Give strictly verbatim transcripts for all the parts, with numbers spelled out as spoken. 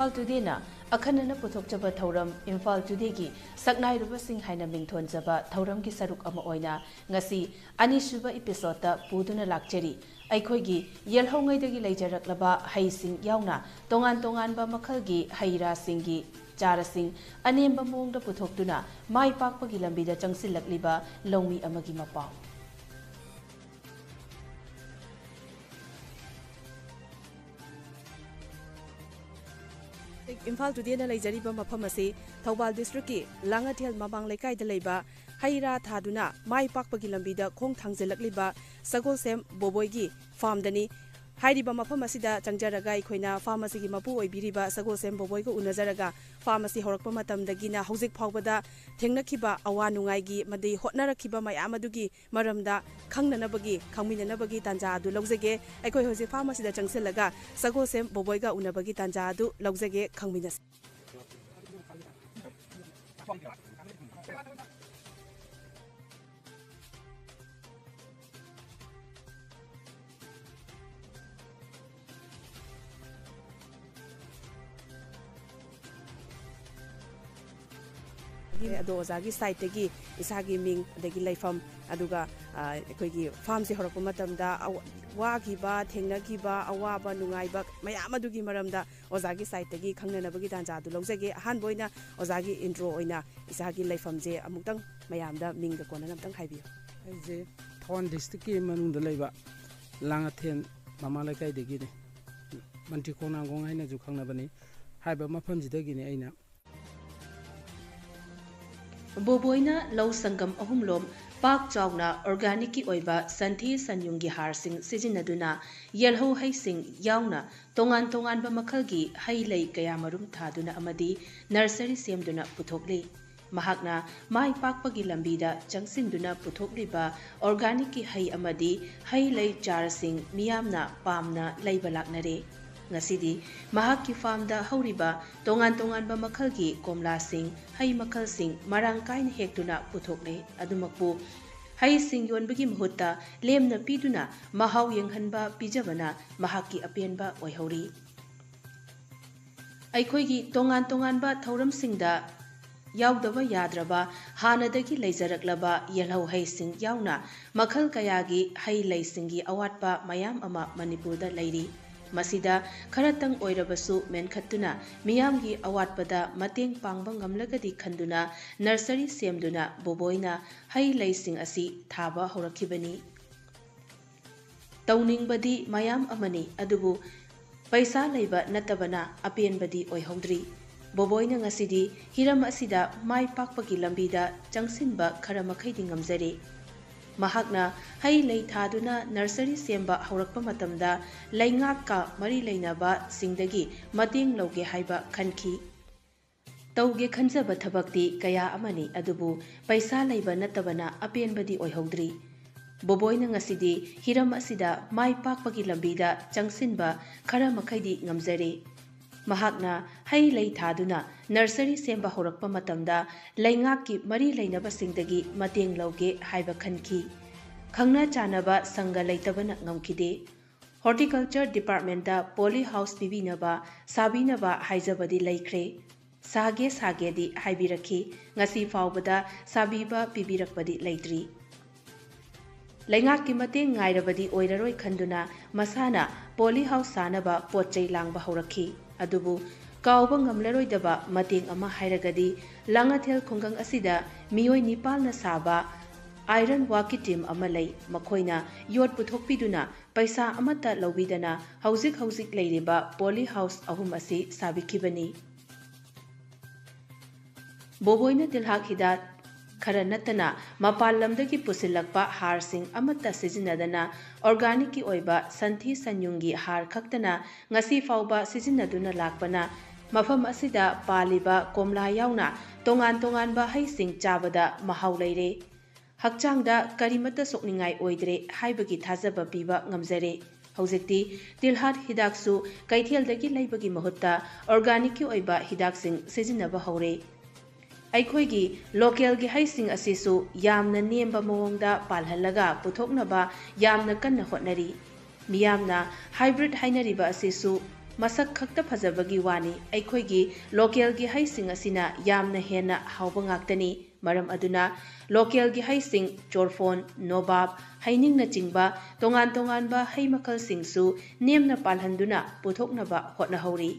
ꯏꯝꯐꯥꯜ ꯇꯨꯗꯦꯅ ꯑꯈꯟꯅꯅ ꯄꯨꯊꯣꯛꯆꯕ ꯊꯧꯔꯝ ꯏꯝꯐꯥꯜ ꯇꯨꯗꯦꯒꯤ ꯁꯛꯅꯥꯏꯔꯨꯕꯁꯤꯡ ꯍꯥꯏꯅ ꯃꯤꯡꯊꯣꯟꯖꯕ ꯊꯧꯔꯝꯒꯤ ꯁꯔꯨꯛ ꯑꯃ ꯑꯣꯏꯅ ꯉꯁꯤ ꯑꯅꯤꯁꯨꯕ ꯏꯄꯤꯁꯣꯗꯇ ꯄꯨꯗꯨꯅ ꯂꯥꯛꯆꯔꯤ꯫ ꯑꯩꯈꯣꯏꯒꯤ ꯌꯦꯜꯍꯧꯉꯩꯗꯒꯤ ꯂꯩꯖꯔꯛꯂꯕ ꯍꯩꯁꯤꯡ ꯌꯥꯎꯅ ꯇꯣꯉꯥꯟ ꯇꯣꯉꯥꯟꯕ ꯃꯈꯜꯒꯤ ꯍꯩ ꯔꯥꯁꯤꯡꯒꯤ ꯆꯥꯔꯁꯤꯡ ꯑꯅꯦꯝꯕ ꯃꯑꯣꯡꯗ ꯄꯨꯊꯣꯛꯇꯨꯅ ꯃꯥꯏ ꯄꯥꯛꯄꯒꯤ ꯂꯝꯕꯤꯗ ꯆꯪꯁꯤꯜꯂꯛꯂꯤꯕ ꯂꯧꯃꯤ ꯑꯃꯒꯤ ꯃꯄꯥꯎ꯫ ꯏꯝꯐꯥꯜ ꯇꯨꯗꯦꯅ ꯂꯩꯖꯔꯤꯕ ꯃꯐꯝ ꯑꯁꯤ ꯊꯧꯕꯥꯜ ꯗꯤꯁꯇ꯭ꯔꯤꯛꯀꯤ ꯂꯥꯡꯉꯊꯦꯜ ꯃꯃꯥꯡ ꯂꯩꯀꯥꯏꯗ ꯂꯩꯕ ꯍꯩ ꯔꯥ ꯊꯥꯗꯨꯅ ꯃꯥꯏ ꯄꯥꯛꯄꯒꯤ ꯂꯝꯕꯤꯗ ꯈꯣꯡ ꯊꯥꯡꯖꯤꯜꯂꯛꯂꯤꯕ ꯁꯒꯣꯜꯁꯦꯝ ꯕꯣꯕꯣꯏꯒꯤ ꯐꯥꯔꯝꯗꯅꯤ꯫ ꯍꯥꯏꯔꯤꯕ ꯃꯐꯝ ꯑꯁꯤꯗ ꯆꯪꯖꯔꯒ ꯑꯩꯈꯣꯏꯅ ꯐꯥꯔꯝ ꯑꯁꯤꯒꯤ ꯃꯄꯨ ꯑꯣꯏꯕꯤꯔꯤꯕ ꯁꯒꯣꯜꯁꯦꯝ ꯕꯣꯕꯣꯏꯒ ꯎꯅꯖꯔꯒ ꯐꯥꯔꯝ ꯑꯁꯤ ꯍꯧꯔꯛꯄ ꯃꯇꯝꯗꯒꯤꯅ ꯍꯧꯖꯤꯛ ꯐꯥꯎꯕꯗ ꯊꯦꯡꯅꯈꯤꯕ ꯑꯋꯥ ꯅꯨꯡꯉꯥꯏꯒꯤ ꯑꯃꯗꯤ ꯍꯣꯠꯅꯔꯛꯈꯤꯕ ꯃꯌꯥꯝ ꯑꯗꯨꯒꯤ ꯃꯔꯝꯗ ꯈꯪꯅꯅꯕꯒꯤ, ꯈꯪꯃꯤꯟꯅꯅꯕꯒꯤ ꯇꯥꯟꯖꯥ ꯑꯗꯨ ꯂꯧꯖꯒꯦ꯫ ꯑꯩꯈꯣꯏ ꯍꯧꯖꯤꯛ ꯐꯥꯔꯝ ꯑꯁꯤꯗ ꯆꯪꯁꯤꯜꯂꯒ ꯁꯒꯣꯜꯁꯦꯝ ꯕꯣꯕꯣꯏꯒ ꯎꯅꯕꯒꯤ ꯇꯥꯟꯖꯥ ꯑꯗꯨ ꯂꯧꯖꯒꯦ, ꯈꯪꯃꯤꯟꯅꯁꯤ꯫ ꯑꯗꯣ ꯑꯣꯖꯥꯒꯤ ꯁꯥꯏꯠꯇꯒꯤ ꯏꯁꯥꯒꯤ ꯃꯤꯡ, ꯑꯗꯒꯤ ꯂꯩꯐꯝ, ꯑꯗꯨꯒ, ꯑ, ꯑꯩꯈꯣꯏꯒꯤ ꯐꯥꯔꯝꯁꯦ ꯍꯧꯔꯛꯄ ꯃꯇꯝꯗ ꯑꯋ-, ꯋꯥꯈꯤꯕ, ꯊꯦꯡꯅꯈꯤꯕ, ꯑꯋꯥꯕ, ꯅꯨꯡꯉꯥꯏꯕ ꯃꯌꯥꯝ ꯑꯗꯨꯒꯤ ꯃꯔꯝꯗ ꯑꯣꯖꯥꯒꯤ ꯁꯥꯏꯠꯇꯒꯤ ꯈꯪꯅꯅꯕꯒꯤ ꯇꯥꯟꯖꯥꯗꯨ ꯂꯧꯖꯒꯦ꯫ ꯑꯍꯥꯟꯕ ꯑꯣꯏꯅ ꯑꯣꯖꯥꯒꯤ ꯏꯟꯇ꯭ꯔꯣ ꯑꯣꯏꯅ ꯏꯁꯥꯒꯤ ꯂꯩꯐꯝꯁꯦ ꯑꯃꯨꯛꯇꯪ ꯃꯌꯥꯝꯗ ꯃꯤꯡꯒ ꯀꯣꯟꯅꯅ ꯑꯝꯇꯪ ꯍꯥꯏꯕꯤꯌꯨ꯫ ꯑꯩꯁꯦ ꯊꯧꯕꯥꯜ ꯗꯤꯁꯇ꯭ꯔꯤꯛꯀꯤ ꯃꯅꯨꯡꯗ ꯂꯩꯕ ꯂꯥꯡꯉꯊꯦꯜ ꯃꯃꯥ ꯂꯩꯀꯥꯏꯗꯒꯤꯅꯤ꯫ ꯃꯟꯇ꯭ꯔꯤ ꯈꯣꯡꯅꯥꯡꯈꯣꯡ ꯍꯥꯏꯅꯁꯨ ꯈꯪꯅꯕꯅꯤ꯫ ꯍꯥꯏꯔꯤꯕ ꯃꯐꯝꯁꯤꯗꯒꯤꯅꯤ ꯑꯩꯅ꯫ ꯕꯣꯕꯣꯏꯅ ꯂꯧ ꯁꯪꯒꯝ ꯑꯍꯨꯝꯂꯣꯝ ꯄꯥꯛ ꯆꯥꯎꯅ ꯑꯣꯔꯒꯥꯅꯤꯛꯀꯤ ꯑꯣꯏꯕ ꯁꯟꯊꯤ ꯁꯟꯌꯨꯡꯒꯤ ꯍꯥꯔꯁꯤꯡ ꯁꯤꯖꯤꯟꯅꯗꯨꯅ ꯌꯦꯜꯍꯧ ꯍꯩꯁꯤꯡ ꯌꯥꯎꯅ ꯇꯣꯉꯥꯟ ꯇꯣꯉꯥꯟꯕ ꯃꯈꯜꯒꯤ ꯍꯩ ꯂꯩ ꯀꯌꯥ ꯃꯔꯨꯝ ꯊꯥꯗꯨꯅ ꯑꯃꯗꯤ ꯅꯔꯁꯔꯤ ꯁꯦꯝꯗꯨꯅ ꯄꯨꯊꯣꯛꯂꯤ꯫ ꯃꯍꯥꯛꯅ ꯃꯥꯏ ꯄꯥꯛꯄꯒꯤ ꯂꯝꯕꯤꯗ ꯆꯪꯁꯤꯟꯗꯨꯅ ꯄꯨꯊꯣꯛꯂꯤꯕ ꯑꯣꯔꯒꯥꯅꯤꯛꯀꯤ ꯍꯩ ꯑꯃꯗꯤ ꯍꯩ ꯂꯩ ꯆꯥꯔꯁꯤꯡ ꯃꯤꯌꯥꯝꯅ ꯄꯥꯝꯅ ꯂꯩꯕ ꯂꯥꯛꯅꯔꯦ꯫ ꯉꯁꯤꯗꯤ ꯃꯍꯥꯛꯀꯤ ꯐꯥꯔꯝꯗ ꯍꯧꯔꯤꯕ ꯇꯣꯉꯥꯟ ꯇꯣꯉꯥꯟꯕ ꯃꯈꯜꯒꯤ ꯀꯣꯝꯂꯥꯁꯤꯡ, ꯍꯩ ꯃꯈꯜꯁꯤꯡ ꯃꯔꯥꯡ ꯀꯥꯏꯅ ꯍꯦꯛꯇꯨꯅ ꯄꯨꯊꯣꯛꯂꯦ꯫ ꯑꯗꯨꯃꯛꯄꯨ ꯍꯩꯁꯤꯡ ꯌꯣꯟꯕꯒꯤ ꯃꯍꯨꯠꯇ ꯂꯦꯝꯅ ꯄꯤꯗꯨꯅ ꯃꯍꯥꯎ ꯌꯦꯡꯍꯟꯕ ꯄꯤꯖꯕꯅ ꯃꯍꯥꯛꯀꯤ ꯑꯄꯦꯟꯕ ꯑꯣꯏꯍꯧꯔꯤ꯫ ꯑꯩꯈꯣꯏꯒꯤ ꯇꯣꯉꯥꯟ ꯇꯣꯉꯥꯟꯕ ꯊꯧꯔꯝꯁꯤꯡꯗ ꯌꯥꯎꯗꯕ ꯌꯥꯗ꯭ꯔꯕ ꯍꯥꯟꯅꯗꯒꯤ ꯂꯩꯖꯔꯛꯂꯕ ꯌꯦꯜꯍꯧ ꯍꯩꯁꯤꯡ ꯌꯥꯎꯅ ꯃꯈꯜ ꯀꯌꯥꯒꯤ ꯍꯩ ꯂꯩꯁꯤꯡꯒꯤ ꯑꯋꯥꯠꯄ ꯃꯌꯥꯝ ꯑꯃ ꯃꯅꯤꯄꯨꯔꯗ ꯂꯩꯔꯤ꯫ ꯃꯁꯤꯗ ꯈꯔꯇꯪ ꯑꯣꯏꯔꯕꯁꯨ ꯃꯦꯟꯈꯠꯇꯨꯅ ꯃꯤꯌꯥꯝꯒꯤ ꯑꯋꯥꯠꯄꯗ ꯃꯇꯦꯡ ꯄꯥꯡꯕ ꯉꯝꯂꯒꯗꯤ ꯈꯟꯗꯨꯅ ꯅꯔꯁꯔꯤ ꯁꯦꯝꯗꯨꯅ ꯕꯣꯕꯣꯏꯅ ꯍꯩ ꯂꯩꯁꯤꯡ ꯑꯁꯤ ꯊꯥꯕ ꯍꯧꯔꯛꯈꯤꯕꯅꯤ꯫ ꯇꯧꯅꯤꯡꯕꯗꯤ ꯃꯌꯥꯝ ꯑꯃꯅꯤ, ꯑꯗꯨꯕꯨ ꯄꯩꯁꯥ ꯂꯩꯕ ꯅꯠꯇꯕꯅ ꯑꯄꯦꯟꯕꯗꯤ ꯑꯣꯏꯍꯧꯗ꯭ꯔꯤ꯫ ꯕꯣꯕꯣꯏꯅ ꯉꯁꯤꯗꯤ ꯍꯤꯔꯝ ꯑꯁꯤꯗ ꯃꯥꯏ ꯄꯥꯛꯄꯒꯤ ꯂꯝꯕꯤꯗ ꯆꯪꯁꯤꯟꯕ ꯈꯔ ꯃꯈꯩꯗꯤ ꯉꯝꯖꯔꯦ꯫ ꯃꯍꯥꯛꯅ ꯍꯩ ꯂꯩ ꯊꯥꯗꯨꯅ ꯅꯔꯁꯔꯤ ꯁꯦꯝꯕ ꯍꯧꯔꯛꯄ ꯃꯇꯝꯗ ꯂꯩꯉꯥꯛꯀ ꯃꯔꯤ ꯂꯩꯅꯕꯁꯤꯡꯗꯒꯤ ꯃꯇꯦꯡ ꯂꯧꯒꯦ ꯍꯥꯏꯕ ꯈꯟꯈꯤ꯫ ꯇꯧꯒꯦ ꯈꯟꯖꯕ ꯊꯕꯛꯇꯤ ꯀꯌꯥ ꯑꯃꯅꯤ, ꯑꯗꯨꯕꯨ ꯄꯩꯁꯥ ꯂꯩꯕ ꯅꯠꯇꯕꯅ ꯑꯄꯦꯟꯕꯗꯤ ꯑꯣꯏꯍꯧꯗ꯭ꯔꯤ꯫ ꯕꯣꯕꯣꯏꯅ ꯉꯁꯤꯗꯤ ꯍꯤꯔꯝ ꯑꯁꯤꯗ ꯃꯥꯏ ꯄꯥꯛꯄꯒꯤ ꯂꯝꯕꯤꯗ ꯆꯪꯁꯤꯟꯕ ꯈꯔ ꯃꯈꯩꯗꯤ ꯉꯝꯖꯔꯦ꯫ ꯃꯍꯥꯛꯅ ꯍꯩ ꯂꯩ ꯊꯥꯗꯨꯅ ꯅꯔꯁꯔꯤ ꯁꯦꯝꯕ ꯍꯧꯔꯛꯄ ꯃꯇꯝꯗ ꯂꯩꯉꯥꯛꯀꯤ ꯃꯔꯤ ꯂꯩꯅꯕꯁꯤꯡꯗꯒꯤ ꯃꯇꯦꯡ ꯂꯧꯒꯦ ꯍꯥꯏꯕ ꯈꯟꯈꯤ꯫ ꯈꯪꯅ ꯆꯥꯟꯅꯕ ꯁꯪꯒ ꯂꯩꯇꯕꯅ ꯉꯝꯈꯤꯗꯦ꯫ ꯍꯣꯔꯇꯤꯀꯜꯆꯔ ꯗꯤꯄꯥꯔꯠꯃꯦꯟꯇ ꯄꯣꯂꯤ ꯍꯥꯎꯁ ꯄꯤꯕꯤꯅꯕ, ꯁꯥꯕꯤꯅꯕ ꯍꯥꯏꯖꯕꯗꯤ ꯂꯩꯈ꯭ꯔꯦ꯫ ꯁꯥꯒꯦ ꯁꯥꯒꯦꯗꯤ ꯍꯥꯏꯕꯤꯔꯛꯈꯤ꯫ ꯉꯁꯤ ꯐꯥꯎꯕꯗ ꯁꯥꯕꯤꯕ ꯄꯤꯕꯤꯔꯛꯄꯗꯤ ꯂꯩꯇ꯭ꯔꯤ꯫ ꯂꯩꯉꯥꯛꯀꯤ ꯃꯇꯦꯡ ꯉꯥꯏꯔꯕꯗꯤ ꯑꯣꯏꯔꯔꯣꯏ ꯈꯟꯗꯨꯅ ꯃꯁꯥꯅ ꯄꯣꯂꯤ ꯍꯥꯎꯁ ꯁꯥꯅꯕ ꯄꯣꯠ ꯆꯩ ꯂꯥꯡꯕ ꯍꯧꯔꯛꯈꯤ꯫ ꯑꯗꯨꯕꯨ ꯀꯥꯎꯕ ꯉꯝꯂꯔꯣꯏꯗꯕ ꯃꯇꯦꯡ ꯑꯃ ꯍꯥꯏꯔꯒꯗꯤ ꯂꯥꯡꯉꯊꯦꯜ ꯈꯨꯡꯒꯪ ꯑꯁꯤꯗ ꯃꯤꯑꯣꯏ ꯅꯤꯄꯥꯜꯅ ꯁꯥꯕ ꯑꯥꯏꯔꯟ ꯋꯥꯛꯀꯤ ꯇꯤꯝ ꯑꯃ ꯂꯩ꯫ ꯃꯈꯣꯏꯅ ꯌꯣꯠ ꯄꯨꯊꯣꯛꯄꯤꯗꯨꯅ ꯄꯩꯁꯥ ꯑꯃꯠꯇ ꯂꯧꯕꯤꯗꯅ ꯍꯧꯖꯤꯛ ꯍꯧꯖꯤꯛ ꯂꯩꯔꯤꯕ ꯄꯣꯂꯤ ꯍꯥꯎꯁ ꯑꯍꯨꯝ ꯑꯁꯤ ꯁꯥꯕꯤꯈꯤꯕꯅꯤ꯫ ꯕꯣꯕꯣꯏꯅ ꯇꯤꯜꯍꯥꯠ ꯍꯤꯗꯥꯛ ꯈꯔ ꯅꯠꯇꯅ ꯃꯄꯥꯟ ꯂꯝꯗꯒꯤ ꯄꯨꯁꯤꯜꯂꯛꯄ ꯍꯥꯔꯁꯤꯡ ꯑꯃꯠꯇ ꯁꯤꯖꯤꯟꯅꯗꯅ ꯑꯣꯔꯒꯥꯅꯤꯛꯀꯤ ꯑꯣꯏꯕ ꯁꯟꯊꯤ ꯁꯟꯌꯨꯡꯒꯤ ꯍꯥꯔ ꯈꯛꯇꯅ ꯉꯁꯤ ꯐꯥꯎꯕ ꯁꯤꯖꯤꯟꯅꯗꯨꯅ ꯂꯥꯛꯄꯅ ꯃꯐꯝ ꯑꯁꯤꯗ ꯄꯥꯜꯂꯤꯕ ꯀꯣꯝꯂꯥ ꯌꯥꯎꯅ ꯇꯣꯉꯥꯟ ꯇꯣꯉꯥꯟꯕ ꯍꯩꯁꯤꯡ ꯆꯥꯕꯗ ꯃꯍꯥꯎ ꯂꯩꯔꯦ꯫ ꯍꯛꯆꯥꯡꯗ ꯀꯔꯤꯃꯠꯇ ꯁꯣꯛꯅꯤꯡꯉꯥꯏ ꯑꯣꯏꯗ꯭ꯔꯦ ꯍꯥꯏꯕꯒꯤ ꯊꯥꯖꯕ ꯄꯤꯕ ꯉꯝꯖꯔꯦ꯫ ꯍꯧꯖꯤꯛꯇꯤ ꯇꯤꯜꯍꯥꯠ ꯍꯤꯗꯥꯛꯁꯨ ꯀꯩꯊꯦꯜꯗꯒꯤ ꯂꯩꯕꯒꯤ ꯃꯍꯨꯠꯇ ꯑꯣꯔꯒꯥꯅꯤꯛꯀꯤ ꯑꯣꯏꯕ ꯍꯤꯗꯥꯛꯁꯤꯡ ꯁꯤꯖꯤꯟꯅꯕ ꯍꯧꯔꯦ꯫ ꯑꯩꯈꯣꯏꯒꯤ ꯂꯣꯀꯦꯜꯒꯤ ꯍꯩꯁꯤꯡ ꯑꯁꯤꯁꯨ ꯌꯥꯝꯅ ꯅꯦꯝꯕ ꯃꯑꯣꯡꯗ ꯄꯥꯜꯍꯜꯂꯒ ꯄꯨꯊꯣꯛꯅꯕ ꯌꯥꯝꯅ ꯀꯟꯅ ꯍꯣꯠꯅꯔꯤ꯫ ꯃꯤꯌꯥꯝꯅ ꯍꯥꯏꯕ꯭ꯔꯤꯠ ꯍꯥꯏꯅꯔꯤꯕ ꯑꯁꯤꯁꯨ ꯃꯁꯛ ꯈꯛꯇ ꯐꯖꯕꯒꯤ ꯋꯥꯅꯤ, ꯑꯩꯈꯣꯏꯒꯤ ꯂꯣꯀꯦꯜꯒꯤ ꯍꯩꯁꯤꯡ ꯑꯁꯤꯅ ꯌꯥꯝꯅ ꯍꯦꯟꯅ ꯍꯥꯎꯕ ꯉꯥꯛꯇꯅꯤ꯫ ꯃꯔꯝ ꯑꯗꯨꯅ ꯂꯣꯀꯦꯜꯒꯤ ꯍꯩꯁꯤꯡ, ꯆꯣꯔꯐꯣꯟ, ꯅꯣꯕꯥꯞ, ꯍꯩꯅꯤꯡꯅꯆꯤꯡꯕ ꯇꯣꯉꯥꯟ ꯇꯣꯉꯥꯟꯕ ꯍꯩ ꯃꯈꯜꯁꯤꯡꯁꯨ ꯅꯦꯝꯅ ꯄꯥꯜꯍꯟꯗꯨꯅ ꯄꯨꯊꯣꯛꯅꯕ ꯍꯣꯠꯅꯍꯧꯔꯤ꯫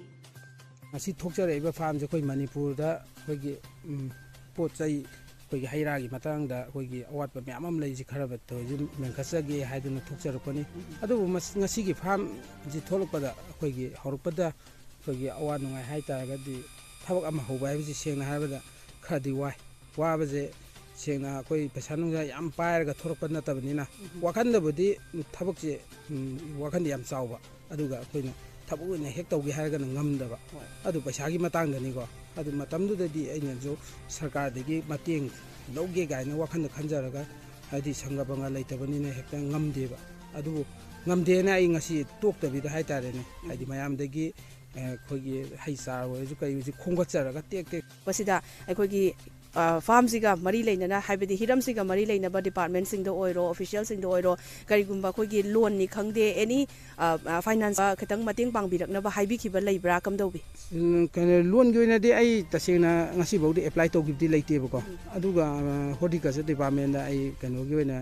ꯉꯁꯤ ꯊꯣꯛꯆꯔꯛꯏꯕ ꯐꯥꯔꯝꯁꯦ ꯑꯩꯈꯣꯏ ꯃꯅꯤꯄꯨꯔꯗ ꯑꯩꯈꯣꯏꯒꯤ ꯎꯝ, ꯄꯣꯠ ꯆꯩ, ꯑꯩꯈꯣꯏꯒꯤ ꯍꯩ ꯔꯥꯒꯤ ꯃꯇꯥꯡꯗ ꯑꯩꯈꯣꯏꯒꯤ ꯑꯋꯥꯠꯄ ꯃꯌꯥꯝ ꯑꯃ ꯂꯩꯔꯤꯁꯤ ꯈꯔ ꯇꯧꯔꯤꯁꯤ ꯃꯦꯟꯈꯠꯆꯒꯦ ꯍꯥꯏꯗꯨꯅ ꯊꯣꯛꯆꯔꯛꯄꯅꯤ꯫ ꯑꯗꯨꯕꯨ ꯃꯁ- ꯉꯁꯤꯒꯤ ꯐꯥꯔꯝꯁꯤ ꯊꯣꯛꯂꯛꯄꯗ ꯑꯩꯈꯣꯏꯒꯤ ꯍꯧꯔꯛꯄꯗ ꯑꯩꯈꯣꯏꯒꯤ ꯑꯋꯥ ꯅꯨꯡꯉꯥꯏ ꯍꯥꯏ ꯇꯥꯔꯒꯗꯤ ꯊꯕꯛ ꯑꯃ ꯍꯧꯕ ꯍꯥꯏꯕꯁꯤ ꯁꯦꯡꯅ ꯍꯥꯏꯔꯕꯗ ꯈꯔꯗꯤ ꯋꯥꯏ꯫ ꯋꯥꯕꯁꯦ ꯁꯦꯡꯅ ꯑꯩꯈꯣꯏ ꯄꯩꯁꯥ ꯅꯨꯡꯁꯥ ꯌꯥꯝ ꯄꯥꯏꯔꯒ ꯊꯣꯛꯂꯛꯄ ꯅꯠꯇꯕꯅꯤꯅ ꯋꯥꯈꯟꯗꯕꯨꯗꯤ ꯊꯕꯛꯁꯦ ꯎꯝ, ꯋꯥꯈꯟꯗꯤ ꯌꯥꯝ ꯆꯥꯎꯕ꯫ ꯑꯗꯨꯒ ꯑꯩꯈꯣꯏꯅ ꯊꯕꯛ ꯑꯣꯏꯅ ꯍꯦꯛ ꯇꯧꯒꯦ ꯍꯥꯏꯔꯒꯅ ꯉꯝꯗꯕ꯫ ꯑꯗꯨ ꯄꯩꯁꯥꯒꯤ ꯃꯇꯥꯡꯗꯅꯤꯀꯣ꯫ ꯑꯗꯨ ꯃꯇꯝꯗꯨꯗꯗꯤ ꯑꯩꯅꯁꯨ ꯁꯔꯀꯥꯔꯗꯒꯤ ꯃꯇꯦꯡ ꯂꯧꯒꯦ ꯀꯥꯏꯅ ꯋꯥꯈꯜꯗ ꯈꯟꯖꯔꯒ, ꯍꯥꯏꯗꯤ ꯁꯪꯒ ꯄꯪꯒ ꯂꯩꯇꯕꯅꯤꯅ ꯍꯦꯛꯇ ꯉꯝꯗꯦꯕ꯫ ꯑꯗꯨꯕꯨ ꯉꯝꯗꯦꯅ ꯑꯩ ꯉꯁꯤ ꯇꯣꯛꯇꯕꯤꯗ ꯍꯥꯏꯇꯥꯔꯦꯅꯦ, ꯍꯥꯏꯗꯤ ꯃꯌꯥꯝꯗꯒꯤ ꯑꯩꯈꯣꯏꯒꯤ ꯍꯩ ꯆꯥꯔ ꯑꯣꯏꯔꯁꯨ ꯀꯔꯤ ꯑꯣꯏꯔꯁꯨ ꯈꯣꯝꯒꯠꯆꯔꯒ ꯇꯦꯛ ꯇꯦꯛ ꯃꯁꯤꯗ ꯑꯩꯈꯣꯏꯒꯤ ꯐꯥꯔꯝꯁꯤꯒ ꯃꯔꯤ ꯂꯩꯅꯅ, ꯍꯥꯏꯕꯗꯤ ꯍꯤꯔꯝꯁꯤꯒ ꯃꯔꯤ ꯂꯩꯅꯕ ꯗꯤꯄꯥꯔꯠꯃꯦꯟꯁꯤꯡꯗ ꯑꯣꯏꯔꯣ, ꯑꯣꯐꯤꯁꯤꯌꯦꯜꯁꯤꯡꯗ ꯑꯣꯏꯔꯣ, ꯀꯔꯤꯒꯨꯝꯕ ꯑꯩꯈꯣꯏꯒꯤ ꯂꯣꯟꯅꯤ ꯈꯪꯗꯦ, ꯑꯦꯅꯤ ꯐꯥꯏꯅꯥꯟꯁ ꯈꯤꯇꯪ ꯃꯇꯦꯡ ꯄꯥꯡꯕꯤꯔꯛꯅꯕ ꯍꯥꯏꯕꯤꯈꯤꯕ ꯂꯩꯕ꯭ꯔꯥ, ꯀꯝꯗꯧꯕꯤ? ꯎꯝ, ꯀꯩꯅꯣ, ꯂꯣꯟꯒꯤ ꯑꯣꯏꯅꯗꯤ ꯑꯩ ꯇꯁꯦꯡꯅ ꯉꯁꯤꯐꯥꯎꯗꯤ ꯑꯦꯄ꯭ꯂꯥꯏ ꯇꯧꯈꯤꯕꯗꯤ ꯂꯩꯇꯦꯕꯀꯣ꯫ ꯑꯗꯨꯒ ꯍꯣꯔꯇꯤꯀꯜꯆꯔ ꯗꯤꯄꯥꯔꯠꯃꯦꯟꯗ ꯑꯩ ꯀꯩꯅꯣꯒꯤ ꯑꯣꯏꯅ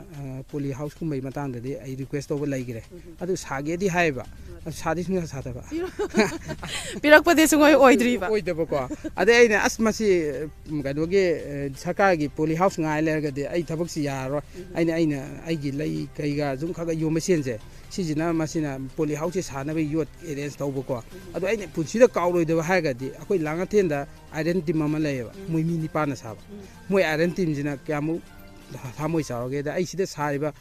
ꯄꯣꯂꯤ ꯍꯥꯎꯁꯀꯨꯝꯕꯒꯤ ꯃꯇꯥꯡꯗꯗꯤ ꯑꯩ ꯔꯤꯀ꯭ꯋꯦꯁ ꯇꯧꯕ ꯂꯩꯈ꯭ꯔꯦ꯫ ꯑꯗꯨ ꯁꯥꯒꯦꯗꯤ ꯍꯥꯏꯌꯦꯕ, ꯑꯗꯨ ꯁꯥꯗꯤ ꯁꯨꯡꯁꯥ ꯁꯥꯗꯕ꯫ ꯄꯤꯔꯛꯄꯗꯤ ꯁꯨꯡꯑꯣꯏ ꯑꯣꯏꯗ꯭ꯔꯤꯕ꯫ ꯑꯣꯏꯗꯕꯀꯣ꯫ ꯑꯗꯩ ꯑꯩꯅ ꯑꯁ ꯃꯁꯤ ꯎꯝ, ꯀꯩꯅꯣꯒꯤ ꯑ, ꯁꯔꯀꯥꯔꯒꯤ ꯄꯣꯂꯤ ꯍꯥꯎꯁ ꯉꯥꯏ ꯂꯩꯔꯒꯗꯤ ꯑꯩ ꯊꯕꯛꯁꯤ ꯌꯥꯔꯔꯣꯏ꯫ ꯑꯩꯅ ꯑꯩꯅ ꯑꯩꯒꯤ ꯂꯩ ꯀꯩꯒ ꯁꯨꯝ ꯈꯔ ꯈꯔ ꯌꯣꯟꯕ ꯁꯦꯟꯁꯦ, ꯁꯤꯁꯤꯅ ꯃꯁꯤꯅ ꯄꯣꯂꯤ ꯍꯥꯎꯁꯁꯦ ꯁꯥꯅꯕꯒꯤ ꯌꯣꯠ ꯑꯦꯔꯦꯟꯖ ꯇꯧꯕꯀꯣ꯫ ꯑꯗꯣ ꯑꯩꯅ ꯄꯨꯟꯁꯤꯗ ꯀꯥꯎꯔꯣꯏꯗꯕ ꯍꯥꯏꯔꯒꯗꯤ ꯑꯩꯈꯣꯏ ꯂꯥꯡꯉꯊꯦꯟꯗ ꯑꯥꯏꯔꯟ ꯇꯤꯝ ꯑꯃ ꯂꯩꯌꯦꯕ, ꯃꯣꯏ ꯃꯤ ꯅꯤꯄꯥꯟꯅ ꯁꯥꯕ꯫ ꯃꯣꯏ ꯑꯥꯏꯔꯟ ꯇꯤꯝꯁꯤꯅ ꯀꯌꯥꯃꯨꯛ ꯊꯃꯣꯏ ꯆꯥꯎꯔꯒꯦꯗ, ꯑꯩ ꯁꯤꯗ ꯁꯥꯔꯤꯕ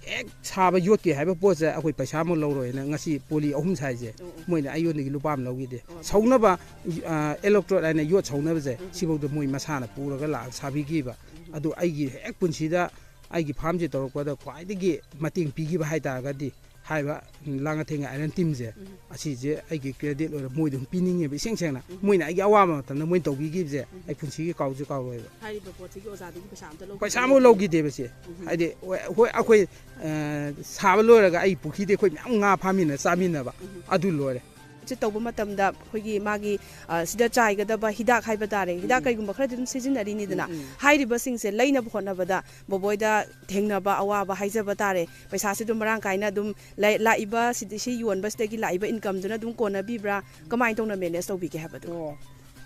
ꯍꯦꯛ ꯁꯥꯕ ꯌꯣꯠꯀꯤ ꯍꯥꯏꯕ ꯄꯣꯠꯁꯦ ꯑꯩꯈꯣꯏ ꯄꯩꯁꯥ ꯑꯃ ꯂꯧꯔꯣꯏꯅ ꯉꯁꯤ ꯄꯣꯂꯤ ꯑꯍꯨꯝ ꯁꯥꯏꯁꯦ ꯃꯣꯏꯅ ꯑꯩꯉꯣꯟꯗꯒꯤ ꯂꯨꯄꯥ ꯑꯃ ꯂꯧꯈꯤꯗꯦ꯫ ꯁꯧꯅꯕ ꯏꯂꯦꯛꯇ꯭ꯔꯣꯠ ꯍꯥꯏꯅ ꯌꯣꯠ ꯁꯧꯅꯕꯁꯦ, ꯁꯤꯐꯥꯎꯗ ꯃꯣꯏ ꯃꯁꯥꯅ ꯄꯨꯔꯒ ꯂꯥꯛꯑꯒ ꯁꯥꯕꯤꯈꯤꯕ꯫ ꯑꯗꯨ ꯑꯩꯒꯤ ꯍꯦꯛ ꯄꯨꯟꯁꯤꯗ ꯑꯩꯒꯤ ꯐꯥꯔꯝꯁꯦ ꯇꯧꯔꯛꯄꯗ ꯈ꯭ꯋꯥꯏꯗꯒꯤ ꯃꯇꯦꯡ ꯄꯤꯈꯤꯕ ꯍꯥꯏꯇꯥꯔꯒꯗꯤ ꯍꯥꯏꯔꯤꯕ ꯂꯥꯡꯉꯊꯦꯜꯒꯤ ꯑꯥꯏꯔꯟ ꯇꯤꯝꯁꯦ, ꯑꯁꯤꯁꯦ ꯑꯩꯒꯤ ꯀ꯭ꯔꯦꯗꯤꯠ ꯑꯣꯏꯅ ꯃꯣꯏꯗ ꯑꯗꯨꯝ ꯄꯤꯅꯤꯡꯉꯦꯕ꯫ ꯏꯁꯦꯡ ꯁꯦꯡꯅ ꯃꯣꯏꯅ ꯑꯩꯒꯤ ꯑꯋꯥꯕ ꯃꯇꯝꯗ ꯃꯣꯏꯅ ꯇꯧꯕꯤꯈꯤꯕꯁꯦ ꯑꯩ ꯄꯨꯟꯁꯤꯒꯤ ꯀꯥꯎꯁꯨ ꯀꯥꯎꯔꯣꯏꯕ꯫ ꯍꯥꯏꯔꯤꯕ ꯄꯣꯠꯁꯤꯒꯤ ꯑꯣꯖꯥꯗꯒꯤ ꯄꯩꯁꯥ ꯑꯝꯇ ꯂꯧꯈꯤꯕ ꯄꯩꯁꯥ ꯑꯃꯐꯥꯎ ꯂꯩꯇꯦ꯫ ꯂꯧꯈꯤꯗꯦꯕ ꯁꯦ꯫ ꯍꯥꯏꯗꯤ ꯍꯣꯏ, ꯍꯣꯏ, ꯑꯩꯈꯣꯏ ꯑ, ꯁꯥꯕ ꯂꯣꯏꯔꯒ ꯑꯩ ꯄꯨꯈ꯭ꯔꯤꯗꯤ ꯑꯩꯈꯣꯏ ꯃꯌꯥꯝ ꯉꯥ ꯐꯥꯃꯤꯟꯅ ꯆꯥꯃꯤꯟꯅꯕ, ꯑꯗꯨ ꯂꯣꯏꯔꯦ꯫ ꯁꯤ ꯇꯧꯕ ꯃꯇꯝꯗ ꯑꯩꯈꯣꯏꯒꯤ ꯃꯥꯒꯤ, ꯑ, ꯁꯤꯗ ꯆꯥꯏꯒꯗꯕ ꯍꯤꯗꯥꯛ ꯍꯥꯏꯕ ꯇꯥꯔꯦ, ꯍꯤꯗꯥꯛ ꯎꯝ꯫ ꯀꯩꯒꯨꯝꯕ ꯈꯔꯗꯤ ꯑꯗꯨꯝ ꯁꯤꯖꯤꯟꯅꯔꯤꯅꯤꯗꯅ, ꯎꯝ, ꯎꯝ꯫ ꯍꯥꯏꯔꯤꯕꯁꯤꯡꯁꯦ ꯂꯩꯅꯕ ꯍꯣꯠꯅꯕꯗ ꯕꯣꯕꯣꯏꯗ ꯊꯦꯡꯅꯕ ꯑꯋꯥꯕ ꯍꯥꯏꯖꯕ ꯇꯥꯔꯦ, ꯄꯩꯁꯥꯁꯤ ꯑꯗꯨꯝ ꯃꯔꯥꯡ ꯀꯥꯏꯅ ꯑꯗꯨꯝ ꯂꯩ-, ꯂꯥꯛꯏꯕ ꯁꯤꯗꯤ, ꯁꯤ ꯌꯣꯟꯕꯁꯤꯗꯒꯤ ꯂꯥꯛꯏꯕ incomeꯗꯨꯅ ꯑꯗꯨꯝ ꯀꯣꯟꯅꯕꯤꯕ꯭ꯔꯥ? ꯀꯃꯥꯏꯅ ꯇꯧꯅ manage ꯇꯧꯕꯤꯒꯦ ꯍꯥꯏꯕꯗꯣ? ꯑꯣ,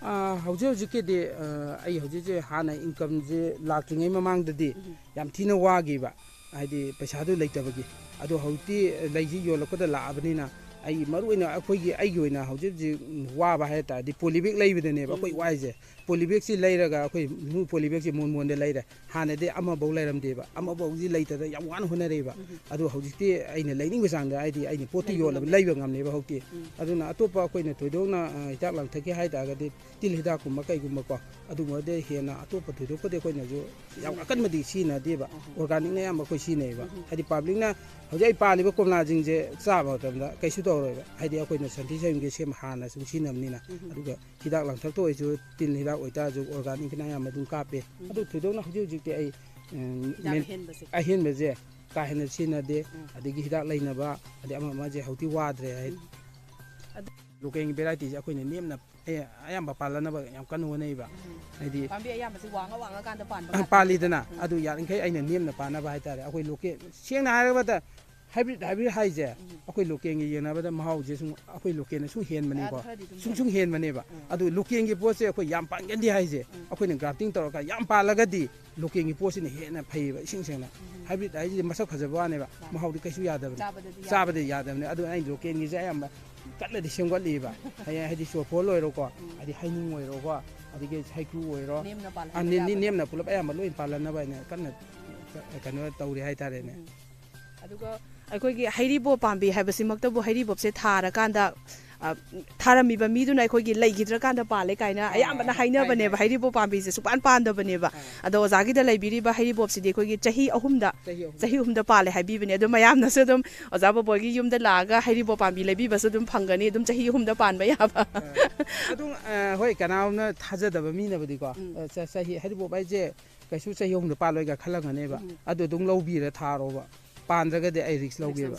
ꯑꯥ, ꯍꯧꯖꯤꯛ ꯍꯧꯖꯤꯛꯀꯤꯗꯤ, ꯑ, ꯑꯩ ꯍꯧꯖꯤꯛꯁꯦ ꯍꯥꯟꯅ incomeꯁꯦ ꯂꯥꯛꯇ꯭ꯔꯤꯉꯩ ꯃꯃꯥꯡꯗꯗꯤ ꯎꯝ꯫ ꯌꯥꯝ ꯊꯤꯅ ꯋꯥꯈꯤꯕ, ꯍꯥꯏꯗꯤ ꯄꯩꯁꯥꯗꯨ ꯂꯩꯇꯕꯒꯤ꯫ ꯑꯗꯣ ꯍꯧꯖꯤꯛꯇꯤ ꯂꯩꯁꯤ ꯌꯣꯜꯂꯛꯄꯗ ꯂꯥꯛꯑꯕꯅꯤꯅ, ꯑꯩ ꯃꯔꯨ ꯑꯣꯏꯅ ꯑꯩꯈꯣꯏꯒꯤ, ꯑꯩꯒꯤ ꯑꯣꯏꯅ ꯍꯧꯖꯤꯛ ꯍꯧꯖꯤꯛ ꯋꯥꯕ ꯍꯥꯏ ꯇꯥꯔꯗꯤ poly bag ꯂꯩꯕꯗꯅꯦꯕ ꯑꯩꯈꯣꯏ ꯎꯝ꯫ ꯋꯥꯏꯁꯦ꯫ Poly bagꯁꯤ ꯂꯩꯔꯒ ꯑꯩꯈꯣꯏ ꯃꯨ-, poly bagꯁꯤ ꯃꯣꯟ ꯃꯣꯟꯗ ꯂꯩꯔꯦ꯫ ꯍꯥꯟꯅꯗꯤ ꯑꯃꯐꯧ ꯂꯩꯔꯝꯗꯦꯕ, ꯑꯃꯐꯧꯁꯤ ꯂꯩꯇꯗꯅ ꯌꯥꯝ ꯋꯥꯅ ꯍꯣꯠꯅꯔꯛꯏꯕ꯫ ꯎꯝ꯫ ꯑꯗꯣ ꯍꯧꯖꯤꯛꯇꯤ ꯑꯩꯅ ꯂꯩꯅꯤꯡꯕ ꯆꯥꯡꯗ ꯍꯥꯏꯗꯤ ꯑꯩꯅ ꯄꯣꯠꯇꯨ ꯂꯩꯕ ꯌꯣꯜꯂꯕ ꯉꯝꯃꯦ꯫ ꯂꯩꯕ ꯉꯝꯅꯦꯕ ꯍꯧꯖꯤꯛꯇꯤ꯫ ꯎꯝ꯫ ꯑꯗꯨꯅ ꯑꯇꯣꯞꯄ ꯑꯩꯈꯣꯏꯅ ꯊꯣꯏꯗꯣꯛꯅ, ꯑ, ꯍꯤꯗꯥꯛ ꯂꯥꯡꯊꯛꯀꯤ ꯍꯥꯏ ꯇꯥꯔꯒꯗꯤ ꯇꯤꯜ ꯍꯤꯗꯥꯛꯀꯨꯝꯕ ꯀꯩꯒꯨꯝꯕꯀꯣ, ꯑꯗꯨꯒꯨꯝꯕꯗꯩ ꯍꯦꯟꯅ ꯑꯇꯣꯞꯄ ꯊꯣꯏꯗꯣꯛꯄꯗꯤ ꯑꯩꯈꯣꯏꯅꯁꯨ ꯌꯥꯝ ꯁꯤꯖꯤꯟꯅꯗꯦ꯫ ꯑꯀꯟꯕꯗꯤ ꯁꯤꯖꯤꯟꯅꯗꯦꯕ꯫ ꯎꯝ꯫ Organicꯅ ꯑꯌꯥꯝꯕ ꯑꯩꯈꯣꯏ ꯁꯤꯖꯤꯟꯅꯩꯕ꯫ ꯎꯝ꯫ ꯍꯥꯏꯗꯤ publicꯅ ꯍꯧꯖꯤꯛ ꯑꯩ ꯄꯥꯜꯂꯤꯕ ꯀꯣꯝꯂꯥꯁꯤꯡꯁꯦ ꯆꯥꯕ ꯃꯇꯝꯗ ꯀꯩꯁꯨ ꯇꯧꯔꯣꯏꯕ꯫ ꯍꯥꯏꯗꯤ ꯑꯩꯈꯣꯏꯅ ꯁꯟꯊꯤ ꯁꯟꯌꯨꯡꯒꯤ ꯁꯦꯝ ꯍꯥꯟꯅ ꯁꯨꯝ ꯁꯤꯖꯤꯟꯅꯕꯅꯤꯅ꯫ ꯎꯝ꯫ ꯑꯗꯨꯒ ꯍꯤꯗꯥꯛ ꯂꯥꯡꯊꯛꯇ ꯑꯣꯏꯔꯁꯨ ꯇꯤꯜ ꯍꯤꯗꯥꯛ ꯑꯣꯏꯇꯥꯔꯁꯨ organicꯅ ꯑꯌꯥꯝꯕ ꯑꯗꯨꯝ ꯀꯥꯞꯄꯦ꯫ ꯎꯝ꯫ ꯑꯗꯨ ꯊꯣꯏꯗꯣꯛꯅ ꯍꯧꯖꯤꯛ ꯍꯧꯖꯤꯛꯇꯤ ꯑꯩ, ꯎꯝ, ꯍꯤꯗꯥꯛ ꯃꯦꯟ-, ꯑꯍꯦꯟꯕꯁꯦ꯫ ꯑꯍꯦꯟꯕꯁꯦ ꯀꯥ ꯍꯦꯟꯅ ꯁꯤꯖꯤꯟꯅꯗꯦ꯫ ꯎꯝ꯫ ꯑꯗꯒꯤ ꯍꯤꯗꯥꯛ ꯂꯩꯅꯕ, ꯑꯗꯩ ꯑꯃ ꯑꯃꯁꯦ ꯍꯧꯖꯤꯛꯇꯤ ꯋꯥꯗ꯭ꯔꯦ ꯍꯥꯏ꯫ ꯎꯝ꯫ ꯑꯗꯨ localꯒꯤ varietyꯁꯦ ꯑꯩꯈꯣꯏꯅ ꯅꯦꯝꯅ, ꯑꯦ, ꯑꯌꯥꯝꯕ ꯄꯥꯜꯂꯅꯕ ꯌꯥꯝ ꯀꯟꯅ ꯍꯣꯠꯅꯩꯕ꯫ ꯎꯝ꯫ ꯍꯥꯏꯗꯤ ꯄꯥꯝꯕꯤ ꯑꯌꯥꯝꯕꯁꯤ ꯋꯥꯡꯉ ꯋꯥꯡꯉꯀꯥꯟꯗ ꯄꯥꯟꯕ ꯑ, ꯉꯥꯛꯇꯅꯦꯕ꯫ ꯄꯥꯜꯂꯤꯗꯅ, ꯎꯝ꯫ ꯑꯗꯨ ꯌꯥꯔꯤꯈꯩ ꯑꯩꯅ ꯅꯦꯝꯅ ꯄꯥꯟꯅꯕ ꯍꯥꯏꯇꯥꯔꯦ꯫ ꯑꯩꯈꯣꯏ local, ꯁꯦꯡꯅ ꯍꯥꯏꯔꯕꯗ hybrid, hybrid ꯍꯥꯏꯁꯦ ꯎꯝ꯫ ꯑꯩꯈꯣꯏ localꯒ ꯌꯦꯡꯅꯕꯗ ꯃꯍꯥꯎꯁꯦ ꯁꯨꯝ ꯑꯩꯈꯣꯏ localꯅ ꯁꯨꯝ ꯍꯦꯟꯕꯅꯦꯀꯣ꯫ ꯑꯗꯨ ꯈꯔꯗꯤ ꯑꯗꯨꯝ ꯁꯨꯝ, ꯁꯨꯝ ꯍꯦꯟꯕ꯫ ꯍꯦꯟꯕꯅꯦꯕ꯫ ꯎꯝ꯫ ꯑꯗꯨ localꯒꯤ ꯄꯣꯠꯁꯦ ꯑꯩꯈꯣꯏ ꯌꯥꯝ ꯄꯥꯟꯒꯜꯂꯤ ꯍꯥꯏꯁꯦ, ꯎꯝ꯫ ꯑꯩꯈꯣꯏꯅ grafting ꯇꯧꯔꯒ ꯌꯥꯝ ꯄꯥꯜꯂꯒꯗꯤ localꯒꯤ ꯄꯣꯠꯁꯤꯅ ꯍꯦꯟꯅ ꯐꯩꯌꯦꯕ, ꯏꯁꯦꯡ ꯁꯦꯡꯅ꯫ ꯎꯝ꯫ Hybrid ꯍꯥꯏꯁꯤꯗꯤ ꯃꯁꯛ ꯐꯖꯕ ꯋꯥꯅꯦꯕ, ꯃꯥꯅꯦ꯫ ꯃꯍꯥꯎꯗꯤ ꯀꯩꯁꯨ ꯌꯥꯗꯕꯅꯤ꯫ ꯆꯥꯕꯗꯗꯤ ꯌꯥꯗꯦ꯫ ꯆꯥꯕꯗꯗꯤ ꯌꯥꯗꯕꯅꯤ꯫ ꯑꯗꯨꯅ ꯑꯩ localꯒꯤꯁꯦ ꯑꯌꯥꯝꯕ ꯀꯟꯅꯗꯤ ꯁꯦꯝꯒꯠꯂꯤꯕ꯫ ꯍꯌꯦꯡ ꯍꯥꯏꯗꯤ ꯆꯣꯔꯐꯣꯟ ꯑꯣꯏꯔꯣꯀꯣ, ꯎꯝ꯫ ꯑꯗꯩ ꯍꯩꯅꯤꯡ ꯑꯣꯏꯔꯣꯀꯣ, ꯑꯗꯒꯤ ꯍꯩꯀ꯭ꯔꯨ ꯑꯣꯏꯔꯣ, ꯅꯦꯝꯅ ꯄꯥꯜꯍꯟꯕ ꯑ, ꯅꯦ-, ꯅꯦ-, ꯌꯥꯕꯗꯣ꯫ ꯅꯦꯝꯅ ꯄꯨꯂꯞ ꯑꯌꯥꯝꯕ ꯂꯣꯏ ꯄꯥꯜꯍꯟꯅꯕ ꯍꯥꯏꯅ ꯀꯟꯅ ꯀ-, ꯀꯩꯅꯣ ꯇꯧꯔꯤ ꯍꯥꯏꯇꯥꯔꯦꯅꯦ꯫ ꯎꯝ꯫ ꯑꯗꯨꯒ ꯑꯩꯈꯣꯏꯒꯤ ꯍꯩꯔꯤꯕꯣꯞ ꯄꯥꯝꯕꯤ ꯍꯥꯏꯕꯁꯤꯃꯛꯇꯕꯨ ꯍꯩꯔꯤꯕꯣꯞꯁꯦ ꯊꯥꯔꯀꯥꯟꯗ, ꯑ, ꯊꯥꯔꯝꯃꯤꯕ ꯃꯤꯗꯨꯅ ꯑꯩꯈꯣꯏꯒꯤ ꯂꯩꯈꯤꯗ꯭ꯔꯀꯥꯟꯗ ꯄꯥꯜꯂꯦ ꯀꯥꯏꯅ ꯑꯥ, ꯑꯌꯥꯝꯕꯅ ꯑꯥ, ꯍꯥꯏꯅꯕꯅꯦꯕ꯫ ꯍꯥꯏ, ꯍꯥꯏ꯫ ꯍꯩꯔꯤꯕꯣꯞ ꯄꯥꯝꯕꯤꯁꯦ ꯁꯨꯛꯄꯥꯟ ꯄꯥꯟꯗꯕꯅꯦꯕ꯫ ꯑꯥ꯫ ꯑꯗꯣ ꯑꯣꯖꯥꯒꯤꯗ ꯂꯩꯕꯤꯔꯤꯕ ꯍꯩꯔꯤꯕꯣꯞꯁꯤꯗꯤ ꯑꯩꯈꯣꯏꯒꯤ ꯆꯍꯤ ꯑꯍꯨꯝꯗ, ꯆꯍꯤ ꯑꯍꯨꯝ꯫ ꯆꯍꯤ ꯑꯍꯨꯝꯗ ꯄꯥꯜꯂꯦ ꯍꯥꯏꯕꯤꯕꯅꯦ꯫ ꯑꯗꯣ ꯃꯌꯥꯝꯅꯁꯨ ꯑꯗꯨꯝ ꯑꯣꯖꯥ ꯕꯣꯕꯣꯏꯒꯤ ꯌꯨꯝꯗ ꯂꯥꯛꯑꯒ ꯍꯩꯔꯤꯕꯣꯞ ꯄꯥꯝꯕꯤ ꯂꯩꯕꯤꯕꯁꯨ ꯑꯗꯨꯝ ꯐꯪꯒꯅꯤ, ꯑꯗꯨꯝ ꯆꯍꯤ ꯑꯍꯨꯝꯗ ꯄꯥꯟꯕ ꯌꯥꯕ꯫ ꯑꯥ꯫ ꯑꯗꯨꯝ, ꯑ, ꯍꯣꯏ, ꯀꯅꯥꯒꯨꯝꯕꯅ ꯊꯥꯖꯗꯕ ꯃꯤꯅꯕꯨꯗꯤꯀꯣ, ꯎꯝ꯫ ꯑ, ꯆ-, ꯆꯍꯤ, ꯍꯩꯔꯤꯕꯣꯞ ꯍꯥꯏꯁꯦ ꯀꯩꯁꯨ ꯆꯍꯤ ꯑꯍꯨꯝꯗ ꯄꯥꯜꯂꯣꯏꯒ ꯈꯜꯂꯝꯒꯅꯦꯕ꯫ ꯎꯝ꯫ ꯑꯗꯨ ꯑꯗꯨꯝ ꯂꯧꯕꯤꯔ ꯊꯥꯔꯣꯕ꯫ ꯄꯥꯟꯗ꯭ꯔꯒꯗꯤ ꯑꯩ ꯔꯤꯛꯁ ꯂꯧꯒꯦꯕ,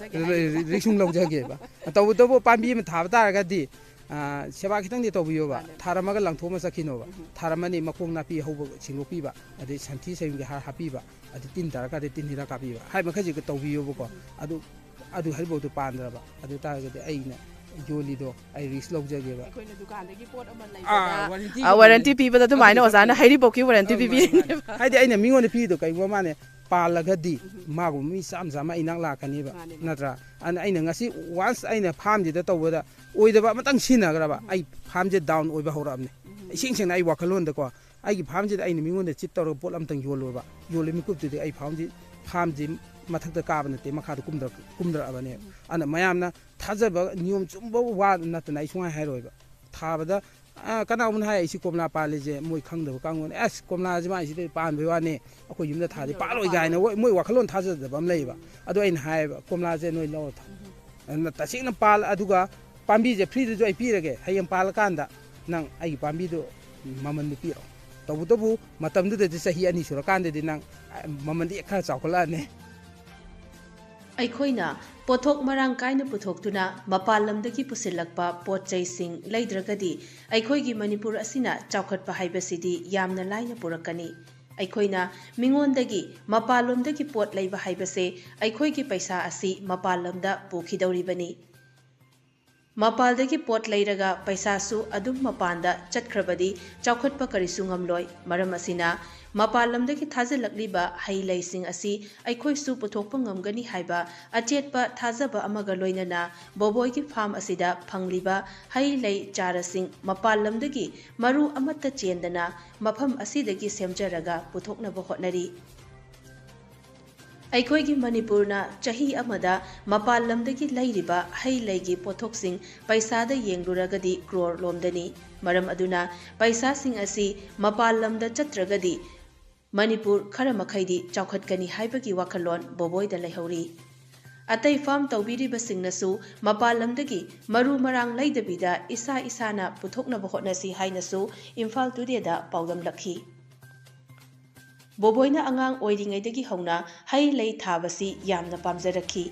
ꯔꯤꯛꯁ ꯂꯧꯖꯒꯦꯕ꯫ ꯇꯧꯕꯇꯕꯨ ꯄꯥꯝꯕꯤ ꯑꯃ ꯊꯥꯕ ꯇꯥꯔꯒꯗꯤ, ꯑ, ꯁꯦꯕꯥ ꯈꯤꯇꯪꯗꯤ ꯇꯧꯕꯤꯌꯣꯕ꯫ ꯊꯥꯔꯝꯃꯒ ꯂꯪꯊꯣꯛꯑꯃ ꯆꯠꯈꯤꯅꯣꯕ꯫ ꯊꯥꯔꯝꯃꯅꯤ ꯃꯈꯣꯡ ꯅꯥꯄꯤ ꯍꯧꯕ ꯁꯦꯡꯗꯣꯛꯄꯤꯕ, ꯑꯗꯩ ꯁꯟꯊꯤ ꯁꯟꯌꯨꯡꯒꯤ ꯍꯥꯔ ꯍꯥꯞꯄꯤꯕ, ꯑꯗꯩ ꯇꯤꯟ ꯇꯥꯔꯀꯥꯟꯗ ꯇꯤꯟ ꯍꯤꯗꯥꯛ ꯀꯥꯞꯄꯤꯕ, ꯍꯥꯏ ꯃꯈꯩꯁꯤꯒ ꯇꯧꯕꯤꯌꯣꯕꯀꯣ꯫ ꯑꯗꯨ, ꯑꯗꯨ ꯍꯧꯖꯤꯛꯐꯥꯎꯗ ꯄꯥꯟꯗ꯭ꯔꯕ, ꯑꯗꯨ ꯇꯥꯔꯒꯗꯤ ꯑꯩꯅ ꯌꯣꯜꯂꯤꯗꯣ ꯑꯩ ꯔꯤꯛꯁ ꯂꯧꯖꯒꯦꯕ꯫ ꯑꯩꯈꯣꯏꯅ ꯗꯨꯀꯥꯟꯗꯒꯤ ꯄꯣꯠ ꯑꯃ ꯑꯥ, ꯂꯩꯕꯗ ꯋꯥꯔꯦꯟꯇꯤ ꯑ, ꯋꯥꯔꯦꯟꯇꯤ ꯄꯤꯕꯗ ꯑꯗꯨꯃꯥꯏꯅ ꯑꯗꯨ ꯑꯣꯖꯥꯅ ꯍꯥꯏꯔꯤꯕꯣꯛꯀꯤ ꯋꯥꯔꯦꯟꯇꯤ ꯑ, ꯃꯥꯅꯦ, ꯄꯤꯕꯤꯔꯤꯅꯦꯕ꯫ ꯃꯥꯅꯦ꯫ ꯍꯥꯏꯗꯤ ꯑꯩꯅ ꯃꯤꯉꯣꯟꯗ ꯄꯤꯔꯤꯗꯣ ꯀꯩꯒꯨꯝꯕ ꯃꯥꯅꯦ ꯄꯥꯜꯂꯒꯗꯤ ꯃꯥꯒꯨꯝꯕ ꯃꯤ ꯆꯥꯝ ꯆꯥꯝꯃ ꯑꯩ ꯅꯥꯛ ꯂꯥꯛꯀꯅꯦꯕ꯫ ꯃꯥꯅꯦ, ꯃꯥꯅꯦ꯫ ꯅꯠꯇ꯭ꯔꯥ? ꯑꯗꯨꯅ ꯑꯩꯅ ꯉꯁꯤ ꯋꯥꯟꯁ ꯑꯩꯅ ꯐꯥꯔꯝꯁꯤꯗ ꯇꯧꯕꯗ ꯑꯣꯏꯗꯕ ꯑꯃꯇꯪ ꯁꯤꯖꯤꯟꯅꯈ꯭ꯔꯕ ꯑꯩ ꯐꯥꯔꯝꯁꯦ ꯗꯥꯎꯟ ꯑꯣꯏꯕ ꯍꯧꯔꯛꯑꯕꯅꯦ꯫ ꯏꯁꯦꯡ ꯁꯦꯡꯅ ꯑꯩ ꯋꯥꯈꯜꯂꯣꯟꯗꯀꯣ ꯑꯩꯒꯤ ꯐꯥꯔꯝꯁꯤꯗ ꯑꯩꯅ ꯃꯤꯉꯣꯟꯗ ꯆꯤꯠ ꯇꯧꯔꯒ ꯄꯣꯠ ꯑꯝꯇꯪ ꯌꯣꯜꯂꯨꯔꯕ, ꯌꯣꯜꯂꯤ ꯃꯤꯀꯨꯞꯇꯨꯗꯤ ꯑꯩ ꯐꯥꯔꯝꯁꯤ, ꯐꯥꯔꯝꯁꯤ ꯃꯊꯛꯇ ꯀꯥꯕ ꯅꯠꯇꯦ, ꯃꯈꯥꯗ ꯀꯨꯝꯊꯔꯛ-, ꯀꯨꯝꯊꯔꯛꯑꯕꯅꯦꯕ꯫ ꯑꯗꯨꯅ ꯃꯌꯥꯝꯅ ꯊꯥꯖꯕ ꯅꯤꯌꯣꯝ ꯆꯨꯝꯕ ꯋꯥ ꯅꯠꯇꯅ ꯑꯩ ꯁꯨꯡꯍꯥꯏ ꯍꯥꯏꯔꯣꯏꯕ꯫ ꯊꯥꯕꯗ, ꯑ, ꯀꯅꯥꯒꯨꯝꯕꯅ ꯍꯥꯏ ꯑꯩꯁꯤ ꯀꯣꯝꯂꯥ ꯄꯥꯜꯂꯤꯁꯦ ꯃꯣꯏ ꯈꯪꯗꯕ ꯀꯥꯡꯕꯨꯅ, "ꯑꯁ, ꯀꯣꯝꯂꯥꯁꯤ ꯃꯥꯏꯁꯤꯗ ꯄꯥꯟꯕꯩ ꯋꯥꯅꯤ, ꯑꯩꯈꯣꯏ ꯌꯨꯝꯗ ꯊꯥꯗꯤ ꯄꯥꯜꯂꯣꯏ" ꯀꯥꯏꯅ ꯃꯣꯏ, ꯃꯣꯏ ꯋꯥꯈꯜꯂꯣꯟ ꯊꯥꯖꯗꯕ ꯑꯃ ꯂꯩꯌꯦꯕ꯫ ꯑꯗꯣ ꯑꯩꯅ ꯍꯥꯏꯌꯦꯕ, "ꯀꯣꯝꯂꯥꯁꯦ ꯅꯣꯏ ꯂꯧꯔ ꯊꯥ-, ꯑꯗꯨꯅ ꯇꯁꯦꯡꯅ ꯄꯥꯜ-, ꯑꯗꯨꯒ ꯄꯥꯝꯕꯤꯁꯦ ꯐ꯭ꯔꯤꯗꯁꯨ ꯑꯩ ꯄꯤꯔꯒꯦ, ꯍꯌꯦꯡ ꯄꯥꯜꯂꯀꯥꯟꯗ ꯅꯪ ꯑꯩꯒꯤ ꯄꯥꯝꯕꯤꯗꯣ ꯃꯃꯟꯗꯨ ꯄꯤꯔꯛꯑꯣ꯫ ꯇꯧꯕꯇꯕꯨ ꯃꯇꯝꯗꯨꯗꯗꯤ ꯆꯍꯤ ꯑꯅꯤ ꯁꯨꯔꯀꯥꯟꯗꯗꯤ ꯅꯪ, ꯑ, ꯃꯃꯟꯗꯤ ꯈꯔ ꯆꯥꯎꯈꯠꯂꯛꯑꯅꯤ"꯫ ꯑꯩꯈꯣꯏꯅ ꯄꯣꯠꯊꯣꯛ ꯃꯔꯥꯡ ꯀꯥꯏꯅ ꯄꯨꯊꯣꯛꯇꯨꯅ ꯃꯄꯥꯟ ꯂꯝꯗꯒꯤ ꯄꯨꯁꯤꯜꯂꯛꯄ ꯄꯣꯠ ꯆꯩꯁꯤꯡ ꯂꯩꯗ꯭ꯔꯒꯗꯤ ꯑꯩꯈꯣꯏꯒꯤ ꯃꯅꯤꯄꯨꯔ ꯑꯁꯤꯅ ꯆꯥꯎꯈꯠꯄ ꯍꯥꯏꯕꯁꯤꯗꯤ ꯌꯥꯝꯅ ꯂꯥꯏꯅ ꯄꯨꯔꯛꯀꯅꯤ꯫ ꯑꯩꯈꯣꯏꯅ ꯃꯤꯉꯣꯟꯗꯒꯤ ꯃꯄꯥꯟꯂꯣꯝꯗꯒꯤ ꯄꯣꯠ ꯂꯩꯕ ꯍꯥꯏꯕꯁꯦ ꯑꯩꯈꯣꯏꯒꯤ ꯄꯩꯁꯥ ꯑꯁꯤ ꯃꯄꯥꯟ ꯂꯝꯗ ꯄꯨꯈꯤꯗꯧꯔꯤꯕꯅꯤ꯫ ꯃꯄꯥꯜꯗꯒꯤ ꯄꯣꯠ ꯂꯩꯔꯒ ꯄꯩꯁꯥꯁꯨ ꯑꯗꯨꯝ ꯃꯄꯥꯟꯗ ꯆꯠꯈ꯭ꯔꯕꯗꯤ ꯆꯥꯎꯈꯠꯄ ꯀꯔꯤꯁꯨ ꯉꯝꯂꯣꯏ꯫ ꯃꯔꯝ ꯑꯁꯤꯅ, ꯃꯄꯥꯟ ꯂꯝꯗꯒꯤ ꯊꯥꯖꯤꯜꯂꯛꯂꯤꯕ ꯍꯩ ꯂꯩꯁꯤꯡ ꯑꯁꯤ ꯑꯩꯈꯣꯏꯁꯨ ꯄꯨꯊꯣꯛꯄ ꯉꯝꯒꯅꯤ ꯍꯥꯏꯕ ꯑꯆꯦꯠꯄ ꯊꯥꯖꯕ ꯑꯃꯒ ꯂꯣꯏꯅꯅ ꯕꯣꯕꯣꯏꯒꯤ ꯐꯥꯝ ꯑꯁꯤꯗ ꯐꯪꯂꯤꯕ ꯍꯩ ꯂꯩ ꯆꯥꯔꯥꯁꯤꯡ ꯃꯄꯥꯟ ꯂꯝꯗꯒꯤ ꯃꯔꯨ ꯑꯃꯠꯇ ꯆꯦꯟꯗꯅ ꯃꯐꯝ ꯑꯁꯤꯗꯒꯤ ꯁꯦꯝꯖꯔꯒ ꯄꯨꯊꯣꯛꯅꯕ ꯍꯣꯠꯅꯔꯤ꯫ ꯑꯩꯈꯣꯏꯒꯤ ꯃꯅꯤꯄꯨꯔꯅ ꯆꯍꯤ ꯑꯃꯗ ꯃꯄꯥꯟ ꯂꯝꯗꯒꯤ ꯂꯩꯔꯤꯕ ꯍꯩ ꯂꯩꯒꯤ ꯄꯣꯠꯊꯣꯛꯁꯤꯡ ꯄꯩꯁꯥꯗ ꯌꯦꯡꯂꯨꯔꯒꯗꯤ ꯀ꯭ꯔꯣꯔ ꯂꯣꯝꯗꯅꯤ꯫ ꯃꯔꯝ ꯑꯗꯨꯅ ꯄꯩꯁꯥꯁꯤꯡ ꯑꯁꯤ ꯃꯄꯥꯟ ꯂꯝꯗ ꯆꯠꯇ꯭ꯔꯒꯗꯤ ꯃꯅꯤꯄꯨꯔ ꯈꯔ ꯃꯈꯩꯗꯤ ꯆꯥꯎꯈꯠꯀꯅꯤ ꯍꯥꯏꯕꯒꯤ ꯋꯥꯈꯜꯂꯣꯟ ꯕꯣꯕꯣꯏꯗ ꯂꯩꯍꯧꯔꯤ꯫ ꯑꯇꯩ ꯐꯥꯔꯝ ꯇꯧꯕꯤꯔꯤꯕꯁꯤꯡꯅꯁꯨ ꯃꯄꯥꯟ ꯂꯝꯗꯒꯤ ꯃꯔꯨ ꯃꯔꯥꯡ ꯂꯩꯗꯕꯤꯗ ꯏꯁꯥ ꯏꯁꯥꯅ ꯄꯨꯊꯣꯛꯅꯕ ꯍꯣꯠꯅꯁꯤ ꯍꯥꯏꯅꯁꯨ ꯏꯝꯐꯥꯜ ꯇꯨꯗꯦꯗ ꯄꯥꯎꯗꯝꯂꯛꯈꯤ꯫ ꯕꯣꯕꯣꯏꯅ ꯑꯉꯥꯡ ꯑꯣꯏꯔꯤꯉꯩꯗꯒꯤ ꯍꯧꯅ ꯍꯩ ꯂꯩ ꯊꯥꯕꯁꯤ ꯌꯥꯝꯅ ꯄꯥꯝꯖꯔꯛꯈꯤ꯫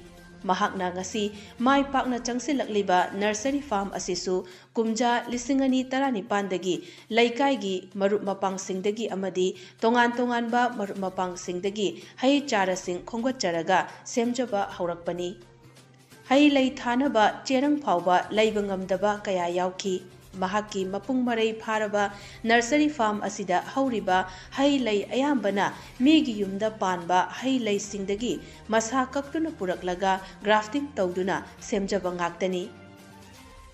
ꯃꯍꯥꯛꯅ ꯉꯁꯤ ꯃꯥꯏ ꯄꯥꯛꯅ ꯆꯪꯁꯤꯜꯂꯛꯂꯤꯕ ꯅꯔꯁꯔꯤ ꯐꯥꯔꯝ ꯑꯁꯤꯁꯨ ꯀꯨꯝꯖꯥ ꯂꯤꯁꯤꯡ ꯑꯅꯤ ꯇꯔꯥꯅꯤꯄꯥꯟꯗꯒꯤ ꯂꯩꯀꯥꯏꯒꯤ ꯃꯔꯨꯞ ꯃꯄꯥꯡꯁꯤꯡꯗꯒꯤ ꯑꯃꯗꯤ ꯇꯣꯉꯥꯟ ꯇꯣꯉꯥꯟꯕ ꯃꯔꯨꯞ ꯃꯄꯥꯡꯁꯤꯡꯗꯒꯤ ꯍꯩ ꯆꯥꯔꯥꯁꯤꯡ ꯈꯣꯝꯒꯠꯆꯔꯒ ꯁꯦꯝꯖꯕ ꯍꯧꯔꯛꯄꯅꯤ꯫ ꯍꯩ ꯂꯩ ꯊꯥꯅꯕ ꯆꯦꯔꯪ ꯐꯥꯎꯕ ꯂꯩꯕ ꯉꯝꯗꯕ ꯀꯌꯥ ꯌꯥꯎꯈꯤ꯫ ꯃꯍꯥꯛꯀꯤ ꯃꯄꯨꯡ ꯃꯔꯩ ꯐꯥꯔꯕ ꯅꯔꯁꯔꯤ ꯐꯥꯔꯝ ꯑꯁꯤꯗ ꯍꯧꯔꯤꯕ ꯍꯩ ꯂꯩ ꯑꯌꯥꯝꯕꯅ ꯃꯤꯒꯤ ꯌꯨꯝꯗ ꯄꯥꯟꯕ ꯍꯩ ꯂꯩꯁꯤꯡꯗꯒꯤ ꯃꯁꯥ ꯀꯛꯇꯨꯅ ꯄꯨꯔꯛꯂꯒ ꯒ꯭ꯔꯥꯐꯇꯤꯡ ꯇꯧꯗꯨꯅ ꯁꯦꯝꯖꯕ ꯉꯥꯛꯇꯅꯤ꯫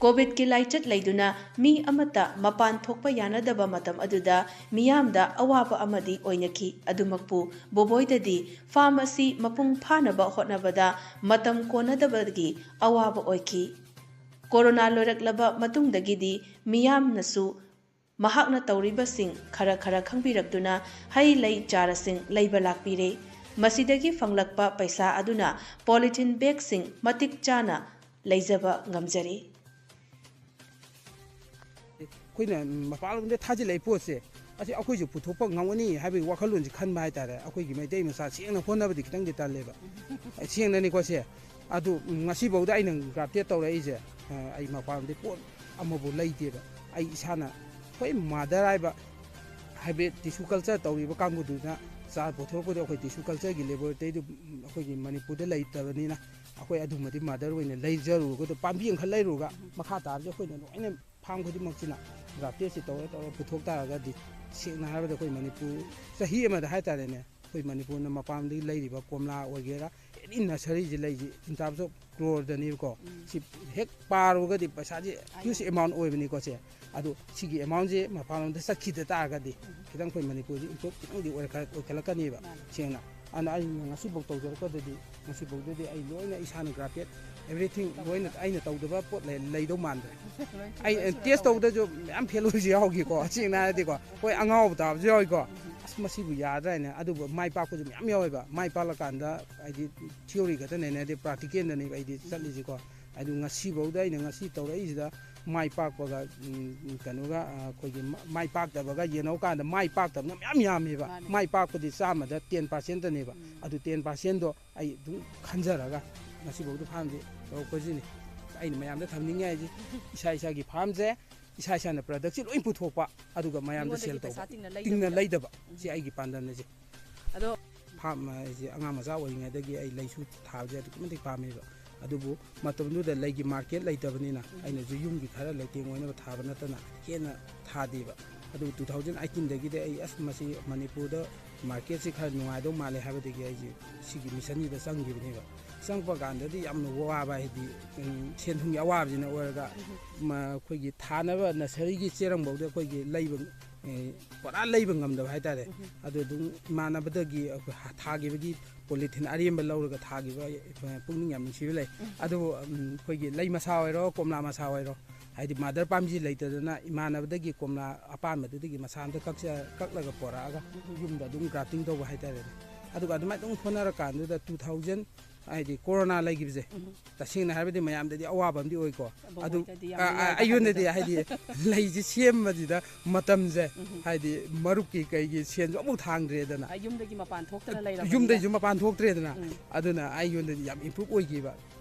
ꯀꯣꯚꯤꯗꯀꯤ ꯂꯥꯏꯆꯠ ꯂꯩꯗꯨꯅ ꯃꯤ ꯑꯃꯠꯇ ꯃꯄꯥꯟ ꯊꯣꯛꯄ ꯌꯥꯅꯗꯕ ꯃꯇꯝ ꯑꯗꯨꯗ ꯃꯤꯌꯥꯝꯗ ꯑꯋꯥꯕ ꯑꯃꯗꯤ ꯑꯣꯏꯅꯈꯤ꯫ ꯑꯗꯨꯃꯛꯄꯨ ꯕꯣꯕꯣꯏꯗꯗꯤ ꯐꯥꯔꯝ ꯑꯁꯤ ꯃꯄꯨꯡ ꯐꯥꯅꯕ ꯍꯣꯠꯅꯕꯗ ꯃꯇꯝ ꯀꯣꯟꯅꯗꯕꯒꯤ ꯑꯋꯥꯕ ꯑꯣꯏꯈꯤ꯫ ꯀꯣꯔꯣꯅꯥ ꯂꯣꯏꯔꯛꯂꯕ ꯃꯇꯨꯡꯗꯒꯤꯗꯤ ꯃꯤꯌꯥꯝꯅꯁꯨ ꯃꯍꯥꯛꯅ ꯇꯧꯔꯤꯕꯁꯤꯡ ꯈꯔ ꯈꯔ ꯈꯪꯕꯤꯔꯛꯇꯨꯅ ꯍꯩ ꯂꯩ ꯆꯥꯔꯥꯁꯤꯡ ꯂꯩꯕ ꯂꯥꯛꯄꯤꯔꯦ꯫ ꯃꯁꯤꯗꯒꯤ ꯐꯪꯂꯛꯄ ꯄꯩꯁꯥ ꯑꯗꯨꯅ ꯄꯣꯂꯤꯊꯤꯟ ꯕꯦꯒꯁꯤꯡ ꯃꯇꯤꯛ ꯆꯥꯅ ꯂꯩꯖꯕ ꯉꯝꯖꯔꯦ꯫ ꯑꯩꯈꯣꯏꯅ ꯃꯄꯥꯟꯂꯣꯝꯗ ꯊꯥꯖꯤꯜꯂꯛꯏ ꯄꯣꯠꯁꯦ ꯑꯁꯤ ꯑꯩꯈꯣꯏꯁꯨ ꯄꯨꯊꯣꯛꯄ ꯉꯝꯒꯅꯤ ꯍꯥꯏꯕꯒꯤ ꯋꯥꯈꯜꯂꯣꯟꯁꯤ ꯈꯟꯕ ꯍꯥꯏꯇꯥꯔꯦ꯫ ꯑꯩꯈꯣꯏꯒꯤ ꯃꯩꯇꯩ ꯃꯆꯥ ꯁꯦꯡꯅ ꯍꯣꯠꯅꯕꯗꯤ ꯈꯤꯇꯪꯗꯤ ꯇꯜꯂꯦꯕ꯫ ꯁꯦꯡꯅꯅꯤꯀꯣ ꯁꯦ꯫ ꯑꯗꯨ ꯉꯁꯤꯐꯥꯎꯗ ꯑꯩꯅ ꯒ꯭ꯔꯥꯐꯇꯦꯠ ꯇꯧꯔꯛꯏꯁꯦ, ꯑꯩ ꯃꯄꯥꯟꯂꯣꯝꯗꯒꯤ ꯄꯣꯠ ꯑꯃꯐꯥꯎ ꯂꯩꯇꯦꯕ꯫ ꯑꯩ ꯏꯁꯥꯅ ꯑꯩꯈꯣꯏ ꯃꯥꯗꯔ ꯍꯥꯏꯕ ꯍꯥꯏꯕꯗꯤ ꯇꯤꯁꯨ ꯀꯜꯆꯔ ꯇꯧꯔꯤꯕ ꯀꯥꯡꯕꯨꯗꯨꯅ ꯆꯥꯔ ꯄꯨꯊꯣꯔꯛꯄꯗꯣ ꯑꯩꯈꯣꯏ ꯇꯤꯁꯨ ꯀꯜꯆꯔꯒꯤ ꯂꯦꯕꯣꯔꯦꯇꯔꯤꯗꯨ ꯑꯩꯈꯣꯏꯒꯤ ꯃꯅꯤꯄꯨꯔꯗ ꯂꯩꯇꯕꯅꯤꯅ ꯑꯩꯈꯣꯏ ꯑꯗꯨꯃꯗꯤ ꯃꯥꯗꯔ ꯑꯣꯏꯅ ꯂꯩꯖꯔꯨꯔꯒ ꯄꯥꯝꯕꯤ ꯑꯃꯈꯛ ꯂꯩꯔꯨꯔꯒ ꯃꯈꯥ ꯇꯥꯕꯁꯦ ꯑꯩꯈꯣꯏꯅ ꯂꯣꯏꯅ ꯐꯥꯔꯝ ꯈꯨꯗꯤꯡꯃꯛꯁꯤꯅ ꯒ꯭ꯔꯥꯐꯇꯦꯠꯁꯤ ꯇꯧꯔ ꯇꯧꯔ ꯄꯨꯊꯣꯛ ꯇꯥꯔꯒꯗꯤ ꯁꯦꯡꯅ ꯍꯥꯏꯔꯕꯗ ꯑꯩꯈꯣꯏ ꯃꯅꯤꯄꯨꯔ ꯆꯍꯤ ꯑꯃꯗ ꯍꯥꯏꯇꯥꯔꯦꯅꯦ, ꯑꯩꯈꯣꯏ ꯃꯅꯤꯄꯨꯔꯅ ꯃꯄꯥꯟꯗꯒꯤ ꯂꯩꯔꯤꯕ ꯀꯣꯝꯂꯥ ꯑꯣꯏꯒꯦꯔꯥ, ꯑꯦꯅꯤ ꯅꯁꯔꯤꯁꯤ ꯂꯩꯁꯤ in terms of ꯀ꯭ꯔꯣꯔꯗꯅꯦꯕꯀꯣ꯫ ꯁꯤ ꯍꯦꯛ ꯄꯥꯔꯨꯔꯒꯗꯤ ꯄꯩꯁꯥꯁꯦ huge amount ꯑꯣꯏꯕꯅꯤꯀꯣ ꯁꯦ꯫ ꯑꯗꯣ ꯁꯤꯒꯤ ꯑꯦꯃꯥꯎꯟꯁꯦ ꯃꯄꯥꯟꯂꯣꯝꯗ ꯆꯠꯈꯤꯗ ꯇꯥꯔꯒꯗꯤ ꯈꯤꯇꯪ ꯑꯩꯈꯣꯏ ꯃꯅꯤꯄꯨꯔꯁꯤ ꯏꯝꯄ꯭ꯔꯨꯞ ꯈꯤꯇꯪꯗꯤ ꯑꯣꯏꯔꯛꯀ- ꯑꯣꯏꯈꯠꯂꯛꯀꯅꯦꯕ ꯁꯦꯡꯅ꯫ ꯑꯗꯨꯅ ꯑꯩꯅ ꯉꯁꯤꯐꯥꯎ ꯇꯧꯖꯔꯛꯄꯗꯗꯤ, ꯉꯁꯤꯐꯥꯎꯗꯗꯤ ꯑꯩ ꯂꯣꯏꯅ ꯏꯁꯥꯅ ꯒ꯭ꯔꯥꯐꯇꯦꯠ everything ꯂꯣꯏꯅ ꯑꯩꯅ ꯇꯧꯗꯕ ꯄꯣꯠ ꯂꯩ- ꯂꯩꯗꯧ ꯃꯥꯟꯗ꯭ꯔꯦ꯫ ꯑꯩ ꯇꯦꯁ ꯇꯧꯕꯗꯁꯨ ꯃꯌꯥꯝ ꯐꯦꯜ ꯑꯣꯏꯕꯁꯨ ꯌꯥꯎꯈꯤꯀꯣ, ꯁꯦꯡꯅ ꯍꯥꯏꯔꯗꯤꯀꯣ꯫ ꯍꯣꯏ, ꯑꯉꯥꯎꯕ ꯇꯥꯕꯁꯨ ꯌꯥꯎꯏꯀꯣ꯫ ꯑꯁ, ꯃꯁꯤꯕꯨ ꯌꯥꯗ꯭ꯔꯥ ꯍꯥꯏꯅ꯫ ꯑꯗꯨꯕꯨ ꯃꯥꯏ ꯄꯥꯛꯄꯁꯨ ꯃꯌꯥꯝ ꯌꯥꯎꯋꯦꯕ꯫ ꯃꯥꯏ ꯄꯥꯛꯂꯀꯥꯟꯗ ꯍꯥꯏꯗꯤ ꯊꯤꯑꯣꯔꯤ ꯈꯛꯇ ꯅꯩꯅꯗꯦ, ꯄ꯭ꯔꯥꯛꯇꯤꯀꯦꯜꯗꯅꯦꯕ ꯑꯩꯗꯤ ꯆꯠꯂꯤꯁꯤꯀꯣ꯫ ꯑꯗꯨ ꯉꯁꯤꯐꯥꯎꯗ ꯑꯩꯅ ꯉꯁꯤ ꯇꯧꯔꯛꯏꯁꯤꯗ ꯃꯥꯏ ꯄꯥꯛꯄꯒ, ꯎꯝ, ꯀꯩꯅꯣꯒ, ꯑ, ꯑꯩꯈꯣꯏꯒꯤ ꯃ-, ꯃꯥꯏ ꯄꯥꯛꯇꯕꯒ ꯌꯦꯡꯅꯧ ꯀꯥꯟꯗ ꯃꯥꯏ ꯄꯥꯛꯇꯕꯅ ꯃꯌꯥꯝ ꯌꯥꯝꯃꯦꯕ꯫ ꯃꯥꯅꯦ꯫ ꯃꯥꯏ ꯄꯥꯛꯄꯗꯤ ꯆꯥꯝꯃꯗ ten percent ꯇꯅꯦꯕ꯫ ꯎꯝ꯫ ꯑꯗꯨ ten percent ꯗꯣ ꯑꯩ ꯑꯗꯨꯝ ꯈꯟꯖꯔꯒ ꯉꯁꯤꯐꯥꯎꯗ farm ꯁꯦ ꯇꯧꯔꯛꯄꯁꯤꯅꯤ꯫ ꯑꯩꯅ ꯃꯌꯥꯝꯗ ꯊꯝꯅꯤꯡꯉꯦ ꯍꯥꯏꯁꯦ, ꯏꯁꯥ ꯏꯁꯥꯒꯤ farm ꯁꯦ, ꯏꯁꯥ ꯏꯁꯥꯅ product ꯁꯦ ꯂꯣꯏ ꯄꯨꯊꯣꯛꯄ, ꯑꯗꯨꯒ ꯃꯌꯥꯝꯗ ꯃꯤꯉꯣꯟꯗꯒꯤ sell ꯄꯩꯁꯥ ꯇꯧꯕ꯫ ꯇꯤꯡꯅ ꯂꯩꯗꯕꯗꯣ꯫ ꯇꯤꯡꯅ ꯂꯩꯗꯕ꯫ ꯎꯝ꯫ ꯁꯤ ꯑꯩꯒꯤ ꯄꯥꯟꯗꯝꯅꯤ ꯁꯤ꯫ ꯑꯗꯣ farm ꯍꯥꯏꯁꯦ ꯑꯉꯥꯡ ꯃꯆꯥ ꯑꯣꯏꯔꯤꯉꯩꯗꯒꯤ ꯑꯩ ꯂꯩꯁꯨ ꯊꯥꯕꯁꯦ ꯑꯗꯨꯛꯀꯤ ꯃꯇꯤꯛ ꯄꯥꯝꯃꯦꯕ꯫ ꯑꯗꯨꯕꯨ ꯃꯇꯝꯗꯨꯗ ꯂꯩꯒꯤ market ꯂꯩꯇꯕꯅꯤꯅ ꯎꯝ꯫ ꯑꯩꯅꯁꯨ ꯌꯨꯝꯒꯤ ꯈꯔ ꯂꯩꯇꯦꯡ ꯑꯣꯏꯅꯕ ꯊꯥꯕ ꯅꯠꯇꯅ ꯍꯦꯟꯅ ꯊꯥꯗꯦꯕ꯫ ꯑꯗꯨꯕꯨ two thousand eighteen ꯗꯒꯤꯗꯤ ꯑꯩ, "ꯑꯁ, ꯃꯁꯤ ꯃꯅꯤꯄꯨꯔꯗ market ꯁꯤ ꯈꯔ ꯅꯨꯡꯉꯥꯏꯗꯧ ꯃꯥꯜꯂꯦ" ꯍꯥꯏꯕꯗꯒꯤ ꯑꯩꯁꯦ ꯁꯤꯒꯤ mission ꯁꯤꯗ ꯆꯪꯈꯤꯕꯅꯦꯕ꯫ ꯆꯪꯉꯛꯄ ꯀꯥꯟꯗꯗꯤ ꯌꯥꯝꯅ ꯋꯥꯕ ꯍꯥꯏꯗꯤ, ꯎꯝ, ꯁꯦꯟ ꯊꯨꯝꯒꯤ ꯑꯋꯥꯕꯁꯤꯅ ꯑꯣꯏꯔꯒ, ꯎꯝ꯫ ꯃ-, ꯑꯩꯈꯣꯏꯒꯤ ꯊꯥꯅꯕ nursery ꯒꯤ ꯆꯦꯔꯪꯐꯥꯎꯗ ꯑꯩꯈꯣꯏꯒꯤ ꯂꯩꯕ, ꯑꯦ, ꯄꯨꯔꯥ ꯂꯩꯕ ꯉꯝꯗꯕ ꯍꯥꯏꯇꯥꯔꯦ꯫ ꯎꯝ꯫ ꯑꯗꯨ ꯑꯗꯨꯝ ꯏꯃꯥꯟꯅꯕꯗꯒꯤ ꯑꯩꯈꯣꯏ ꯍꯥ-, ꯊꯥꯈꯤꯕꯒꯤ polythene ꯑꯔꯦꯝꯕ ꯂꯧꯔꯒ ꯊꯥꯈꯤꯕ, ꯑꯦ, ꯄꯨꯛꯅꯤꯡ ꯌꯥꯝ ꯅꯨꯡꯁꯤꯕ ꯂꯩ꯫ ꯎꯝ꯫ ꯑꯗꯨꯕꯨ, ꯎꯝ, ꯑꯩꯈꯣꯏꯒꯤ ꯂꯩ ꯃꯁꯥ ꯑꯣꯏꯔꯣ, ꯀꯣꯝꯂꯥ ꯃꯁꯥ ꯑꯣꯏꯔꯣ, ꯍꯥꯏꯗꯤ mother ꯄꯥꯝꯕꯤ ꯂꯩꯇꯗꯅ ꯏꯃꯥꯟꯅꯕꯗꯒꯤ ꯀꯣꯝꯂꯥ ꯑꯄꯥꯟꯕꯗꯨꯗꯒꯤ ꯃꯁꯥ ꯑꯝꯇ ꯀꯛꯆ-, ꯀꯛꯂꯒ ꯄꯣꯔꯛꯑꯒ ꯎꯝ꯫ ꯌꯨꯝꯗ ꯑꯗꯨꯝ grafting ꯇꯧꯕ ꯍꯥꯏꯇꯥꯔꯦꯅꯦ꯫ ꯑꯗꯨꯒ ꯑꯗꯨꯃꯥꯏꯅ ꯑꯗꯨꯝ ꯍꯣꯠꯅꯔꯀꯥꯟꯗꯨꯗ two thousand, ꯍꯥꯏꯗꯤ corona ꯂꯩꯈꯤꯕꯁꯦ, ꯎꯝ꯫ ꯇꯁꯦꯡꯅ ꯍꯥꯏꯔꯕꯗꯤ ꯃꯌꯥꯝꯗꯗꯤ ꯑꯋꯥꯕ ꯑꯃꯗꯤ ꯑꯣꯏꯀꯣ꯫ ꯑꯗꯨ, ꯕꯣꯕꯣꯛꯇꯗꯤ ꯌꯥꯝ ꯑ, ꯑ, ꯅꯨꯡꯉꯥꯏꯕ ꯑꯩꯉꯣꯟꯗꯗꯤ ꯍꯥꯏꯕꯗꯣ꯫ ꯍꯥꯏꯗꯤ ꯂꯩꯁꯦ ꯁꯦꯝꯕꯁꯤꯗ ꯃꯇꯝꯁꯦ, ꯎꯝ꯫ ꯍꯥꯏꯗꯤ ꯃꯔꯨꯞꯀꯤ ꯀꯩꯒꯤ ꯁꯦꯟꯁꯨ ꯑꯃꯨꯛ ꯊꯥꯡꯗ꯭ꯔꯦꯗꯅ꯫ ꯑ, ꯌꯨꯝꯗꯒꯤ ꯃꯄꯥꯟ ꯊꯣꯛꯇꯅ ꯂꯩꯔꯕꯅꯤꯅ꯫ ꯌꯨꯝꯗꯩꯁꯨ ꯃꯄꯥꯟ ꯊꯣꯛꯇ꯭ꯔꯦꯗꯅ꯫ ꯎꯝ꯫ ꯑꯗꯨꯅ ꯑꯩꯉꯣꯟꯗꯗꯤ ꯌꯥꯝ improve ꯑꯣꯏꯈꯤꯕ꯫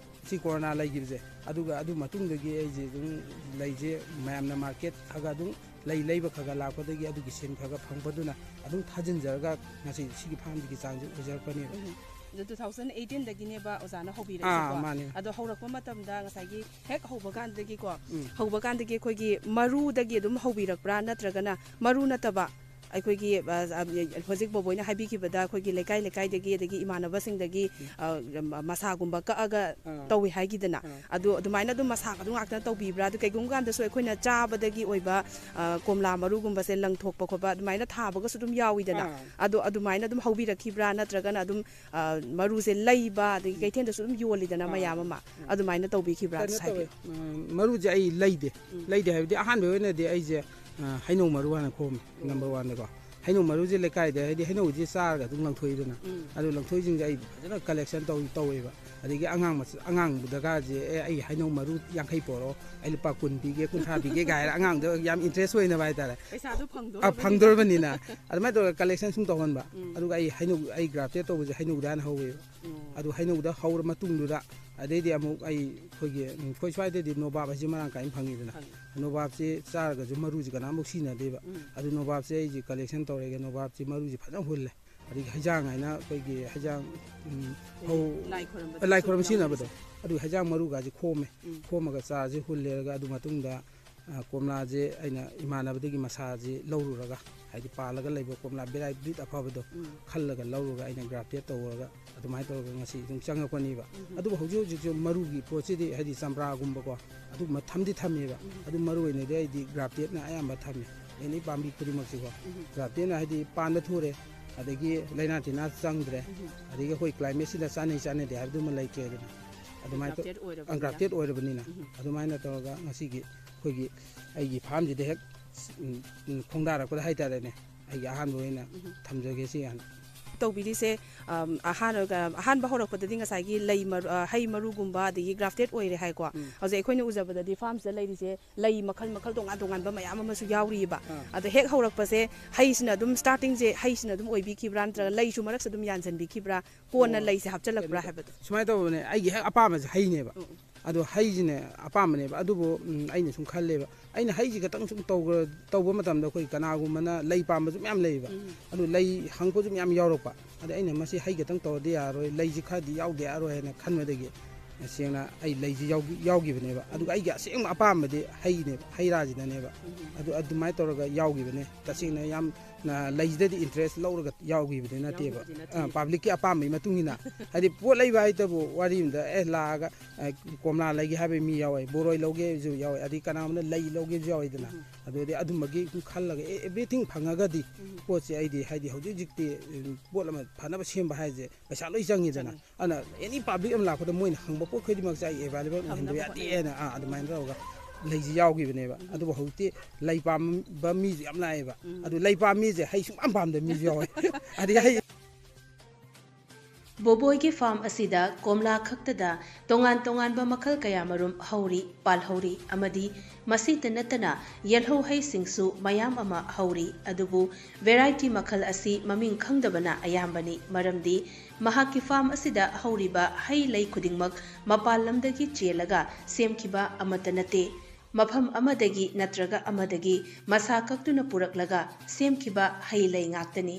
ꯁꯤ corona ꯂꯩꯈꯤꯕꯁꯦ꯫ ꯑꯗꯨꯒ ꯑꯗꯨ ꯃꯇꯨꯡꯗꯒꯤ ꯑꯩꯁꯦ ꯑꯗꯨꯝ ꯂꯩꯁꯦ ꯃꯌꯥꯝꯅ market ꯈꯔ ꯈꯔ ꯑꯗꯨꯝ ꯂꯩ ꯂꯩꯕ ꯈꯔ ꯈꯔ ꯂꯥꯛꯄꯗꯒꯤ ꯑꯗꯨꯒꯤ ꯁꯦꯟ ꯈꯔ ꯈꯔ ꯐꯪꯕꯗꯨꯅ ꯑꯗꯨꯝ ꯊꯥꯖꯤꯟꯖꯔꯒ ꯉꯁꯤ ꯁꯤꯒꯤ farm ꯁꯤꯒꯤ ꯆꯥꯡꯁꯦ ꯑꯣꯏꯖꯔꯛꯄꯅꯦꯕ꯫ ꯎꯝ꯫ ꯑꯗꯣ two thousand eighteen ꯗꯒꯤꯅꯦꯕ ꯑꯣꯖꯥꯅ ꯍꯧꯕꯤꯔꯛꯏꯁꯦꯀꯣ꯫ ꯑꯥ, ꯃꯥꯅꯦ꯫ ꯑꯗꯣ ꯍꯧꯔꯛꯄ ꯃꯇꯝꯗ ꯉꯁꯥꯏꯒꯤ ꯍꯦꯛ ꯍꯧꯕ ꯀꯥꯟꯗꯒꯤꯀꯣ, ꯎꯝ꯫ ꯍꯧꯕ ꯀꯥꯟꯗꯒꯤ ꯑꯩꯈꯣꯏꯒꯤ ꯃꯔꯨꯗꯒꯤ ꯑꯗꯨꯝ ꯍꯧꯕꯤꯔꯛꯄ꯭ꯔꯥ, ꯅꯠꯇ꯭ꯔꯒꯅ ꯃꯔꯨ ꯅꯠꯇꯕ ꯑꯩꯈꯣꯏꯒꯤ, ꯑ, ꯑ, ꯍꯧꯖꯤꯛ ꯕꯣꯕꯣꯏꯅ ꯍꯥꯏꯕꯤꯈꯤꯕꯗ ꯑꯩꯈꯣꯏꯒꯤ ꯂꯩꯀꯥꯏ ꯂꯩꯀꯥꯏꯗꯒꯤ ꯑꯗꯒꯤ ꯏꯃꯥꯟꯅꯕꯁꯤꯡꯗꯒꯤ, ꯎꯝ꯫ ꯑ, ꯃꯁꯥꯒꯨꯝꯕ ꯀꯛꯑꯒ ꯑꯥ꯫ ꯇꯧꯏ ꯍꯥꯏꯈꯤꯗꯅ꯫ ꯑꯥ꯫ ꯑꯗꯣ ꯑꯗꯨꯃꯥꯏꯅ ꯑꯗꯨꯝ ꯃꯁꯥꯒ ꯑꯗꯨꯝ ꯉꯥꯛꯇ ꯇꯧꯕꯤꯕ꯭ꯔꯥ? ꯑꯗꯨ ꯀꯩꯒꯨꯝꯕ ꯀꯥꯟꯗꯁꯨ ꯑꯩꯈꯣꯏꯅ ꯆꯥꯕꯗꯒꯤ ꯑꯣꯏꯕ, ꯑ, ꯀꯣꯝꯂꯥ ꯃꯔꯨꯒꯨꯝꯕꯁꯦ ꯂꯪꯊꯣꯛꯄ ꯈꯣꯠꯄ ꯑꯗꯨꯃꯥꯏꯅ ꯊꯥꯕꯒꯁꯨ ꯑꯗꯨꯝ ꯌꯥꯎꯏꯗꯅ꯫ ꯑꯥ꯫ ꯑꯗꯣ ꯑꯗꯨꯃꯥꯏꯅ ꯑꯗꯨꯝ ꯍꯧꯕꯤꯔꯛꯈꯤꯕ꯭ꯔꯥ? ꯅꯠꯇ꯭ꯔꯒꯅ ꯑꯗꯨꯝ, ꯑ, ꯃꯔꯨꯁꯦ ꯂꯩꯕ, ꯑꯗꯒꯤ ꯎꯝ꯫ ꯀꯩꯊꯦꯜꯗꯁꯨ ꯑꯗꯨꯝ ꯌꯣꯜꯂꯤꯗꯅ ꯑꯥ꯫ ꯃꯌꯥꯝ ꯑꯃ꯫ ꯎꯝ꯫ ꯑꯗꯨꯃꯥꯏꯅ ꯇꯧꯕꯤꯈꯤꯕ꯭ꯔꯥ ꯀꯩꯅꯣ ꯁꯥꯏꯠꯀꯤ? ꯇꯧꯋꯦ, ꯎꯝ, ꯃꯔꯨꯁꯦ ꯑꯩ ꯂꯩꯗꯦ꯫ ꯎꯝ꯫ ꯂꯩꯗꯦ ꯍꯥꯏꯕꯗꯤ ꯑꯍꯥꯟꯕ ꯑꯣꯏꯅꯗꯤ ꯑꯩꯁꯦ, ꯑ, ꯍꯩꯅꯧ ꯃꯔꯨ ꯍꯥꯟꯅ ꯈꯣꯝꯃꯤ, ꯎꯝ꯫ Number one ꯗꯀꯣ꯫ ꯍꯩꯅꯧ ꯃꯔꯨꯁꯦ ꯂꯩꯀꯥꯏꯗ, ꯍꯥꯏꯗꯤ ꯍꯩꯅꯧꯁꯦ ꯆꯥꯔꯒ ꯑꯗꯨꯝ ꯂꯪꯊꯣꯛꯏꯗꯅ, ꯎꯝ꯫ ꯑꯗꯨ ꯂꯪꯊꯣꯛꯏꯁꯤꯡꯁꯦ ꯑꯩ ꯐꯖꯅ ꯀꯂꯦꯛꯁꯟ ꯇꯧ ꯇꯧꯋꯦꯕ꯫ ꯑꯗꯒꯤ ꯑꯉꯥꯡ ꯃꯆꯥ, ꯑꯉꯥꯡꯗꯒꯁꯦ, "ꯑꯦ, ꯑꯩ ꯍꯩꯅꯧ ꯃꯔꯨ ꯌꯥꯡꯈꯩ ꯄꯣꯔꯛꯑꯣ, ꯑꯩ ꯂꯨꯄꯥ ꯀꯨꯟ ꯄꯤꯒꯦ, ꯀꯨꯟꯊ꯭ꯔꯥ ꯄꯤꯒꯦ" ꯀꯥꯏꯅ ꯑꯉꯥꯡꯗ ꯌꯥꯝ ꯏꯟꯇꯔꯦꯁ ꯑꯣꯏꯅꯕ ꯍꯥꯏꯇꯥꯔꯦ꯫ ꯄꯩꯁꯥꯗꯣ ꯑ, ꯐꯪꯗꯣꯔꯕꯅꯤꯅ꯫ ꯐꯪꯗꯣꯔꯕꯅꯤꯅ꯫ ꯑꯗꯨꯃꯥꯏꯅ ꯇꯧꯔꯒ ꯀꯂꯦꯛꯁꯟ ꯁꯨꯝ ꯇꯧꯍꯟꯕ꯫ ꯎꯝ꯫ ꯑꯗꯨꯒ ꯑꯩ ꯍꯩꯅꯧ, ꯑꯩ ꯒ꯭ꯔꯥꯐꯇꯦꯠ ꯇꯧꯕꯁꯦ ꯍꯩꯅꯧꯗ ꯍꯥꯟꯅ ꯍꯧꯋꯦꯕ꯫ ꯎꯝ꯫ ꯑꯗꯨ ꯍꯩꯅꯧꯗ ꯍꯧꯔ ꯃꯇꯨꯡꯗꯨꯗ, ꯑꯗꯩꯗꯤ ꯑꯃꯨꯛ ꯑꯩ, ꯑꯩꯈꯣꯏꯒꯤ, ꯎꯝ, ꯑꯩꯈꯣꯏ ꯁ꯭ꯋꯥꯏꯗꯗꯤ ꯅꯣꯕꯥꯞ ꯍꯥꯏꯁꯤ ꯃꯔꯥꯡ ꯀꯥꯏꯅ ꯐꯪꯉꯤꯗꯅ꯫ ꯐꯪꯉꯤ꯫ ꯅꯣꯕꯥꯞꯁꯤ ꯆꯥꯔꯒꯁꯨ ꯃꯔꯨꯁꯤ ꯀꯅꯥꯝꯐꯥꯎ ꯁꯤꯖꯤꯟꯅꯗꯦꯕ꯫ ꯎꯝ꯫ ꯑꯗꯨ ꯅꯣꯕꯥꯞꯁꯦ ꯑꯩꯁꯦ ꯀꯂꯦꯛꯁꯟ ꯇꯧꯔꯒ ꯅꯣꯕꯥꯞꯁꯤ ꯃꯔꯨꯁꯤ ꯐꯖꯅ ꯍꯨꯜꯂꯦ꯫ ꯑꯗꯒꯤ ꯍꯩꯖꯥꯡ ꯍꯥꯏꯅ ꯑꯩꯈꯣꯏꯒꯤ ꯍꯩꯖꯥꯡ, ꯎꯝ, ꯐꯧ, ꯂꯥꯏ ꯈꯣꯏꯔꯝꯕꯗ ꯂꯥꯏ ꯈꯣꯏꯔꯝꯕ ꯁꯨꯝ ꯁꯤꯖꯤꯟꯅꯕꯗꯣ, ꯌꯥꯎꯅꯕꯁꯦ꯫ ꯑꯗꯨꯒꯤ ꯍꯩꯖꯥꯡ ꯃꯔꯨꯒꯁꯤ ꯈꯣꯝꯃꯦ꯫ ꯎꯝ꯫ ꯈꯣꯝꯃꯒ ꯆꯥꯔꯁꯤ ꯍꯨꯜꯂꯦꯔꯒ, ꯑꯗꯨ ꯃꯇꯨꯡꯗ, ꯑ, ꯀꯣꯝꯂꯥꯁꯦ ꯑꯩꯅ ꯏꯃꯥꯟꯅꯕꯗꯒꯤ ꯃꯁꯥꯁꯤ ꯂꯧꯔꯨꯔꯒ, ꯍꯥꯏꯗꯤ ꯄꯥꯜꯂꯒ ꯂꯩꯕ ꯀꯣꯝꯂꯥ ꯕꯦꯔꯥꯏ ꯕ꯭ꯔꯤꯠ ꯑꯐꯕꯗꯣ ꯎꯝ꯫ ꯈꯜꯂꯒ ꯂꯧꯔꯒ ꯑꯩꯅ ꯒ꯭ꯔꯥꯐꯇꯦꯠ ꯇꯧꯔꯒ ꯑꯗꯨꯃꯥꯏꯅ ꯇꯧꯔꯒ ꯉꯁꯤ ꯑꯗꯨꯝ ꯆꯪꯉꯛꯄꯅꯦꯕ꯫ ꯎꯝ꯫ ꯑꯗꯨꯕꯨ ꯍꯧꯖꯤꯛ ꯍꯧꯖꯤꯛꯁꯨ ꯃꯔꯨꯒꯤ ꯄꯣꯠꯁꯤꯗꯤ, ꯍꯥꯏꯗꯤ ꯆꯝꯄ꯭ꯔꯥꯒꯨꯝꯕꯀꯣ, ꯑꯗꯨꯒꯨꯝꯕ ꯊꯝꯗꯤ ꯊꯝꯃꯦꯕ꯫ ꯎꯝ꯫ ꯑꯗꯨ ꯃꯔꯨ ꯑꯣꯏꯅꯗꯤ ꯑꯩꯗꯤ ꯒ꯭ꯔꯥꯐꯇꯦꯠꯅ ꯑꯌꯥꯝꯕ ꯊꯝꯃꯦ, ꯑꯦꯅꯤ ꯄꯥꯝꯕꯤ ꯈꯨꯗꯤꯡꯃꯛꯁꯤꯀꯣ꯫ ꯎꯝ꯫ ꯒ꯭ꯔꯥꯐꯇꯦꯠꯅ ꯍꯥꯏꯗꯤ ꯄꯥꯟꯕ ꯊꯨꯔꯦ, ꯑꯗꯒꯤ ꯂꯥꯏꯅꯥ ꯇꯤꯟꯅꯥ ꯆꯪꯗ꯭ꯔꯦ, ꯎꯝ꯫ ꯑꯗꯒꯤ ꯑꯩꯈꯣꯏ ꯀ꯭ꯂꯥꯏꯃꯦꯠꯁꯤꯗ ꯆꯥꯅꯩ ꯆꯥꯅꯗꯦ ꯍꯥꯏꯕꯗꯨꯃ ꯂꯩꯇ꯭ꯔꯦꯗꯅ꯫ ꯑꯗꯨꯃꯥꯏꯅ ꯇꯧ- ꯒ꯭ꯔꯥꯐꯇꯦꯠ ꯑꯣꯏꯔꯕꯅꯤꯅ꯫ ꯑ, ꯒ꯭ꯔꯥꯐꯇꯦꯠ ꯑꯣꯏꯔꯕꯅꯤꯅ꯫ ꯎꯝ꯫ ꯑꯗꯨꯃꯥꯏꯅ ꯇꯧꯔꯒ ꯉꯁꯤꯒꯤ ꯑꯩꯈꯣꯏꯒꯤ, ꯑꯩꯒꯤ ꯐꯥꯝꯁꯤꯗ ꯍꯦꯛ, ꯎꯝ, ꯎꯝ, ꯈꯣꯡꯗꯥꯔꯛꯄꯗ ꯍꯥꯏꯇꯥꯔꯦꯅꯦ, ꯑꯩꯒꯤ ꯑꯍꯥꯟꯕ ꯑꯣꯏꯅ ꯎꯝ꯫ ꯊꯝꯖꯒꯦ ꯁꯤ ꯍꯥꯟꯅ꯫ ꯇꯧꯕꯤꯔꯤꯁꯦ, ꯑꯝ, ꯑꯍꯥꯟꯕ, ꯑꯍꯥꯟꯕ ꯍꯧꯔꯛꯄꯗꯗꯤ ꯉꯁꯥꯏꯒꯤ ꯂꯩ ꯃꯔꯨ-, ꯑ, ꯍꯩ ꯃꯔꯨꯒꯨꯝꯕ ꯑꯗꯒꯤ ꯒ꯭ꯔꯥꯐꯇꯦꯠ ꯑꯣꯏꯔꯦ ꯍꯥꯏꯀꯣ꯫ ꯎꯝ꯫ ꯍꯧꯖꯤꯛ ꯑꯩꯈꯣꯏꯅ ꯎꯖꯕꯗꯗꯤ ꯐꯥꯔꯝꯁꯤꯗ ꯂꯩꯔꯤꯁꯦ ꯂꯩ ꯃꯈꯜ ꯃꯈꯜ ꯇꯣꯉꯥꯟ ꯇꯣꯉꯥꯟꯕ ꯃꯌꯥꯝ ꯑꯃꯁꯨ ꯌꯥꯎꯔꯤꯕ꯫ ꯑꯥ꯫ ꯑꯗꯣ ꯍꯦꯛ ꯍꯧꯔꯛꯄꯁꯦ ꯍꯩꯁꯤꯅ ꯑꯗꯨꯝ, ꯁ꯭ꯇꯥꯔꯇꯤꯡꯁꯦ ꯍꯩꯁꯤꯅ ꯑꯗꯨꯝ ꯑꯣꯏꯕꯤꯈꯤꯕ꯭ꯔꯥ, ꯅꯠꯇ꯭ꯔꯒ ꯂꯩꯁꯨ ꯃꯔꯛꯁꯤꯗ ꯑꯗꯨꯝ ꯌꯥꯟꯁꯤꯟꯕꯤꯈꯤꯕ꯭ꯔꯥ, ꯀꯣꯟꯅ ꯑꯣ, ꯂꯩꯁꯦ ꯍꯥꯞꯆꯤꯜꯂꯛꯄ꯭ꯔꯥ ꯀꯩꯅꯣ ꯍꯥꯏꯕꯗꯣ? ꯁꯨꯃꯥꯏꯅ ꯇꯧꯕꯅꯦ, ꯑꯩꯒꯤ ꯍꯦꯛ ꯑꯄꯥꯝꯕꯁꯦ ꯍꯩꯅꯦꯕ꯫ ꯎꯝ, ꯎꯝ꯫ ꯑꯗꯣ ꯍꯩꯁꯤꯅꯦ ꯑꯄꯥꯝꯕꯅꯦꯕ, ꯑꯗꯨꯕꯨ, ꯎꯝ, ꯑꯩꯅ ꯁꯨꯝ ꯈꯜꯂꯦꯕ, ꯑꯩꯅ ꯍꯩꯁꯤ ꯈꯛꯇꯪ ꯁꯨꯝ ꯇꯧꯕ, ꯇꯧꯕ ꯃꯇꯝꯗ ꯑꯩꯈꯣꯏ ꯀꯅꯥꯒꯨꯝꯕꯅ ꯂꯩ ꯄꯥꯝꯕꯁꯨ ꯃꯌꯥꯝ ꯂꯩꯌꯦꯕ꯫ ꯎꯝ꯫ ꯑꯗꯨ ꯂꯩ ꯍꯪꯉꯛꯄꯁꯨ ꯃꯌꯥꯝ ꯌꯥꯎꯔꯛꯄ꯫ ꯑꯗ ꯑꯩꯅ ꯃꯁꯤ ꯍꯩ ꯈꯛꯇꯪ ꯇꯧꯔꯗꯤ ꯌꯥꯔꯣꯏ, ꯂꯩꯁꯤ ꯈꯔꯗꯤ ꯌꯥꯎꯗ ꯌꯥꯔꯣꯏ ꯍꯥꯏꯅ ꯈꯟꯕꯗꯒꯤ, ꯇꯁꯦꯡꯅ ꯑꯩ ꯂꯩꯁꯤ ꯌꯥꯎꯈꯤ-, ꯌꯥꯎꯈꯤꯕꯅꯦꯕ꯫ ꯑꯗꯨꯒ ꯑꯩꯒꯤ ꯑꯁꯦꯡꯕ ꯑꯄꯥꯝꯕꯗꯤ ꯍꯩꯅꯦꯕ, ꯍꯩ ꯔꯥꯁꯤꯗꯅꯦꯕ꯫ ꯎꯝ꯫ ꯑꯗꯨ ꯑꯗꯨꯃꯥꯏꯅ ꯇꯧꯔꯒ ꯌꯥꯎꯈꯤꯕꯅꯦ꯫ ꯇꯁꯦꯡꯅ ꯌꯥꯝꯅ ꯂꯩꯁꯤꯗꯗꯤ ꯏꯟꯇꯔꯦꯁ ꯂꯧꯔꯒ ꯌꯥꯎꯈꯤꯕꯗꯤ ꯅꯠꯇꯦꯕ꯫ ꯌꯥꯎꯈꯤꯕꯗꯤ ꯅꯠꯇꯦ꯫ ꯑ, ꯄꯕ꯭ꯂꯤꯛꯀꯤ ꯑꯄꯥꯝꯕꯒꯤ ꯃꯇꯨꯡ ꯏꯟꯅ꯫ ꯍꯥꯏꯗꯤ ꯄꯣꯠ ꯂꯩꯕ ꯍꯥꯏꯇꯕꯨ, ꯋꯥꯔꯤ ꯑꯃꯗ, "ꯑꯦ, ꯂꯥꯛꯑꯒ, ꯑ, ꯀꯣꯝꯂꯥ ꯂꯩꯒꯦ ꯍꯥꯏꯕ ꯃꯤ ꯌꯥꯎꯋꯦ, ꯕꯣꯔꯣꯏ ꯂꯧꯒꯦꯁꯨ ꯌꯥꯎꯋꯦ", ꯑꯗꯩ ꯀꯅꯥꯒꯨꯝꯕꯅ ꯂꯩ ꯂꯧꯒꯦꯁꯨ ꯌꯥꯎꯋꯤꯗꯅ꯫ ꯎꯝ꯫ ꯑꯗꯨꯗꯤ ꯑꯗꯨꯝꯕꯒꯤ ꯁꯨꯝ ꯈꯜꯂꯒ, ꯑꯦ, ꯑꯦꯕ꯭ꯔꯤꯊꯤꯡ ꯐꯪꯉꯒꯗꯤ, ꯎꯝ꯫ ꯄꯣꯠꯁꯦ ꯑꯩꯗꯤ, ꯍꯥꯏꯗꯤ ꯍꯧꯖꯤꯛ ꯍꯧꯖꯤꯛꯇꯤ, ꯎꯝ, ꯄꯣꯠ ꯑꯃ ꯐꯅꯕ ꯁꯦꯝꯕ ꯍꯥꯏꯁꯦ ꯄꯩꯁꯥ ꯂꯣꯏ ꯆꯪꯉꯤꯗꯅ꯫ ꯆꯪꯉꯤ꯫ ꯑꯗꯨꯅ ꯑꯦꯅꯤ ꯄꯕ꯭ꯂꯤꯛ ꯑꯃ ꯂꯥꯛꯄꯗ ꯃꯣꯏꯅ ꯍꯪꯕ ꯄꯣꯠ ꯈꯨꯗꯤꯡꯃꯛꯁꯦ ꯑꯩ ꯑꯦꯕꯥꯏꯂꯦꯕꯜ ꯑꯣꯏꯍꯟꯗꯕ ꯐꯪꯅꯕ ꯌꯥꯗꯦ ꯍꯣꯠꯅꯩ꯫ ꯍꯥꯏꯅ, ꯑꯥ, ꯑꯗꯨꯃꯥꯏꯅ ꯇꯧꯔꯒ ꯂꯩꯁꯤ ꯌꯥꯎꯈꯤꯕꯅꯦꯕ꯫ ꯑꯗꯨꯕꯨ ꯍꯧꯖꯤꯛꯇꯤ ꯂꯩ ꯄꯥꯝꯕ ꯃꯤꯁꯨ ꯌꯥꯝ ꯂꯥꯛꯑꯦꯕ꯫ ꯑꯗꯨ ꯂꯩ ꯄꯥꯝꯕ ꯃꯤꯁꯦ ꯍꯩ ꯁꯨꯡꯄꯥꯝ ꯄꯥꯝꯗꯕ ꯃꯤꯁꯨ ꯌꯥꯎꯋꯦ꯫ ꯑꯗꯩ ꯍꯩ ꯕꯣꯕꯣꯏꯒꯤ ꯐꯥꯔꯝ ꯑꯁꯤꯗ ꯀꯣꯝꯂꯥ ꯈꯛꯇꯗ ꯇꯣꯉꯥꯟ ꯇꯣꯉꯥꯟꯕ ꯃꯈꯜ ꯀꯌꯥꯃꯔꯨꯝ ꯍꯧꯔꯤ, ꯄꯥꯜꯍꯧꯔꯤ ꯑꯃꯗꯤ ꯃꯁꯤꯇ ꯅꯠꯇꯅ ꯌꯦꯜꯍꯧ ꯍꯩꯁꯤꯡꯁꯨ ꯃꯌꯥꯝ ꯑꯃ ꯍꯧꯔꯤ꯫ ꯑꯗꯨꯕꯨ ꯚꯦꯔꯥꯏꯇꯤ ꯃꯈꯜ ꯑꯁꯤ ꯃꯃꯤꯡ ꯈꯪꯗꯕꯅ ꯑꯌꯥꯝꯕꯅꯤ, ꯃꯔꯝꯗꯤ ꯃꯍꯥꯛꯀꯤ ꯐꯥꯔꯝ ꯑꯁꯤꯗ ꯍꯧꯔꯤꯕ ꯍꯩ ꯂꯩ ꯈꯨꯗꯤꯡꯃꯛ ꯃꯄꯥꯟ ꯂꯝꯗꯒꯤ ꯆꯦꯜꯂꯒ ꯁꯦꯝꯈꯤꯕ ꯑꯃꯠꯇ ꯅꯠꯇꯦ꯫ ꯃꯐꯝ ꯑꯃꯗꯒꯤ ꯅꯠꯇ꯭ꯔꯒ ꯑꯃꯗꯒꯤ ꯃꯁꯥ ꯀꯛꯇꯨꯅ ꯄꯨꯔꯛꯂꯒ ꯁꯦꯝꯈꯤꯕ ꯍꯩ ꯂꯩ ꯉꯥꯛꯇꯅꯤ꯫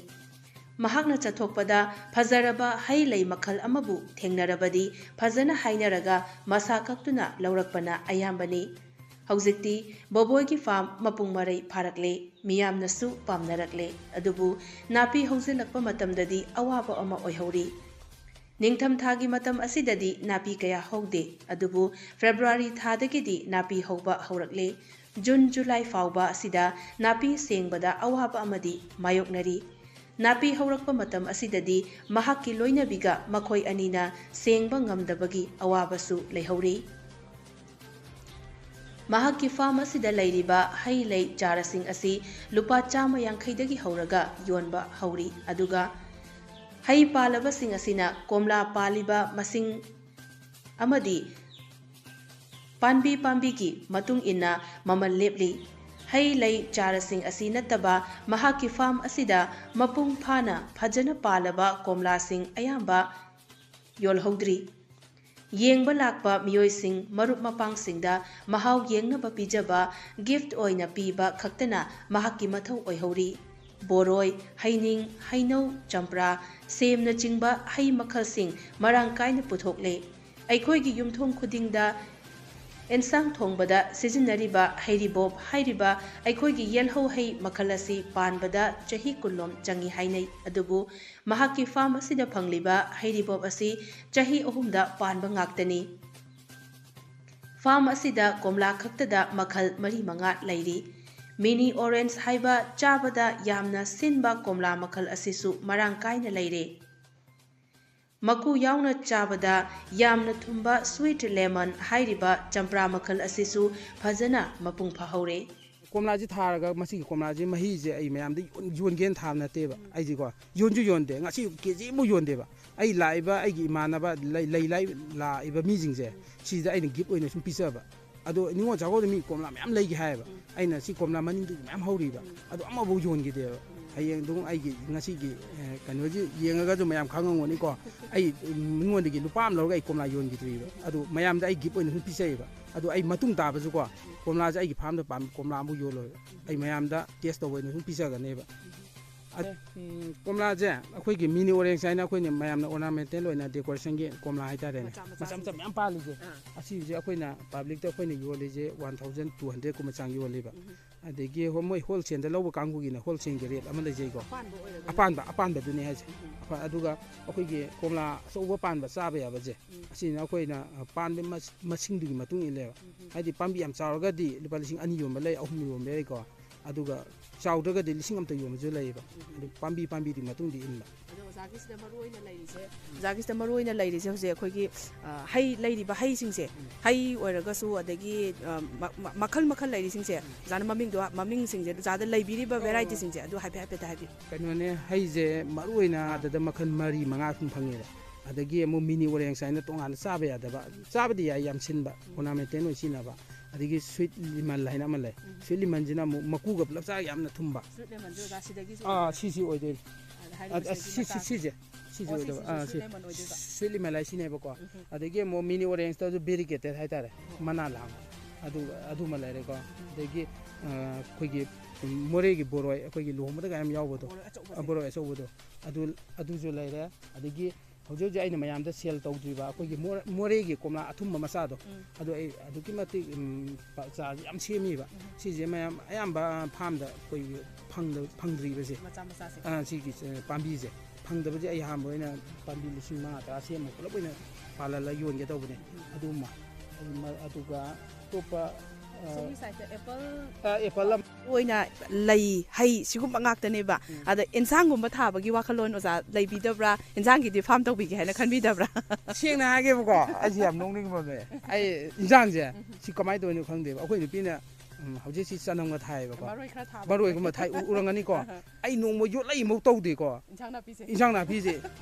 ꯃꯍꯥꯛꯅ ꯆꯠꯊꯣꯛꯄꯗ ꯐꯖꯔꯕ ꯍꯩ ꯂꯩ ꯃꯈꯜ ꯑꯃꯕꯨ ꯊꯦꯡꯅꯔꯕꯗꯤ ꯐꯖꯅ ꯍꯥꯏꯅꯔꯒ ꯃꯁꯥ ꯀꯛꯇꯨꯅ ꯂꯧꯔꯛꯄꯅ ꯑꯌꯥꯝꯕꯅꯤ꯫ ꯍꯧꯖꯤꯛꯇꯤ ꯕꯣꯕꯣꯏꯒꯤ ꯐꯥꯔꯝ ꯃꯄꯨꯡ ꯃꯔꯩ ꯐꯥꯔꯛꯂꯦ, ꯃꯤꯌꯥꯝꯅꯁꯨ ꯄꯥꯝꯅꯔꯛꯂꯦ꯫ ꯑꯗꯨꯕꯨ ꯅꯥꯄꯤ ꯍꯧꯖꯤꯜꯂꯛꯄ ꯃꯇꯝꯗꯗꯤ ꯑꯋꯥꯕ ꯑꯃ ꯑꯣꯏꯍꯧꯔꯤ꯫ ꯅꯤꯡꯊꯝꯊꯥꯒꯤ ꯃꯇꯝ ꯑꯁꯤꯗꯗꯤ ꯅꯥꯄꯤ ꯀꯌꯥ ꯍꯧꯗꯦ, ꯑꯗꯨꯕꯨ ꯐꯦꯕ꯭ꯔꯨꯋꯥꯔꯤ ꯊꯥꯗꯒꯤꯗꯤ ꯅꯥꯄꯤ ꯍꯧꯕ ꯍꯧꯔꯛꯂꯦ꯫ ꯖꯨꯟ, ꯖꯨꯂꯥꯏ ꯐꯥꯎꯕ ꯑꯁꯤꯗ ꯅꯥꯄꯤ ꯁꯦꯡꯕꯗ ꯑꯋꯥꯕ ꯑꯃꯗꯤ ꯃꯥꯌꯣꯛꯅꯔꯤ꯫ ꯅꯥꯄꯤ ꯍꯧꯔꯛꯄ ꯃꯇꯝ ꯑꯁꯤꯗꯗꯤ ꯃꯍꯥꯛꯀꯤ ꯂꯣꯏꯅꯕꯤꯒ ꯃꯈꯣꯏ ꯑꯅꯤꯅ ꯁꯦꯡꯕ ꯉꯝꯗꯕꯒꯤ ꯑꯋꯥꯕꯁꯨ ꯂꯩꯍꯧꯔꯤ꯫ ꯃꯍꯥꯛꯀꯤ ꯐꯥꯔꯝ ꯑꯁꯤꯗ ꯂꯩꯔꯤꯕ ꯍꯩ ꯂꯩ ꯆꯥꯔꯥꯁꯤꯡ ꯑꯁꯤ ꯂꯨꯄꯥ ꯆꯥꯝꯃ ꯌꯥꯡꯈꯩꯗꯒꯤ ꯍꯧꯔꯒ ꯌꯣꯟꯕ ꯍꯧꯔꯤ꯫ ꯑꯗꯨꯒ ꯍꯩ ꯄꯥꯜꯂꯕꯁꯤꯡ ꯑꯁꯤꯅ ꯀꯣꯝꯂꯥ ꯄꯥꯜꯂꯤꯕ ꯃꯁꯤꯡ ꯑꯃꯗꯤ ꯄꯥꯝꯕꯤ ꯄꯥꯝꯕꯤꯒꯤ ꯃꯇꯨꯡ ꯏꯟꯅ ꯃꯃꯜ ꯂꯦꯞꯂꯤ꯫ ꯍꯩ ꯂꯩ ꯆꯥꯔꯥꯁꯤꯡ ꯑꯁꯤ ꯅꯠꯇꯕ ꯃꯍꯥꯛꯀꯤ ꯐꯥꯔꯝ ꯑꯁꯤꯗ ꯃꯄꯨꯡ ꯐꯥꯅ ꯐꯖꯅ ꯄꯥꯜꯂꯕ ꯀꯣꯝꯂꯥꯁꯤꯡ ꯑꯌꯥꯝꯕ ꯌꯣꯜꯍꯧꯗ꯭ꯔꯤ꯫ ꯌꯦꯡꯕ ꯂꯥꯛꯄ ꯃꯤꯑꯣꯏꯁꯤꯡ, ꯃꯔꯨꯞ ꯃꯄꯥꯡꯁꯤꯡꯗ ꯃꯍꯥꯎ ꯌꯦꯡꯅꯕ ꯄꯤꯖꯕ, ꯒꯤꯐꯠ ꯑꯣꯏꯅ ꯄꯤꯕ ꯈꯛꯇꯅ ꯃꯍꯥꯛꯀꯤ ꯃꯊꯧ ꯑꯣꯏꯍꯧꯔꯤ꯫ ꯕꯣꯔꯣꯏ, ꯍꯩꯅꯤꯡ, ꯍꯩꯅꯧ, ꯆꯝꯄ꯭ꯔꯥ, ꯁꯦꯝꯅꯆꯤꯡꯕ ꯍꯩ ꯃꯈꯜꯁꯤꯡ ꯃꯔꯥꯡ ꯀꯥꯏꯅ ꯄꯨꯊꯣꯛꯂꯦ꯫ ꯑꯩꯈꯣꯏꯒꯤ ꯌꯨꯝꯊꯣꯡ ꯈꯨꯗꯤꯡꯗ ꯑꯦꯟꯁꯥꯡ ꯊꯣꯡꯕꯗ ꯁꯤꯖꯤꯟꯅꯔꯤꯕ ꯍꯩꯔꯤꯕꯣꯞ ꯍꯥꯏꯔꯤꯕ ꯑꯩꯈꯣꯏꯒꯤ ꯌꯦꯜꯍꯧ ꯍꯩ ꯃꯈꯜ ꯑꯁꯤ ꯄꯥꯟꯕꯗ ꯆꯍꯤ ꯀꯨꯟꯂꯣꯝ ꯆꯪꯏ ꯍꯥꯏꯅꯩ꯫ ꯑꯗꯨꯕꯨ ꯃꯍꯥꯛꯀꯤ ꯐꯥꯔꯝ ꯑꯁꯤꯗ ꯐꯪꯂꯤꯕ ꯍꯩꯔꯤꯕꯣꯞ ꯑꯁꯤ ꯆꯍꯤ ꯑꯍꯨꯝꯗ ꯄꯥꯟꯕ ꯉꯥꯛꯇꯅꯤ꯫ ꯐꯥꯔꯝ ꯑꯁꯤꯗ ꯀꯣꯝꯂꯥ ꯈꯛꯇꯗ ꯃꯈꯜ ꯃꯔꯤ ꯃꯉꯥ ꯂꯩꯔꯤ꯫ ꯃꯤꯅꯤ ꯑꯣꯔꯦꯟꯖ ꯍꯥꯏꯕ ꯆꯥꯕꯗ ꯌꯥꯝꯅ ꯁꯤꯟꯕ ꯀꯣꯝꯂꯥ ꯃꯈꯜ ꯑꯁꯤꯁꯨ ꯃꯔꯥꯡ ꯀꯥꯏꯅ ꯂꯩꯔꯦ꯫ ꯃꯀꯨ ꯌꯥꯎꯅ ꯆꯥꯕꯗ ꯌꯥꯝꯅ ꯊꯨꯝꯕ sweet lemon ꯍꯥꯏꯔꯤꯕ ꯆꯝꯄ꯭ꯔꯥ ꯃꯈꯜ ꯑꯁꯤꯁꯨ ꯐꯖꯅ ꯃꯄꯨꯡ ꯐꯥꯍꯧꯔꯦ꯫ ꯀꯣꯝꯂꯥꯁꯤ ꯊꯥꯔꯒ ꯃꯁꯤꯒꯤ ꯀꯣꯝꯂꯥꯁꯤ ꯃꯍꯤꯁꯦ ꯑꯩ ꯃꯌꯥꯝꯗ ꯌꯣꯟ-, ꯌꯣꯟꯒꯦꯅ ꯊꯥꯕ ꯅꯠꯇꯦꯕ꯫ ꯑꯩꯁꯦꯀꯣ ꯌꯣꯟꯁꯨ ꯌꯣꯟꯗꯦ, ꯉꯁꯤ ꯀꯦ ꯖꯤ ꯑꯃꯐꯥꯎ ꯌꯣꯟꯗꯦꯕ꯫ ꯑꯩ ꯂꯥꯛꯏꯕ ꯑꯩꯒꯤ ꯏꯃꯥꯟꯅꯕ ꯂꯩ, ꯂꯩ ꯂꯥꯏ ꯂꯥꯛꯏꯕ ꯃꯤꯁꯤꯡꯁꯦ ꯁꯤꯗ ꯑꯩꯅ gift ꯑꯣꯏꯅ ꯁꯨꯝ ꯄꯤꯖꯕ꯫ ꯑꯗꯣ ꯅꯤꯉꯣꯜ ꯆꯥꯛꯀꯧꯕꯗ ꯃꯤ ꯀꯣꯝꯂꯥ ꯃꯌꯥꯝ ꯂꯩꯒꯦ ꯍꯥꯏꯌꯦꯕ꯫ ꯎꯝ꯫ ꯑꯩꯅ ꯁꯤ ꯀꯣꯝꯂꯥ ꯃꯅꯤꯡꯗꯨꯒꯤ ꯃꯌꯥꯝ ꯍꯧꯔꯤꯕ꯫ ꯎꯝ꯫ ꯑꯗꯣ ꯑꯃꯐꯥꯎ ꯌꯣꯟꯈꯤꯗꯦꯕ꯫ ꯎꯝ꯫ ꯍꯌꯦꯡ ꯑꯗꯨꯝ ꯑꯩꯒꯤ ꯉꯁꯤꯒꯤ, ꯑꯦ, ꯀꯩꯅꯣꯁꯤ ꯌꯦꯡꯉꯒꯁꯨ ꯃꯌꯥꯝ ꯈꯪꯉꯝꯒꯅꯤꯀꯣ꯫ ꯑꯩ, ꯎꯝ, ꯃꯤꯉꯣꯟꯗꯒꯤ ꯂꯨꯄꯥ ꯑꯃ ꯂꯧꯔꯒ ꯑꯩ ꯀꯣꯝꯂꯥ ꯌꯣꯟꯈꯤꯗ꯭ꯔꯤꯕ꯫ ꯑꯗꯣ ꯃꯌꯥꯝꯗ ꯑꯩ gift ꯑꯣꯏꯅ ꯁꯨꯝ ꯄꯤꯖꯩꯌꯦꯕ꯫ ꯑꯗꯣ ꯑꯩ ꯃꯇꯨꯡ ꯇꯥꯕꯁꯨꯀꯣ, ꯀꯣꯝꯂꯥꯁꯦ ꯑꯩꯒꯤ farmꯗ ꯄꯥꯝꯕ ꯀꯣꯝꯂꯥ ꯑꯃꯐꯥꯎ ꯌꯣꯜꯂꯣꯏꯕ꯫ ꯑꯩ ꯃꯌꯥꯝꯗ test ꯇꯧꯕ ꯑꯣꯏꯅ ꯁꯨꯝ ꯄꯤꯖꯒꯅꯦꯕ꯫ ꯑ-, ꯎꯝ, ꯀꯣꯝꯂꯥꯁꯦ ꯑꯩꯈꯣꯏꯒꯤ mini orange ꯍꯥꯏꯅ ꯑꯩꯈꯣꯏꯅ ꯃꯌꯥꯝꯅ ornamental ꯑꯣꯏꯅ decorationꯒꯤ ꯀꯣꯝꯂꯥ ꯍꯥꯏꯇꯥꯔꯦꯅꯦ꯫ ꯃꯆꯥ ꯃꯆꯥ ꯃꯆꯥ ꯃꯆꯥ ꯁꯤꯡꯁꯦ꯫ ꯃꯌꯥꯝ ꯄꯥꯜꯂꯤꯁꯦ꯫ ꯑꯥ꯫ ꯑꯁꯤꯁꯦ ꯑꯩꯈꯣꯏꯅ publicꯇ ꯑꯩꯈꯣꯏꯅ ꯌꯣꯜꯂꯤꯁꯦ one thousand two hundred ꯀꯨꯝꯕ ꯆꯥꯡ ꯌꯣꯜꯂꯤꯕ꯫ ꯎꯝ꯫ ꯑꯗꯒꯤ ꯍꯣ-, ꯃꯣꯏ wholesaleꯗ ꯂꯧꯕ ꯀꯥꯡꯕꯨꯒꯤꯅ wholesaleꯒꯤ rate ꯑꯃ ꯂꯩꯖꯩꯀꯣ꯫ ꯑꯄꯥꯟꯕ ꯑꯣꯏꯔꯒꯅ? ꯑꯄꯥꯟꯕ, ꯑꯄꯥꯟꯕꯗꯨꯅꯦ ꯍꯥꯏꯁꯦ꯫ ꯎꯝ꯫ ꯑꯄꯥ-, ꯑꯗꯨꯒ ꯑꯩꯈꯣꯏꯒꯤ ꯀꯣꯝꯂꯥ ꯑꯆꯧꯕ ꯄꯥꯟꯕ ꯆꯥꯕ ꯌꯥꯕꯁꯦ, ꯎꯝ꯫ ꯑꯁꯤꯅ ꯑꯩꯈꯣꯏꯅ, ꯑ, ꯄꯥꯟꯕ ꯃꯁ-, ꯃꯁꯤꯡꯗꯨꯒꯤ ꯃꯇꯨꯡ ꯏꯜꯂꯦꯕ꯫ ꯎꯝ ꯎꯝ꯫ ꯍꯥꯏꯗꯤ ꯄꯥꯝꯕꯤ ꯌꯥꯝ ꯆꯥꯎꯔꯒꯗꯤ ꯂꯨꯄꯥ ꯂꯤꯁꯤꯡ ꯑꯅꯤ ꯌꯣꯟꯕ ꯂꯩ, ꯑꯍꯨꯝ ꯌꯣꯟꯕ ꯌꯥꯏꯀꯣ꯫ ꯑꯗꯨꯒ ꯆꯥꯎꯗ꯭ꯔꯒꯗꯤ ꯂꯤꯁꯤꯡ ꯑꯃꯇ ꯌꯣꯟꯕꯁꯨ ꯂꯩꯌꯦꯕ꯫ ꯎꯝ꯫ ꯑꯗꯨ ꯄꯥꯝꯕꯤ ꯄꯥꯝꯕꯤꯗꯨꯒꯤ ꯃꯇꯨꯡꯗꯤ ꯏꯟꯕ꯫ ꯑꯗꯣ ꯑꯣꯖꯥꯒꯤꯁꯤꯗ ꯃꯔꯨ ꯑꯣꯏꯅ ꯂꯩꯔꯤꯁꯦ, ꯑꯣꯖꯥꯒꯤꯁꯤꯗ ꯃꯔꯨ ꯑꯣꯏꯅ ꯂꯩꯔꯤꯁꯦ ꯍꯧꯖꯤꯛ ꯑꯩꯈꯣꯏꯒꯤ, ꯑ, ꯍꯩ, ꯂꯩꯔꯤꯕ ꯍꯩꯁꯤꯡꯁꯦ, ꯎꯝ꯫ ꯍꯩ ꯑꯣꯏꯔꯒꯁꯨ, ꯑꯗꯒꯤ, ꯑ, ꯃ-, ꯃ-, ꯃꯈꯜ ꯃꯈꯜ ꯂꯩꯔꯤꯁꯤꯡꯁꯦ, ꯎꯝ꯫ ꯑꯣꯖꯥꯅ ꯃꯃꯤꯡꯗꯣ, ꯃꯃꯤꯡꯁꯤꯡꯁꯦ, ꯑꯣꯖꯥꯗ ꯂꯩꯕꯤꯔꯤꯕ ꯑꯣ꯫ Varietyꯁꯤꯡꯁꯦ ꯑꯗꯨ ꯍꯥꯏꯐꯦꯠ ꯍꯥꯏꯐꯦꯠꯇ ꯍꯥꯏꯕꯤꯌꯨ꯫ ꯀꯩꯅꯣꯅꯦ, ꯍꯩꯁꯦ ꯃꯔꯨ ꯑꯣꯏꯅ ꯑꯥ꯫ ꯑꯗꯨꯗ ꯃꯈꯜ ꯃꯔꯤ ꯃꯉꯥ ꯁꯨꯝ ꯐꯪꯉꯦꯕ꯫ ꯑꯗꯒꯤ ꯑꯃꯨꯛ mini orange ꯍꯥꯏꯅ ꯇꯣꯉꯥꯟꯅ ꯆꯥꯕ ꯌꯥꯗꯕ, ꯆꯥꯕꯗꯤ ꯌꯥꯏ, ꯌꯥꯝ ꯁꯤꯟꯕ, ꯎꯝ꯫ Ornamental ꯑꯣꯏꯅ ꯁꯤꯖꯤꯟꯅꯕ꯫ ꯑꯗꯒꯤ sweet lemon ꯍꯥꯏꯅ ꯑꯃ ꯂꯩ꯫ ꯎꯝ꯫ Sweet lemonꯁꯤꯅ ꯑꯃꯨꯛ ꯃꯀꯨꯒ ꯄꯨꯂꯞ ꯆꯥ ꯌꯥꯝꯅ ꯊꯨꯝꯕ꯫ Sweet lemonꯁꯦ ꯑꯣꯖꯥ ꯁꯤꯗꯒꯤꯁꯨ ꯑꯥ, ꯑꯣꯏꯗꯣꯏꯔꯥ? ꯁꯤꯁꯤ ꯑꯣꯏꯗꯣꯏꯅꯤ꯫ ꯑ, ꯍꯥꯏꯔꯤꯕ ꯑ, ꯁꯤꯗꯒꯤ ꯁꯤ, ꯁꯤ, ꯃꯆꯥꯁꯦ꯫ ꯁꯤꯁꯦ꯫ ꯁꯤꯁꯦ ꯑꯣ, ꯑꯣꯏꯗꯣꯏꯕ꯫ ꯁꯤꯁꯤꯁꯨ ꯑꯥ, sweet ꯁꯤ꯫ Lemon ꯑꯣꯏꯗꯣꯏꯕ? Sweet lemon ꯍꯥꯏ ꯁꯤꯅꯦꯕꯀꯣ꯫ ꯎꯝ ꯍꯝ꯫ ꯑꯗꯒꯤ ꯑꯃꯨꯛ mini orangeꯇꯁꯨ variegated ꯍꯥꯏꯇꯥꯔꯦ꯫ ꯑꯣ꯫ ꯃꯅꯥ ꯂꯥꯡꯕ꯫ ꯑꯗꯨ, ꯑꯗꯨꯃ ꯂꯩꯔꯦꯀꯣ꯫ ꯎꯝ꯫ ꯑꯗꯒꯤ, ꯑ, ꯑꯩꯈꯣꯏꯒꯤ ꯃꯣꯔꯦꯒꯤ ꯕꯣꯔꯣꯏ, ꯑꯩꯈꯣꯏꯒꯤ ꯂꯨꯍꯣꯡꯕꯗꯒ ꯌꯥꯝ ꯌꯥꯎꯕꯗꯣ꯫ ꯕꯣꯔꯣꯏ ꯑꯆꯧꯕꯁꯦ꯫ ꯑ, ꯕꯣꯔꯣꯏ ꯑꯆꯧꯕꯗꯣ꯫ ꯑꯗꯨ, ꯑꯗꯨꯁꯨ ꯂꯩꯔꯦ꯫ ꯑꯗꯒꯤ ꯍꯧꯖꯤꯛ ꯍꯧꯖꯤꯛ ꯑꯩꯅ ꯃꯌꯥꯝꯗ sale ꯇꯧꯗ꯭ꯔꯤꯕ ꯑꯩꯈꯣꯏꯒꯤ ꯃꯣꯔ-, ꯃꯣꯔꯦꯒꯤ ꯀꯣꯝꯂꯥ ꯑꯊꯨꯝꯕ ꯃꯆꯥꯗꯣ, ꯎꯝ꯫ ꯑꯗꯣ ꯑꯩ ꯑꯗꯨꯛꯀꯤ ꯃꯇꯤꯛ, ꯎꯝ, ꯄ-, ꯆꯥꯔꯁꯦ ꯌꯥꯝ ꯁꯦꯝꯃꯤꯕ꯫ ꯎꯝ꯫ ꯁꯤꯁꯦ ꯃꯌꯥꯝ ꯑꯌꯥꯝꯕ farmꯗ ꯑꯩꯈꯣꯏꯒꯤ ꯐꯪꯗ-, ꯐꯪꯗ꯭ꯔꯤꯕꯁꯦ꯫ ꯃꯆꯥ ꯃꯆꯥꯁꯦ꯫ ꯑꯥ, ꯁꯤꯒꯤ, ꯑ, ꯄꯥꯝꯕꯤꯁꯦ꯫ ꯐꯪꯗꯕꯁꯦ ꯑꯩ ꯑꯍꯥꯟꯕ ꯑꯣꯏꯅ ꯄꯥꯝꯕꯤ ꯂꯤꯁꯤꯡ ꯃꯉꯥ ꯇꯔꯥ ꯁꯦꯝꯃ ꯄꯨꯂꯞ ꯑꯣꯏꯅ ꯄꯥꯜꯍꯜꯂꯒ ꯌꯣꯟꯒꯦ ꯇꯧꯕꯅꯦ꯫ ꯎꯝ꯫ ꯑꯗꯨꯃ, ꯑꯗꯨꯃ, ꯑꯗꯨꯒ ꯑꯇꯣꯞꯄ, ꯑ, ꯁꯣꯝꯒꯤ sideꯇ apple ꯑ, apple ꯑꯃ꯫ ꯑꯣꯏꯅ ꯂꯩ, ꯍꯩ ꯁꯤꯒꯨꯝꯕ ꯉꯥꯛꯇꯅꯦꯕ꯫ ꯑꯗ ꯏꯟꯁꯥꯡꯒꯨꯝꯕ ꯊꯥꯕꯒꯤ ꯋꯥꯈꯜꯂꯣꯟ ꯑꯣꯖꯥ ꯂꯩꯕꯤꯗꯕ꯭ꯔꯥ? ꯏꯟꯁꯥꯡꯒꯤꯗꯤ ꯐꯥꯔꯝ ꯇꯧꯕꯤꯒꯦ ꯍꯥꯏꯅ ꯈꯟꯕꯤꯗꯕ꯭ꯔꯥ? ꯁꯦꯡꯅ ꯍꯥꯏꯒꯦꯕꯀꯣ, ꯑꯩꯁꯦ ꯌꯥꯝ ꯅꯣꯛꯅꯤꯡꯕ ꯑꯃ ꯂꯩ꯫ ꯑꯩ ꯏꯟꯁꯥꯡꯁꯦ ꯁꯤ ꯀꯃꯥꯏꯅ ꯇꯧꯔꯤꯅꯣ ꯈꯪꯗꯦꯕ꯫ ꯑꯩꯈꯣꯏ ꯅꯨꯄꯤꯅ, ꯎꯝ, ꯍꯧꯖꯤꯛꯁꯤ ꯆꯅꯝꯒ ꯊꯥꯏꯌꯦꯕꯀꯣ꯫ ꯃꯔꯣꯏ ꯈꯔ ꯊꯥꯕ꯫ ꯃꯔꯣꯏꯒꯨꯝꯕ ꯊꯥꯏ, ꯎ- ꯎꯔꯝꯒꯅꯤꯀꯣ꯫ ꯑꯩ ꯅꯣꯡꯃ ꯌꯣꯠꯂꯛꯏꯃꯧ ꯇꯧꯗꯦꯀꯣ꯫ ꯏꯟꯁꯥꯡ ꯅꯥꯄꯤꯁꯦ꯫ ꯏꯟꯁꯥꯡ ꯅꯥꯄꯤꯁꯦ,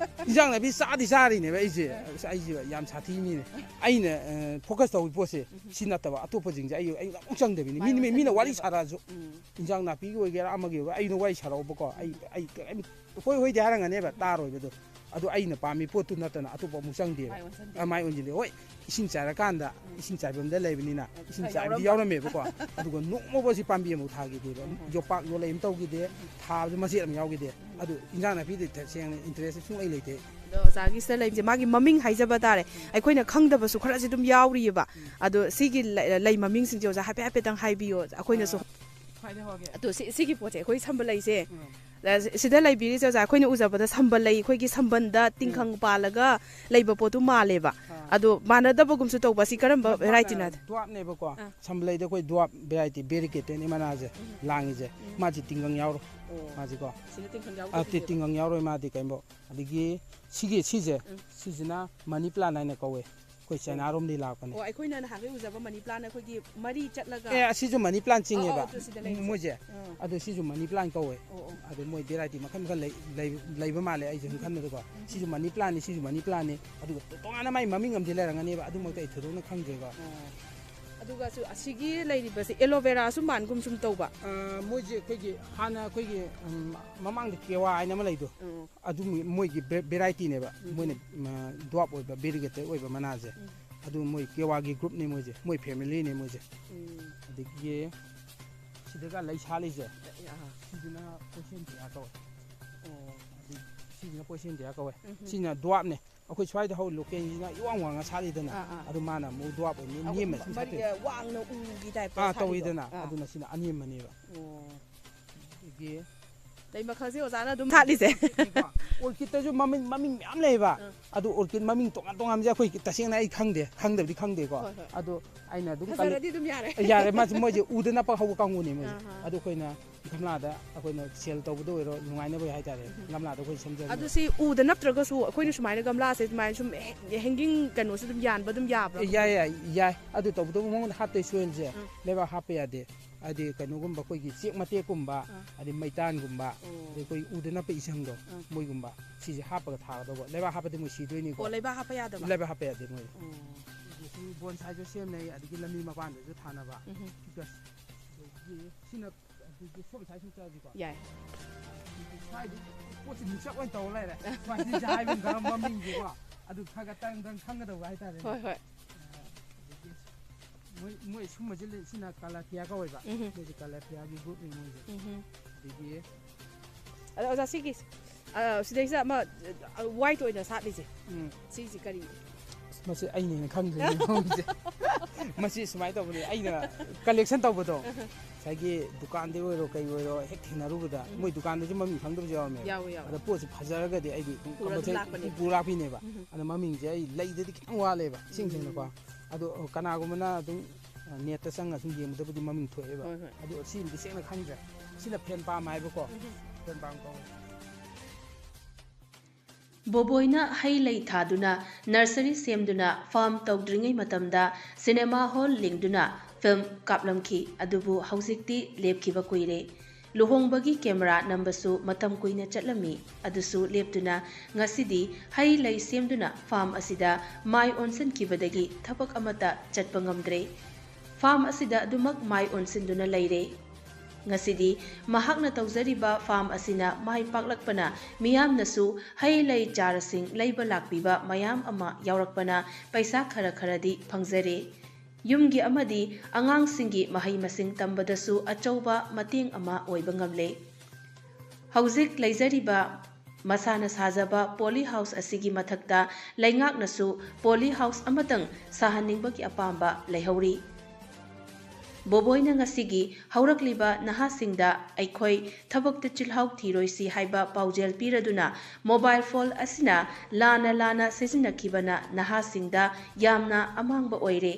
ꯏꯟꯁꯥꯡ ꯅꯥꯄꯤ ꯆꯥꯗꯤ ꯆꯥꯔꯤꯅꯦꯕ ꯑꯩꯁꯦ꯫ ꯑꯁ, ꯑꯩꯁꯦ ꯌꯥꯝ ꯁꯥꯊꯤ ꯃꯤꯅꯦ꯫ ꯑꯩꯅ ꯐꯣꯀꯁ ꯇꯧꯕ ꯄꯣꯠꯁꯦ ꯁꯤ ꯅꯠꯇꯕ ꯑꯇꯣꯞꯄꯁꯤꯡꯁꯦ ꯑꯩ ꯑꯩ ꯑꯃꯨꯛ ꯆꯪꯗꯕꯤꯅꯤ꯫ ꯃꯤ, ꯃꯤ- ꯃꯤꯅ ꯋꯥꯔꯤ ꯁꯥꯔꯛꯑꯁꯨ, ꯏꯟꯁꯥꯡ ꯅꯥꯄꯤꯒꯤ ꯑꯣꯏꯒꯦꯔꯥ ꯑꯃꯒꯤ ꯑꯣꯏꯒꯦꯔꯥ, ꯑꯩꯅ ꯋꯥꯔꯤ ꯁꯥꯔꯛꯑꯣꯕꯀꯣ, ꯑꯩ ꯑꯩ ꯀꯔꯤꯝ ꯍꯣꯏ ꯍꯣꯏꯗꯤ ꯍꯥꯏꯔꯝꯒꯅꯦꯕ, ꯇꯥꯔꯣꯏꯕꯗꯣ꯫ ꯑꯗꯣ ꯑꯩꯅ ꯄꯥꯝꯃꯤ ꯄꯣꯠꯇꯨ ꯅꯠꯇꯅ ꯑꯇꯣꯞꯄ ꯑꯃꯨꯛ ꯆꯪꯗꯦꯕ꯫ ꯃꯥꯏ ꯑꯣꯟꯁꯤꯟꯗꯦ꯫ ꯑ, ꯃꯥꯏ ꯑꯣꯟꯁꯤꯟꯗꯦ꯫ ꯍꯣꯏ, ꯏꯁꯤꯡ ꯆꯥꯏꯔꯀꯥꯟꯗ ꯏꯁꯤꯡ ꯆꯥꯏꯐꯝꯗ ꯂꯩꯕꯅꯤꯅ ꯏꯁꯤꯡ ꯆꯥꯏꯕꯗꯤ ꯌꯥꯎꯔꯝꯃꯦꯕꯀꯣ꯫ ꯑꯗꯨꯒ ꯅꯣꯡꯃꯐꯥꯎ ꯁꯤ ꯄꯥꯝꯕꯤ ꯑꯃꯨꯛ ꯊꯥꯈꯤꯗꯦꯕ꯫ ꯌꯣꯄꯥꯛ ꯌꯣꯜꯂꯛꯏ ꯑꯃ ꯇꯧꯈꯤꯗꯦ, ꯊꯥꯕꯁꯨ ꯃꯆꯦꯠ ꯑꯃ ꯌꯥꯎꯈꯤꯗꯦ꯫ ꯑꯗꯨ ꯏꯟꯖꯥꯡ ꯅꯥꯄꯤꯗꯤ ꯇꯁꯦꯡꯅ ꯏꯟꯇꯔꯦꯁ ꯁꯨꯡꯂꯩ ꯂꯩꯇꯦ꯫ ꯑꯗꯣ ꯑꯣꯖꯥꯒꯤ ꯁꯤꯗ ꯂꯩꯕꯁꯦ ꯃꯥꯒꯤ ꯃꯃꯤꯡ ꯍꯥꯏꯖꯕ ꯇꯥꯔꯦ, ꯑꯩꯈꯣꯏꯅ ꯈꯪꯗꯕꯁꯨ ꯈꯔꯁꯨ ꯑꯗꯨꯝ ꯌꯥꯎꯔꯤꯑꯕ꯫ ꯑꯗꯣ ꯁꯤꯒꯤ ꯂꯩ ꯂꯩ ꯃꯃꯤꯡꯁꯤꯡꯁꯦ ꯑꯣꯖꯥ ꯍꯥꯏꯐꯦꯠ ꯍꯥꯏꯐꯦꯠꯇꯪ ꯍꯥꯏꯕꯤꯌꯣ ꯑꯩꯈꯣꯏꯅꯁꯨ꯫ ꯈ꯭ꯋꯥꯏꯗꯩ ꯍꯧꯔꯒꯦ꯫ ꯑꯗꯣ ꯁꯤ ꯁꯤꯒꯤ ꯄꯣꯠꯁꯦ ꯑꯩꯈꯣꯏ ꯁꯝꯕꯜ ꯂꯩꯁꯦ, ꯎꯝ꯫ ꯑ, ꯁꯤꯗ ꯂꯩꯕꯤꯔꯤꯁꯦ ꯑꯣꯖꯥ, ꯑꯩꯈꯣꯏꯅ ꯎꯖꯕꯗ ꯁꯝꯕꯜ ꯂꯩ, ꯑꯩꯈꯣꯏꯒꯤ ꯁꯝꯕꯜꯗ ꯇꯤꯡꯈꯪ ꯄꯥꯜꯂꯒ ꯂꯩꯕ ꯄꯣꯠꯇꯨ ꯃꯥꯜꯂꯦꯕ꯫ ꯑꯗꯣ ꯃꯥꯟꯅꯗꯕꯒꯨꯝꯁꯨ ꯇꯧꯕ, ꯁꯤ ꯀꯔꯝꯕ ꯚꯦꯔꯥꯏꯇꯤꯅꯣ? ꯗ꯭ꯋꯥꯞꯅꯦꯕꯀꯣ꯫ ꯁꯝꯕꯜ ꯂꯩꯗ ꯑꯩꯈꯣꯏ ꯗ꯭ꯋꯥꯞ ꯚꯦꯔꯥꯏꯇꯤ, ꯕꯦꯔꯤꯀꯦꯇꯦꯠꯅꯤ ꯃꯅꯥꯁꯦ, ꯂꯥꯡꯉꯤꯁꯦ꯫ ꯃꯥꯁꯤ ꯇꯤꯡꯈꯪ ꯌꯥꯎꯔꯣꯏ꯫ ꯃꯥꯁꯤꯀꯣ꯫ ꯁꯤꯗ ꯇꯤꯡꯈꯪ ꯑ, ꯇꯤ- ꯇꯤꯡꯈꯪ ꯌꯥꯎꯔꯣꯏ ꯃꯥꯗꯤ ꯀꯩꯝꯕꯧ꯫ ꯑꯗꯒꯤ ꯁꯤꯒꯤ ꯁꯤꯁꯦ, ꯁꯤꯁꯤꯅ ꯃꯅꯤ ꯄ꯭ꯂꯥꯟ ꯍꯥꯏꯅ ꯀꯧꯋꯦ꯫ ꯑꯩꯈꯣꯏ ꯆꯥꯏꯅꯥꯔꯣꯝꯗꯒꯤ ꯂꯥꯛꯄꯅꯦ꯫ ꯑꯣ, ꯑꯩꯈꯣꯏꯅ ꯅꯍꯥꯟꯈꯩ ꯎꯖꯕ ꯃꯅꯤ ꯄ꯭ꯂꯥꯟ ꯑꯩꯈꯣꯏꯒꯤ ꯃꯔꯤ ꯆꯠꯂꯒ꯫ ꯑꯦ, ꯑꯁꯤꯁꯨ ꯃꯅꯤ ꯄ꯭ꯂꯥꯟ ꯑꯣ, ꯆꯤꯡꯉꯦꯕ꯫ ꯑꯣ, ꯑꯗꯨ ꯁꯤꯗ ꯂꯩꯔꯤꯁꯦ꯫ ꯃꯣꯏꯁꯦ꯫ ꯑꯥ꯫ ꯑꯗꯣ ꯁꯤꯁꯨ ꯃꯅꯤ ꯄ꯭ꯂꯥꯟ ꯀꯧꯋꯦ꯫ ꯑꯣ, ꯑꯣ꯫ ꯑꯗꯣ ꯃꯣꯏ ꯚꯦꯔꯥꯏꯇꯤ ꯃꯈꯜ ꯃꯈꯜ ꯂꯩ- ꯂꯩ- ꯂꯩꯕ ꯃꯥꯜꯂꯦ, ꯑꯩꯁꯨ ꯁꯨꯝ ꯈꯟꯕꯗꯀꯣ꯫ ꯁꯤꯁꯨ ꯃꯅꯤ ꯄ꯭ꯂꯥꯟꯅꯤ, ꯁꯤꯁꯨ ꯃꯅꯤ ꯄ꯭ꯂꯥꯟꯅꯤ꯫ ꯑꯗꯨꯒ ꯇꯣꯉꯥꯟꯅ ꯃꯥꯏ ꯃꯃꯤꯡ ꯑꯃꯗꯤ ꯂꯩꯔꯝꯒꯅꯦꯕ, ꯑꯗꯨꯃꯛꯇꯤ ꯑꯩ ꯊꯣꯏꯗꯣꯛꯅ ꯈꯪꯗ꯭ꯔꯦꯀꯣ꯫ ꯑꯣ꯫ ꯑꯗꯨꯒꯁꯨ ꯑꯁꯤꯒꯤ ꯂꯩꯔꯤꯕꯁꯦ ꯑꯦꯂꯣꯚꯦꯔꯥꯁꯨ ꯃꯥꯟꯒꯨꯝ ꯁꯨꯝ ꯇꯧꯕ꯫ ꯑ, ꯃꯣꯏꯁꯦ ꯑꯩꯈꯣꯏꯒꯤ ꯍꯥꯟꯅ ꯑꯩꯈꯣꯏꯒꯤ, ꯎꯝ, ꯃꯃꯥꯡꯗ ꯀꯦꯋꯥ ꯍꯥꯏꯅ ꯑꯃ ꯂꯩꯗꯣ꯫ ꯎꯝ꯫ ꯑꯗꯨ ꯃꯣꯏꯒꯤ ꯚꯦ- ꯚꯦꯔꯥꯏꯇꯤꯅꯦꯕ꯫ ꯃꯣꯏꯅ, ꯃ, ꯗ꯭ꯋꯥꯞ ꯑꯣꯏꯕ, ꯚꯦꯔꯤꯒꯦꯇꯦꯠ ꯑꯣꯏꯕ ꯃꯅꯥꯁꯦ꯫ ꯑꯗꯨ ꯃꯣꯏ ꯀꯦꯋꯥꯒꯤ ꯒ꯭ꯔꯨꯞꯅꯤ ꯃꯣꯏꯁꯦ, ꯃꯣꯏ ꯐꯦꯃꯤꯂꯤꯅꯤ ꯃꯣꯏꯁꯦ꯫ ꯎꯝ꯫ ꯑꯗꯒꯤ ꯁꯤꯗꯒ ꯂꯩ ꯁꯥꯠꯂꯤꯁꯦ, ꯑꯥ꯫ ꯁꯤꯁꯤꯅ ꯄꯣꯏꯁꯦꯟꯇꯤꯌꯥ ꯀꯧꯋꯦ꯫ ꯑꯣ꯫ ꯑꯗꯩ ꯁꯤꯁꯤꯅ ꯄꯣꯏꯁꯦꯟꯇꯤꯌꯥ ꯀꯧꯋꯦ꯫ ꯁꯤꯅ ꯗ꯭ꯋꯥꯞꯅꯦ꯫ ꯑꯩꯈꯣꯏ ꯁ꯭ꯋꯥꯏꯗ ꯍꯧ ꯂꯣꯀꯦꯜꯁꯤꯅ ꯏꯋꯥꯡ ꯋꯥꯡꯅ ꯁꯥꯠꯂꯤꯗꯅ, ꯑꯥ, ꯑꯥ꯫ ꯑꯗꯨ ꯃꯥꯅ ꯑꯃꯨꯛ ꯗ꯭ꯋꯥꯞ ꯑꯣꯏꯅꯤ, ꯑꯧ, ꯅꯦꯝꯅ ꯃ- ꯁꯨꯝ ꯃꯔꯤ- ꯁꯥꯠꯇꯣꯏꯅꯤ꯫ ꯑ, ꯋꯥꯡꯅ ꯎꯒꯤ ꯇꯥꯏꯞꯇ ꯑꯥ, ꯁꯥꯠꯂꯤꯗꯣ꯫ ꯇꯧꯋꯤꯗꯅ, ꯑꯥ꯫ ꯑꯗꯨꯅ ꯁꯤꯅ ꯑꯅꯦꯝꯕꯅꯦꯕ꯫ ꯑꯣ꯫ ꯑꯗꯒꯤ ꯂꯩ ꯃꯈꯜꯁꯦ ꯑꯣꯖꯥꯅ ꯑꯗꯨꯝ ꯊꯥꯠꯂꯤꯁꯦ꯫ ꯑꯣꯔꯀꯤꯗꯇꯁꯨ ꯃꯃꯤꯡ ꯃꯃꯤꯡ ꯃꯌꯥꯝ ꯂꯩꯌꯦꯕ꯫ ꯑꯗꯨ ꯑꯣꯔꯀꯤꯗ ꯃꯃꯤꯡ ꯇꯣꯉꯥꯟ ꯇꯣꯉꯥꯟꯕꯁꯦ ꯑꯩꯈꯣꯏ ꯇꯁꯦꯡꯅ ꯑꯩ ꯈꯪꯗꯦ, ꯈꯪꯗꯕꯗꯤ ꯈꯪꯗꯦꯀꯣ꯫ ꯍꯣꯏ, ꯍꯣꯏ꯫ ꯑꯗꯣ ꯑꯩꯅ ꯑꯗꯨꯝ ꯐꯖꯔꯗꯤ ꯑꯗꯨꯝ ꯌꯥꯔꯦ꯫ ꯌꯥꯔꯦ, ꯃꯥꯁꯦ ꯃꯣꯏꯁꯦ ꯎꯗ ꯅꯞꯄ ꯍꯧꯕ ꯀꯥꯡꯕꯨꯅꯦ ꯃꯣꯏꯁꯦ꯫ ꯑꯍꯥ꯫ ꯑꯗꯣ ꯑꯩꯈꯣꯏꯅ ꯒꯝꯂꯥꯗ ꯑꯩꯈꯣꯏꯅ ꯁꯦꯜ ꯇꯧꯕꯗ ꯑꯣꯏꯔꯣ, ꯅꯨꯡꯉꯥꯏꯅꯕ ꯍꯥꯏꯇꯥꯔꯦ, ꯒꯝꯂꯥꯗ ꯑꯩꯈꯣꯏ ꯁꯦꯝꯖꯕ꯫ ꯑꯗꯨ ꯁꯤ ꯎꯗ ꯅꯞꯇ꯭ꯔꯒꯁꯨ ꯑꯩꯈꯣꯏꯅ ꯁꯨꯃꯥꯏꯅ ꯒꯝꯂꯥꯁꯦ ꯑꯗꯨꯃꯥꯏꯅ ꯁꯨꯝ ꯍꯦꯡꯒꯤꯡ ꯀꯩꯅꯣꯁꯨ ꯑꯗꯨꯝ ꯌꯥꯟꯕ ꯑꯗꯨꯝ ꯌꯥꯕ꯭ꯔꯥ? ꯑꯦ, ꯌꯥꯏ, ꯌꯥꯏ, ꯌꯥꯏ꯫ ꯑꯗꯨ ꯇꯧꯕꯇꯕꯨ ꯃꯉꯣꯟꯗ ꯍꯥꯞꯇꯣꯏ ꯁꯣꯏꯜꯁꯦ ꯎꯝ꯫ ꯂꯩꯕꯥꯛ ꯍꯥꯞꯄ ꯌꯥꯗꯦ꯫ ꯍꯥꯏꯗꯤ ꯀꯩꯅꯣꯒꯨꯝꯕ ꯑꯩꯈꯣꯏꯒꯤ ꯆꯦꯛ ꯃꯇꯦꯛꯀꯨꯝꯕ, ꯑꯥ꯫ ꯑꯗꯩ ꯃꯩꯇꯥꯟꯒꯨꯝꯕ, ꯑꯣ꯫ ꯑꯗꯩ ꯑꯩꯈꯣꯏ ꯎꯗ ꯅꯞꯄ ꯏꯁꯪꯗꯣ, ꯑꯥ꯫ ꯃꯣꯏꯒꯨꯝꯕ ꯁꯤꯁꯦ ꯍꯥꯞꯄꯒ ꯊꯥꯒꯗꯧꯕ꯫ ꯂꯩꯕꯥꯛ ꯍꯥꯞꯄꯗꯤ ꯃꯣꯏ ꯁꯤꯗꯣꯏꯅꯤꯀꯣ꯫ ꯑꯣ, ꯂꯩꯕꯥꯛ ꯍꯥꯞꯄ ꯌꯥꯗꯕ? ꯂꯩꯕꯥꯛ ꯍꯥꯞꯄ ꯌꯥꯗꯦ ꯃꯣꯏ꯫ ꯑꯣ꯫ ꯑꯗꯒꯤ ꯁꯤ ꯕꯣꯟꯁꯥꯏꯁꯨ ꯁꯦꯝꯅꯩ, ꯑꯗꯒꯤ ꯂꯝꯕꯤ ꯃꯄꯥꯟꯗꯁꯨ ꯊꯥꯅꯕ꯫ ꯎꯝ꯫ ꯑꯗꯒꯤ ꯁꯤꯅ, ꯑꯗꯒꯤ ꯁꯣꯝ ꯁꯥꯏ ꯁꯨꯝ ꯆꯠꯂꯁꯤꯀꯣ꯫ ꯌꯥꯏ꯫ ꯁ꯭ꯋꯥꯏꯗꯤ ꯄꯣꯠꯁꯦ ꯃꯤꯛꯁ ꯑꯞ ꯑꯣꯏꯅ ꯇꯧꯔ ꯂꯩꯔꯦ꯫ ꯁ꯭ꯋꯥꯏꯁꯤꯁꯦ ꯍꯥꯏꯕ ꯈꯔ ꯃꯃꯤꯡꯁꯦꯀꯣ꯫ ꯑꯗꯨ ꯈꯔ ꯈꯔ ꯇꯪ ꯇꯪ ꯈꯪꯒꯗꯧꯕ ꯍꯥꯏꯇꯥꯔꯦ꯫ ꯍꯣꯏ, ꯍꯣꯏ꯫ ꯑꯗꯒꯤ ꯃꯣꯏ, ꯃꯣꯏ ꯁꯨꯝꯕꯁꯤ ꯂꯩ-, ꯁꯤꯅ ꯀꯥꯂꯥꯊꯤꯌꯥ ꯀꯧꯋꯦꯕ꯫ ꯎꯝ꯫ ꯃꯣꯏꯁꯦ ꯀꯥꯂꯥꯊꯤꯌꯥꯒꯤ ꯒ꯭ꯔꯨꯞꯅꯤ ꯃꯣꯏꯁꯦ꯫ ꯎꯝ꯫ ꯑꯗꯒꯤ ꯑꯗꯣ ꯑꯣꯖꯥ ꯁꯤꯒꯤ, ꯑ, ꯁꯤꯗꯩꯁꯤꯗ ꯑꯃ, ꯑ, ꯋꯥꯏꯠ ꯑꯣꯏꯅ ꯁꯥꯠꯂꯤꯁꯦ꯫ ꯎꯝ꯫ ꯁꯤꯁꯤ ꯀꯔꯤ? ꯃꯁꯤ ꯑꯩꯅ ꯍꯦꯟꯅ ꯈꯪꯗ꯭ꯔꯦꯅꯦ ꯃꯑꯣꯡꯁꯦ꯫ ꯃꯁꯤ ꯁꯨꯃꯥꯏꯅ ꯇꯧꯕꯅꯦ, ꯑꯩꯅ ꯀꯂꯦꯛꯁꯟ ꯇꯧꯕꯗꯣ, ꯉꯁꯥꯏꯒꯤ ꯗꯨꯀꯥꯟꯗ ꯑꯣꯏꯔꯣ ꯀꯩ ꯑꯣꯏꯔꯣ ꯍꯦꯛ ꯊꯦꯡꯅꯔꯨꯕꯗ, ꯃꯣꯏ ꯗꯨꯀꯥꯟꯗꯁꯨ ꯃꯃꯤꯡ ꯈꯪꯗꯕꯁꯨ ꯌꯥꯎꯔꯝꯃꯦꯕ꯫ ꯌꯥꯎꯋꯦ, ꯌꯥꯎꯋꯦ꯫ ꯑꯗ ꯄꯣꯠꯁꯦ ꯐꯖꯔꯒꯗꯤ ꯑꯩꯗꯤ ꯑꯗꯨꯝ ꯄꯨꯔ ꯑꯗꯨꯝ ꯀꯝꯄꯜꯁꯔꯤ ꯂꯥꯛꯄꯅꯦ꯫ ꯄꯨ ꯂꯥꯛꯄꯤꯅꯦꯕ꯫ ꯑꯗ ꯃꯃꯤꯡꯁꯦ ꯑꯩ ꯂꯩꯗꯗꯤ ꯈꯤꯇꯪ ꯋꯥꯠꯂꯦꯕ, ꯏꯁꯦꯡ ꯁꯦꯡꯅꯀꯣ꯫ ꯑꯗꯣ ꯀꯅꯥꯒꯨꯝꯕꯅ ꯑꯗꯨꯝ, ꯑ, ꯅꯦꯠꯇ ꯆꯪꯉ ꯁꯨꯝ ꯌꯦꯡꯕꯗꯕꯨꯗꯤ ꯃꯃꯤꯡ ꯊꯣꯛꯑꯦꯕ꯫ ꯍꯣꯏ, ꯍꯣꯏ꯫ ꯑꯗꯨ ꯁꯤꯃꯗꯤ ꯁꯦꯡꯅ ꯈꯪꯗ꯭ꯔꯦ꯫ ꯁꯤꯅ ꯐꯦꯟ ꯄꯥꯝ ꯍꯥꯏꯕꯀꯣ꯫ ꯐꯦꯟ ꯄꯥꯝ ꯀꯧꯋꯦ꯫ ꯕꯣꯕꯣꯏꯅ ꯍꯩ ꯂꯩ ꯊꯥꯗꯨꯅ, ꯅꯔꯁꯔꯤ ꯁꯦꯝꯗꯨꯅ, ꯐꯥꯔꯝ ꯇꯧꯗ꯭ꯔꯤꯉꯩ ꯃꯇꯝꯗ ꯁꯤꯅꯦꯃꯥ ꯍꯣꯜ ꯂꯤꯡꯗꯨꯅ ꯐꯤꯜꯝ ꯀꯥꯞꯂꯝꯈꯤ꯫ ꯑꯗꯨꯕꯨ ꯍꯧꯖꯤꯛꯇꯤ ꯂꯦꯞꯈꯤꯕ ꯀꯨꯏꯔꯦ꯫ ꯂꯨꯍꯣꯡꯕꯒꯤ ꯀꯦꯃꯦꯔꯥ ꯅꯝꯕꯁꯨ ꯃꯇꯝ ꯀꯨꯏꯅ ꯆꯠꯂꯝꯃꯤ꯫ ꯑꯗꯨꯁꯨ ꯂꯦꯞꯇꯨꯅ ꯉꯁꯤꯗꯤ ꯍꯩ ꯂꯩ ꯁꯦꯝꯗꯨꯅ ꯐꯥꯔꯝ ꯑꯁꯤꯗ ꯃꯥꯏ ꯑꯣꯟꯁꯤꯟꯈꯤꯕꯗꯒꯤ ꯊꯕꯛ ꯑꯃꯠꯇ ꯆꯠꯄ ꯉꯝꯗ꯭ꯔꯦ꯫ ꯐꯥꯔꯝ ꯑꯁꯤꯗ ꯑꯗꯨꯃꯛ ꯃꯥꯏ ꯑꯣꯟꯁꯤꯟꯗꯨꯅ ꯂꯩꯔꯦ꯫ ꯉꯁꯤꯗꯤ ꯃꯍꯥꯛꯅ ꯇꯧꯖꯔꯤꯕ ꯐꯥꯔꯝ ꯑꯁꯤꯅ ꯃꯥꯏ ꯄꯥꯛꯂꯛꯄꯅ ꯃꯤꯌꯥꯝꯅꯁꯨ ꯍꯩ ꯂꯩ ꯆꯥꯔꯁꯤꯡ ꯂꯩꯕ ꯂꯥꯛꯄꯤꯕ ꯃꯌꯥꯝ ꯑꯃ ꯌꯥꯎꯔꯛꯄꯅ ꯄꯩꯁꯥ ꯈꯔ ꯈꯔꯗꯤ ꯐꯪꯖꯔꯦ꯫ ꯌꯨꯝꯒꯤ ꯑꯃꯗꯤ ꯑꯉꯥꯡꯁꯤꯡꯒꯤ ꯃꯍꯩ ꯃꯁꯤꯡ ꯇꯝꯕꯗꯁꯨ ꯑꯆꯧꯕ ꯃꯇꯦꯡ ꯑꯃ ꯑꯣꯏꯕ ꯉꯝꯂꯦ꯫ ꯍꯧꯖꯤꯛ ꯂꯩꯖꯔꯤꯕ ꯃꯁꯥꯅ ꯁꯥꯖꯕ ꯄꯣꯂꯤ ꯍꯥꯎꯁ ꯑꯁꯤꯒꯤ ꯃꯊꯛꯇ ꯂꯩꯉꯥꯛꯅꯁꯨ ꯄꯣꯂꯤ ꯍꯥꯎꯁ ꯑꯃꯇꯪ ꯁꯥꯍꯟꯅꯤꯡꯕꯒꯤ ꯑꯄꯥꯝꯕ ꯂꯩꯍꯧꯔꯤ꯫ ꯕꯣꯕꯣꯏꯅ ꯉꯁꯤꯒꯤ ꯍꯧꯔꯛꯂꯤꯕ ꯅꯍꯥꯁꯤꯡꯗ ꯑꯩꯈꯣꯏ ꯊꯕꯛꯇ ꯆꯤꯜꯍꯥꯎ ꯊꯤꯔꯣꯏꯁꯤ ꯍꯥꯏꯕ ꯄꯥꯎꯖꯦꯜ ꯄꯤꯔꯗꯨꯅ, ꯃꯣꯕꯥꯏꯜ ꯐꯣꯟ ꯑꯁꯤꯅ ꯂꯥꯟꯅ ꯂꯥꯟꯅ ꯁꯤꯖꯤꯟꯅꯈꯤꯕꯅ ꯅꯍꯥꯁꯤꯡꯗ ꯌꯥꯝꯅ ꯑꯃꯥꯡꯕ ꯑꯣꯏꯔꯦ꯫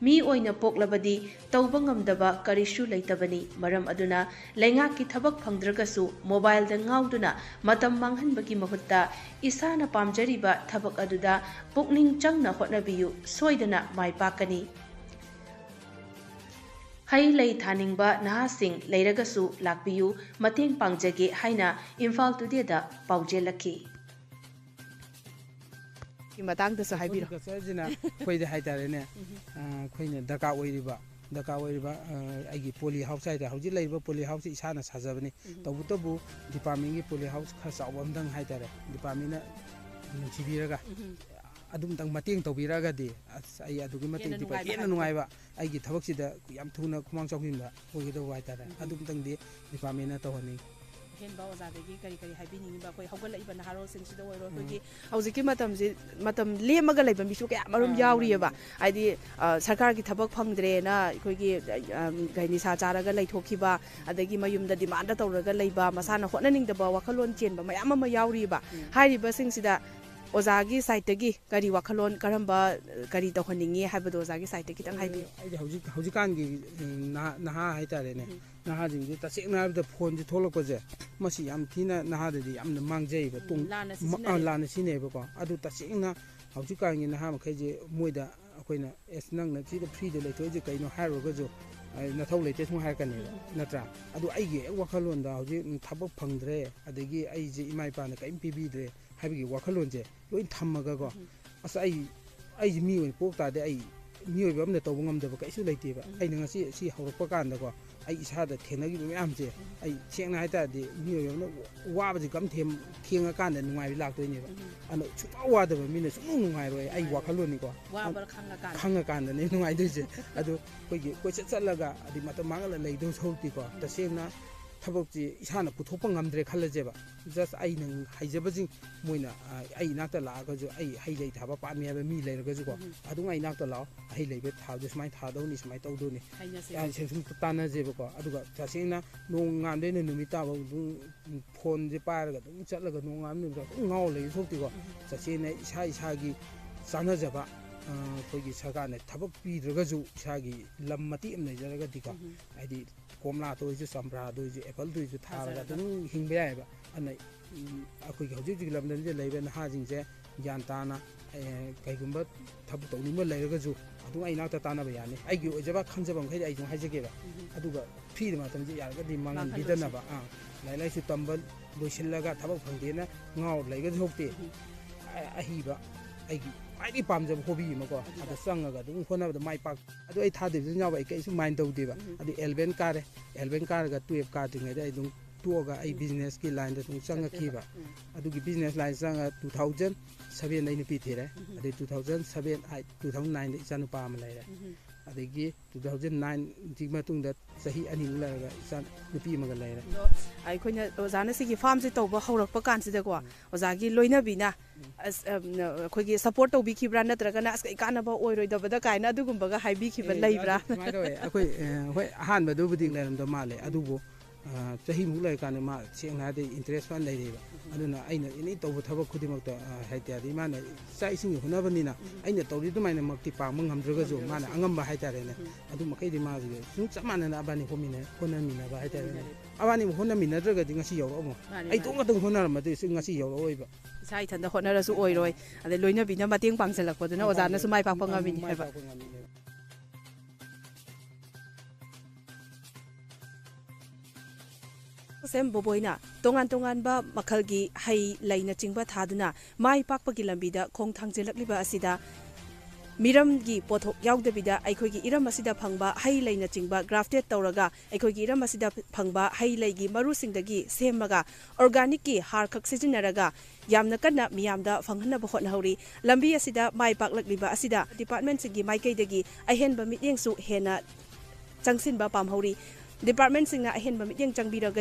ꯃꯤ ꯑꯣꯏꯅ ꯄꯣꯛꯂꯕꯗꯤ ꯇꯧꯕ ꯉꯝꯗꯕ ꯀꯔꯤꯁꯨ ꯂꯩꯇꯕꯅꯤ꯫ ꯃꯔꯝ ꯑꯗꯨꯅ ꯂꯩꯉꯥꯛꯀꯤ ꯊꯕꯛ ꯐꯪꯗ꯭ꯔꯒꯁꯨ ꯃꯣꯕꯥꯏꯜꯗ ꯉꯥꯎꯗꯨꯅ ꯃꯇꯝ ꯃꯥꯡꯍꯟꯕꯒꯤ ꯃꯍꯨꯠꯇ ꯏꯁꯥꯅ ꯄꯥꯝꯖꯔꯤꯕ ꯊꯕꯛ ꯑꯗꯨꯗ ꯄꯨꯛꯅꯤꯡ ꯆꯪꯅ ꯍꯣꯠꯅꯕꯤꯌꯨ, ꯁꯣꯏꯗꯅ ꯃꯥꯏ ꯄꯥꯛꯀꯅꯤ꯫ ꯍꯩ ꯂꯩ ꯊꯥꯅꯤꯡꯕ ꯅꯍꯥꯁꯤꯡ ꯂꯩꯔꯒꯁꯨ ꯂꯥꯛꯄꯤꯌꯨ, ꯃꯇꯦꯡ ꯄꯥꯡꯖꯒꯦ ꯍꯥꯏꯅ ꯏꯝꯐꯥꯜ ꯇꯨꯗꯦꯗ ꯄꯥꯎꯖꯦꯜꯂꯛꯈꯤ꯫ ꯒꯤ ꯃꯇꯥꯡꯗꯁꯨ ꯍꯥꯏꯕꯤꯔꯣ꯫ Horticulture ꯁꯤꯅ ꯑꯩꯈꯣꯏꯗ ꯍꯥꯏꯇꯥꯔꯦꯅꯦ, ꯑ, ꯑꯩꯈꯣꯏꯅ ꯗꯔꯀꯥꯔ ꯑꯣꯏꯔꯤꯕ, ꯗꯔꯀꯥꯔ ꯑꯣꯏꯔꯤꯕ, ꯑ, ꯑꯩꯒꯤ poly house ꯍꯥꯏꯇꯥꯔꯦ, ꯍꯧꯖꯤꯛ ꯂꯩꯔꯤꯕ poly house ꯁꯤ ꯏꯁꯥꯅ ꯁꯥꯖꯕꯅꯤ꯫ ꯇꯧꯕꯇꯕꯨ department ꯀꯤ poly house ꯈꯔ ꯆꯥꯎꯕ ꯑꯝꯇꯪ ꯍꯥꯏꯇꯥꯔꯦ, department ꯅ ꯅꯨꯡꯁꯤꯕꯤꯔꯒ ꯑꯗꯨꯝꯇꯪ ꯃꯇꯦꯡ ꯇꯧꯕꯤꯔꯒꯗꯤ, ꯑꯁ, ꯑꯩ ꯑꯗꯨꯛꯀꯤ ꯃꯇꯤꯛ ꯍꯦꯟꯅ department ꯅꯨꯡꯉꯥꯏꯕ ꯍꯦꯟꯅ ꯅꯨꯡꯉꯥꯏꯕ, ꯑꯩꯒꯤ ꯊꯕꯛꯁꯤꯗ ꯌꯥꯝ ꯊꯨꯅ ꯈꯨꯃꯥꯡ ꯆꯥꯎꯁꯤꯟꯕ ꯑꯣꯏꯒꯗꯧꯕ ꯍꯥꯏꯇꯥꯔꯦ꯫ ꯑꯗꯨꯝꯇꯪꯗꯤ department ꯅ ꯇꯧꯍꯟꯅꯤꯡꯉꯤ꯫ ꯑꯍꯦꯟꯕ ꯑꯣꯖꯥꯗꯒꯤ ꯀꯔꯤ ꯀꯔꯤ ꯍꯥꯏꯕꯤꯅꯤꯡꯉꯤꯕ ꯑꯩꯈꯣꯏ ꯍꯧꯒꯠꯂꯛꯏꯕ ꯅꯍꯥꯔꯣꯜꯁꯤꯡꯁꯤꯗ ꯑꯣꯏꯔꯣ, ꯎꯝ꯫ ꯑꯩꯈꯣꯏꯒꯤ ꯍꯧꯖꯤꯛꯀꯤ ꯃꯇꯝꯁꯤ ꯃꯇꯝ ꯂꯦꯝꯃꯒ ꯂꯩꯕ ꯃꯤꯁꯨ ꯀꯌꯥ ꯃꯔꯨꯝ ꯑꯥ, ꯌꯥꯎꯔꯤꯑꯕ꯫ ꯃꯥꯅꯤ, ꯍꯥꯏꯗꯤ, ꯑ, ꯁꯔꯀꯥꯔꯒꯤ ꯊꯕꯛ ꯐꯪꯗ꯭ꯔꯦꯅ ꯑꯩꯈꯣꯏꯒꯤ, ꯑ, ꯀꯩ, ꯅꯤꯁꯥ ꯆꯥꯔꯒ ꯂꯩꯊꯣꯛꯈꯤꯕ, ꯑꯗꯒꯤ ꯃꯌꯨꯝꯗ demand ꯇꯧꯔꯒ ꯂꯩꯕ, ꯃꯁꯥꯅ ꯍꯣꯠꯅꯅꯤꯡꯗꯕ ꯋꯥꯈꯜꯂꯣꯟ ꯆꯦꯟꯕ ꯃꯌꯥꯝ ꯑꯃ ꯌꯥꯎꯔꯤꯑꯕ꯫ ꯍꯥꯏꯔꯤꯕꯁꯤꯡꯁꯤꯗ ꯑꯣꯖꯥꯒꯤ side ꯇꯒꯤ ꯀꯔꯤ ꯋꯥꯈꯜꯂꯣꯟ, ꯀꯔꯝꯕ, ꯑ, ꯀꯔꯤ ꯇꯧꯍꯟꯅꯤꯡꯉꯤ ꯍꯥꯏꯕꯗꯣ ꯑꯣꯖꯥꯒꯤ side ꯇꯒꯤ ꯈꯤꯇꯪ ꯍꯥꯏꯕꯤꯌꯨ꯫ ꯑꯩꯗꯤ ꯍꯧꯖꯤꯛ, ꯍꯧꯖꯤꯛꯀꯥꯟꯒꯤ, ꯎꯝ, ꯅꯍꯥ, ꯅꯍꯥ ꯍꯥꯏꯇꯥꯔꯦꯅꯦ, ꯅꯍꯥꯁꯤꯡꯁꯦ ꯇꯁꯦꯡꯅ ꯍꯥꯏꯔꯕꯗ ꯐꯣꯟꯁꯦ ꯊꯣꯛꯂꯛꯄꯁꯦ, ꯃꯁꯤ ꯌꯥꯝ ꯊꯤꯅ ꯅꯍꯥꯗꯗꯤ ꯌꯥꯝꯅ ꯃꯥꯡꯖꯩꯕ꯫ ꯇꯨꯡ-, ꯂꯥꯟꯅ ꯃ-, ꯁꯤꯖꯤꯟꯅꯔꯦ꯫ ꯑ, ꯂꯥꯟꯅ ꯁꯤꯖꯤꯟꯅꯩꯕꯀꯣ꯫ ꯑꯗꯨ ꯇꯁꯦꯡꯅ ꯍꯧꯖꯤꯛꯀꯥꯟꯒꯤ ꯅꯍꯥ ꯃꯈꯩꯁꯦ ꯃꯣꯏꯗ ꯑꯩꯈꯣꯏꯅ, "ꯑꯦꯁ, ꯅꯪꯅ ꯁꯤꯗ free ꯗ ꯂꯩꯊꯣꯛꯏꯁꯦ ꯀꯩꯅꯣ?" ꯍꯥꯏꯔꯨꯔꯒꯁꯨ, "ꯑ, ꯅꯊꯧ ꯂꯩꯇꯦ" ꯁꯨꯝ ꯍꯥꯏꯔꯛꯀꯅꯦꯕ, ꯅꯠꯇ꯭ꯔꯥ? ꯑꯗꯨ ꯑꯩꯒꯤ ꯍꯦꯛ ꯋꯥꯈꯜꯂꯣꯟꯗ ꯍꯧꯖꯤꯛ ꯊꯕꯛ ꯐꯪꯗ꯭ꯔꯦ, ꯑꯗꯒꯤ ꯑꯩꯁꯦ ꯏꯃꯥ ꯏꯄꯥꯅ ꯀꯔꯤꯝ ꯄꯤꯕꯤꯗ꯭ꯔꯦ ꯍꯥꯏꯕꯒꯤ ꯋꯥꯈꯜꯂꯣꯟꯁꯦ ꯂꯣꯏ ꯊꯝꯃꯒꯀꯣ, ꯑꯁ, ꯑꯩ, ꯑꯩꯁꯦ ꯃꯤ ꯑꯣꯏꯅ ꯄꯣꯛ ꯇꯥꯔꯗꯤ, ꯑꯩ ꯃꯤꯑꯣꯏꯕ ꯑꯃꯅ ꯇꯧꯕ ꯉꯝꯗꯕ ꯀꯩꯁꯨ ꯂꯩꯇꯦꯕ꯫ ꯑꯩꯅ ꯉꯁꯤ ꯁꯤ ꯍꯧꯔꯛꯄ ꯀꯥꯟꯗꯀꯣ, ꯑꯩ ꯏꯁꯥꯗ ꯊꯦꯡꯅꯈꯤꯕ ꯃꯌꯥꯝꯁꯦ, ꯑꯩ ꯁꯦꯡꯅ ꯍꯥꯏ ꯇꯥꯔꯗꯤ, ꯃꯤꯑꯣꯏꯕ ꯑꯃꯅ ꯋꯥꯕꯁꯤ ꯀꯝ ꯊꯦꯡ-, ꯊꯦꯡꯉꯀꯥꯟꯗ ꯅꯨꯡꯉꯥꯏꯕ ꯂꯥꯛꯇꯣꯏꯅꯦꯕ꯫ ꯑꯗꯣ ꯁꯨꯡꯋꯥ ꯋꯥꯗꯕ ꯃꯤꯅ ꯁꯨꯡꯅꯨꯡ ꯅꯨꯡꯉꯥꯏꯔꯣꯏ, ꯑꯩ ꯋꯥꯈꯜꯂꯣꯟꯅꯤꯀꯣ꯫ ꯋꯥꯕ ꯈꯪꯉꯀꯥꯟꯗ꯫ ꯈꯪꯉꯀꯥꯟꯗꯅꯦ ꯅꯨꯡꯉꯥꯏꯗꯣꯏꯁꯦ꯫ ꯑꯗꯣ ꯑꯩꯈꯣꯏꯒꯤ ꯀꯣꯏꯆꯠ ꯆꯠꯂꯒ ꯑꯗꯩ ꯃꯇꯝ ꯃꯥꯡꯍꯜꯂ ꯂꯩꯗꯧ ꯁꯔꯨꯛꯇꯤꯀꯣ, ꯇꯁꯦꯡꯅ ꯊꯕꯛꯁꯤ ꯏꯁꯥꯅ ꯄꯨꯊꯣꯛꯄ ꯉꯝꯗ꯭ꯔꯦ ꯈꯜꯂꯁꯦꯕ, ꯖꯁ ꯑꯩꯅ ꯍꯩꯖꯕꯁꯤꯡ ꯃꯣꯏꯅ, ꯑ, ꯑꯩ ꯏꯅꯥꯛꯇ ꯂꯥꯛꯑꯒꯁꯨ, ꯑꯩ ꯍꯩ ꯂꯩ ꯊꯥꯕ ꯄꯥꯝꯃꯤ ꯍꯥꯏꯕ ꯃꯤ ꯂꯩꯔꯒꯁꯨꯀꯣ, ꯑꯗꯨꯝ ꯑꯩ ꯏꯅꯥꯛꯇ ꯂꯥꯛꯑꯣ, ꯍꯩ ꯂꯩꯕ ꯊꯥꯕꯗ ꯁꯨꯃꯥꯏꯅ ꯊꯥꯗꯧꯅꯤ, ꯁꯨꯃꯥꯏꯅ ꯇꯧꯗꯧꯅꯤ, ꯍꯥꯏꯅꯁꯦ꯫ ꯑ, ꯁꯨꯝ ꯇꯥꯟꯅꯁꯦꯕꯀꯣ꯫ ꯑꯗꯨꯒ ꯇꯁꯦꯡꯅ ꯅꯣꯡꯉꯥꯟꯕꯗꯩꯅ ꯅꯨꯃꯤꯠ ꯇꯥꯕ ꯑꯗꯨꯝ ꯐꯣꯟꯁꯦ ꯄꯥꯏꯔꯒ ꯑꯗꯨꯝ ꯆꯠꯂꯒ ꯅꯣꯡꯉꯥꯟꯕ ꯅꯨꯃꯤꯠ ꯑꯗꯨꯝ ꯉꯥꯎ ꯂꯩꯕ ꯁꯔꯨꯛꯇꯤꯀꯣ, ꯇꯁꯦꯡꯅ ꯏꯁꯥ ꯏꯁꯥꯒꯤ ꯆꯥꯟꯅꯖꯕ, ꯑ, ꯑꯩꯈꯣꯏꯒꯤ ꯁꯔꯀꯥꯔꯅ ꯊꯕꯛ ꯄꯤꯗ꯭ꯔꯒꯁꯨ ꯏꯁꯥꯒꯤ ꯂꯝ ꯃꯇꯦꯛ ꯑꯃ ꯂꯩꯖꯔꯒꯗꯤꯀꯣ, ꯍꯥꯏꯗꯤ ꯀꯣꯝꯂꯥꯗ ꯑꯣꯏꯔꯁꯨ, ꯆꯝꯄ꯭ꯔꯥꯗ ꯑꯣꯏꯔꯁꯨ, ꯑꯦꯄꯜꯗ ꯑꯣꯏꯔꯁꯨ ꯊꯥꯔꯒ ꯊꯥꯖꯔꯒ꯫ ꯑꯗꯨꯝ ꯍꯤꯡꯕ ꯌꯥꯏꯑꯕ꯫ ꯑꯗꯨꯅ, ꯎꯝ, ꯑꯩꯈꯣꯏꯒꯤ ꯍꯧꯖꯤꯛ ꯍꯧꯖꯤꯛ ꯂꯝꯗꯝꯁꯤꯗ ꯂꯩꯕ ꯅꯍꯥꯁꯤꯡꯁꯦ ꯒ꯭ꯌꯥꯟ ꯇꯥꯅ, ꯑꯦ, ꯀꯩꯒꯨꯝꯕ ꯊꯕꯛ ꯇꯧꯅꯤꯡꯕ ꯂꯩꯔꯒꯁꯨ ꯑꯗꯨꯝ ꯑꯩ ꯏꯅꯥꯛꯇ ꯇꯥꯟꯅꯕ ꯌꯥꯅꯤ꯫ ꯑꯩꯒꯤ ꯑꯣꯏꯖꯕ ꯈꯟꯖꯕ ꯃꯈꯩꯗꯤ ꯑꯩ ꯑꯗꯨꯝ ꯍꯥꯏꯖꯒꯦꯕ꯫ ꯑꯗꯨꯒ ꯐ꯭ꯔꯤꯗ ꯃꯇꯝꯁꯦ ꯌꯥꯔꯒꯗꯤ ꯃꯥꯡꯍꯟꯕꯤꯗꯅꯕ꯫ ꯑꯥ, ꯂꯥꯏꯔꯤꯛ ꯂꯥꯏꯁꯨ ꯇꯝꯕ ꯂꯣꯏꯁꯤꯜꯂꯒ ꯊꯕꯛ ꯐꯪꯗꯦꯅ ꯉꯥꯎꯔ ꯂꯩꯒꯗꯧ ꯁꯔꯨꯛꯇꯤ, ꯑ-, ꯑꯍꯤꯕ ꯑꯩꯒꯤ ꯈ꯭ꯋꯥꯏꯗꯒꯤ ꯄꯥꯝꯖꯕ ꯍꯣꯕꯤ ꯑꯃꯀꯣ, ꯑꯗꯨꯗ ꯆꯪꯉꯒ ꯑꯗꯨꯝ ꯍꯣꯠꯅꯕꯗ ꯃꯥꯏ ꯄꯥꯛ-, ꯑꯗꯨ ꯑꯩ ꯊꯥꯗꯕꯁꯨ ꯌꯥꯎꯕ, ꯑꯩ ꯀꯩꯁꯨ ꯃꯥꯏꯟ ꯇꯧꯗꯦꯕ꯫ ꯑꯗꯨ ꯑꯦꯂꯚꯦꯟ ꯀꯥꯔꯦ, ꯑꯦꯂꯚꯦꯟ ꯀꯥꯔꯒ ꯇꯨꯌꯦꯜꯞ ꯀꯥꯗ꯭ꯔꯤꯉꯩꯗ ꯑꯩ ꯑꯗꯨꯝ ꯇꯣꯛꯑꯒ ꯑꯩ ꯕꯤꯖꯤꯅꯦꯁꯀꯤ ꯂꯥꯏꯟꯗ ꯑꯗꯨꯝ ꯆꯪꯉꯛꯈꯤꯕ꯫ ꯑꯗꯨꯒꯤ ꯕꯤꯖꯤꯅꯦꯁ ꯂꯥꯏꯟ ꯆꯪꯉꯒ two thousand seven ꯑꯩ ꯅꯨꯄꯤ ꯊꯤꯔꯦ꯫ ꯑꯗꯩ two thousand seven, eight, two thousand nineꯗ ꯏꯆꯥ ꯅꯨꯄꯥ ꯑꯃ ꯂꯩꯔꯦ꯫ ꯑꯗꯒꯤ two thousand nineꯒꯤ ꯃꯇꯨꯡꯗ ꯆꯍꯤ ꯑꯅꯤꯃꯨꯛ ꯂꯩꯔꯒ ꯏꯆꯥ ꯅꯨꯄꯤ ꯑꯃꯒ ꯂꯩꯔꯦ꯫ ꯑꯗꯣ ꯑꯩꯈꯣꯏꯅ ꯑꯣꯖꯥꯅ ꯁꯤꯒꯤ ꯐꯥꯔꯝꯁꯦ ꯇꯧꯕ ꯍꯧꯔꯛꯄ ꯀꯥꯟꯁꯤꯗꯀꯣ, ꯑꯣꯖꯥꯒꯤ ꯂꯣꯏꯅꯕꯤꯅ ꯑꯁ, ꯑꯝ, ꯑꯩꯈꯣꯏꯒꯤ ꯁꯄꯣꯔꯠ ꯇꯧꯕꯤꯈꯤꯕ꯭ꯔꯥ, ꯅꯠꯇ꯭ꯔꯒꯅ "ꯑꯁ, ꯀꯩ ꯀꯥꯟꯅꯕ ꯑꯣꯏꯔꯣꯏꯗꯕꯗ" ꯀꯥꯏꯅ ꯑꯗꯨꯒꯨꯝꯕꯒ ꯍꯥꯏꯕꯤꯈꯤꯕ ꯑꯦ, ꯂꯩꯕ꯭ꯔꯥ? ꯁꯨꯃꯥꯏꯅ ꯇꯧꯋꯦ꯫ ꯑꯩꯈꯣꯏ, ꯑ, ꯍꯣꯏ, ꯑꯍꯥꯟꯕꯗꯨꯕꯨꯗꯤ ꯂꯩꯔꯝꯗꯧ ꯃꯥꯜꯂꯦ, ꯑꯗꯨꯕꯨ, ꯑ, ꯆꯍꯤꯃꯨꯛ ꯂꯩꯔꯀꯥꯟꯗ ꯃꯥ ꯁꯦꯡꯅ ꯍꯥꯏꯔꯗꯤ ꯏꯟꯇꯔꯦꯁ ꯐꯖꯅ ꯂꯩꯔꯦꯕ꯫ ꯑꯗꯨꯅ ꯑꯩꯅ ꯑꯦꯅꯤ ꯇꯧꯕ ꯊꯕꯛ ꯈꯨꯗꯤꯡꯃꯛꯇ, ꯑ, ꯍꯥꯏꯇꯥꯔꯗꯤ ꯃꯥꯅ ꯆꯥꯛ ꯏꯁꯤꯡꯒꯤ ꯍꯣꯠꯅꯕꯅꯤꯅ ꯑꯩꯅ ꯇꯧꯔꯤ ꯑꯗꯨꯃꯥꯏꯅꯃꯛꯇꯤ ꯄꯥꯡꯕ ꯉꯝꯗ꯭ꯔꯒꯁꯨ, ꯃꯥꯅ ꯑꯉꯝꯕ ꯍꯥꯏꯇꯥꯔꯦꯅꯦ, ꯑꯗꯨ ꯃꯈꯩꯗꯤ ꯃꯥꯁꯦ ꯁꯨꯝ ꯆꯞ ꯃꯥꯟꯅꯅ ꯑꯕꯥꯅꯤ ꯍꯣꯠꯃꯤꯟꯅ-, ꯍꯣꯠꯅꯃꯤꯟꯅꯕ ꯍꯥꯏꯇꯥꯔꯦꯅꯦ꯫ ꯑꯕꯥꯅꯤ ꯍꯣꯠꯅꯃꯤꯟꯅꯗ꯭ꯔꯒꯗꯤ ꯉꯁꯤ ꯌꯧꯔꯛꯑꯝꯃꯣꯏ꯫ ꯃꯥꯅꯤ, ꯑꯩ ꯃꯥꯅꯤ꯫ ꯏꯇꯣꯝ ꯈꯛꯇꯪ ꯍꯣꯠꯅꯔꯝꯃꯗꯤ ꯉꯁꯤ ꯌꯧꯔꯛꯑꯣꯏꯕ꯫ ꯏꯁꯥ ꯏꯊꯟꯇ ꯍꯣꯠꯅꯔꯁꯨ ꯑꯣꯏꯔꯣꯏ꯫ ꯑꯗꯩ ꯂꯣꯏꯅꯕꯤꯅ ꯃꯇꯦꯡ ꯄꯥꯡꯁꯤꯜꯂꯛꯄꯗꯨꯅ ꯑꯣꯖꯥꯅꯁꯨ ꯃꯥꯏ ꯄꯥꯛꯄ ꯉꯝꯃꯤꯅꯤ ꯃꯥꯏ ꯍꯥꯏꯕ꯫ ꯄꯥꯛꯄ ꯉꯝꯃꯤꯅꯦꯕ꯫ ꯁꯦꯝ ꯕꯣꯕꯣꯏꯅ ꯇꯣꯉꯥꯟ ꯇꯣꯉꯥꯟꯕ ꯃꯈꯜꯒꯤ ꯍꯩ ꯂꯩꯅꯆꯤꯡꯕ ꯊꯥꯗꯨꯅ ꯃꯥꯏ ꯄꯥꯛꯄꯒꯤ ꯂꯝꯕꯤꯗ ꯈꯣꯡ ꯊꯥꯡꯖꯤꯜꯂꯛꯂꯤꯕ ꯑꯁꯤꯗ ꯃꯤꯔꯝꯒꯤ ꯄꯣꯠꯊꯣꯛ ꯌꯥꯎꯗꯕꯤꯗ ꯑꯩꯈꯣꯏꯒꯤ ꯏꯔꯝ ꯑꯁꯤꯗ ꯐꯪꯕ ꯍꯩ ꯂꯩꯅꯆꯤꯡꯕ ꯒ꯭ꯔꯥꯐꯇꯦꯠ ꯇꯧꯔꯒ ꯑꯩꯈꯣꯏꯒꯤ ꯏꯔꯝ ꯑꯁꯤꯗ ꯐꯪꯕ ꯍꯩ ꯂꯩꯒꯤ ꯃꯔꯨꯁꯤꯡꯗꯒꯤ ꯁꯦꯝꯃꯒ ꯑꯣꯔꯒꯥꯅꯤꯛꯀꯤ ꯍꯥꯔ ꯈꯛ ꯁꯤꯖꯤꯟꯅꯔꯒ ꯌꯥꯝꯅ ꯀꯟꯅ ꯃꯤꯌꯥꯝꯗ ꯐꯪꯍꯟꯅꯕ ꯍꯣꯠꯅꯍꯧꯔꯤ꯫ ꯂꯝꯕꯤ ꯑꯁꯤꯗ ꯃꯥꯏ ꯄꯥꯛꯂꯛꯂꯤꯕ ꯑꯁꯤꯗ ꯗꯤꯄꯥꯔꯠꯃꯦꯟꯁꯤꯡꯒꯤ ꯃꯥꯏꯀꯩꯗꯒꯤ ꯑꯍꯦꯟꯕ ꯃꯤꯠꯌꯦꯡꯁꯨ ꯍꯦꯟꯅ ꯆꯪꯁꯤꯟꯕ ꯄꯥꯝꯍꯧꯔꯤ꯫ ꯗꯤꯄꯥꯔꯠꯃꯦꯟꯁꯤꯡꯅ ꯑꯍꯦꯟꯕ ꯃꯤꯠꯌꯦꯡ ꯆꯪꯕꯤꯔꯒꯗꯤ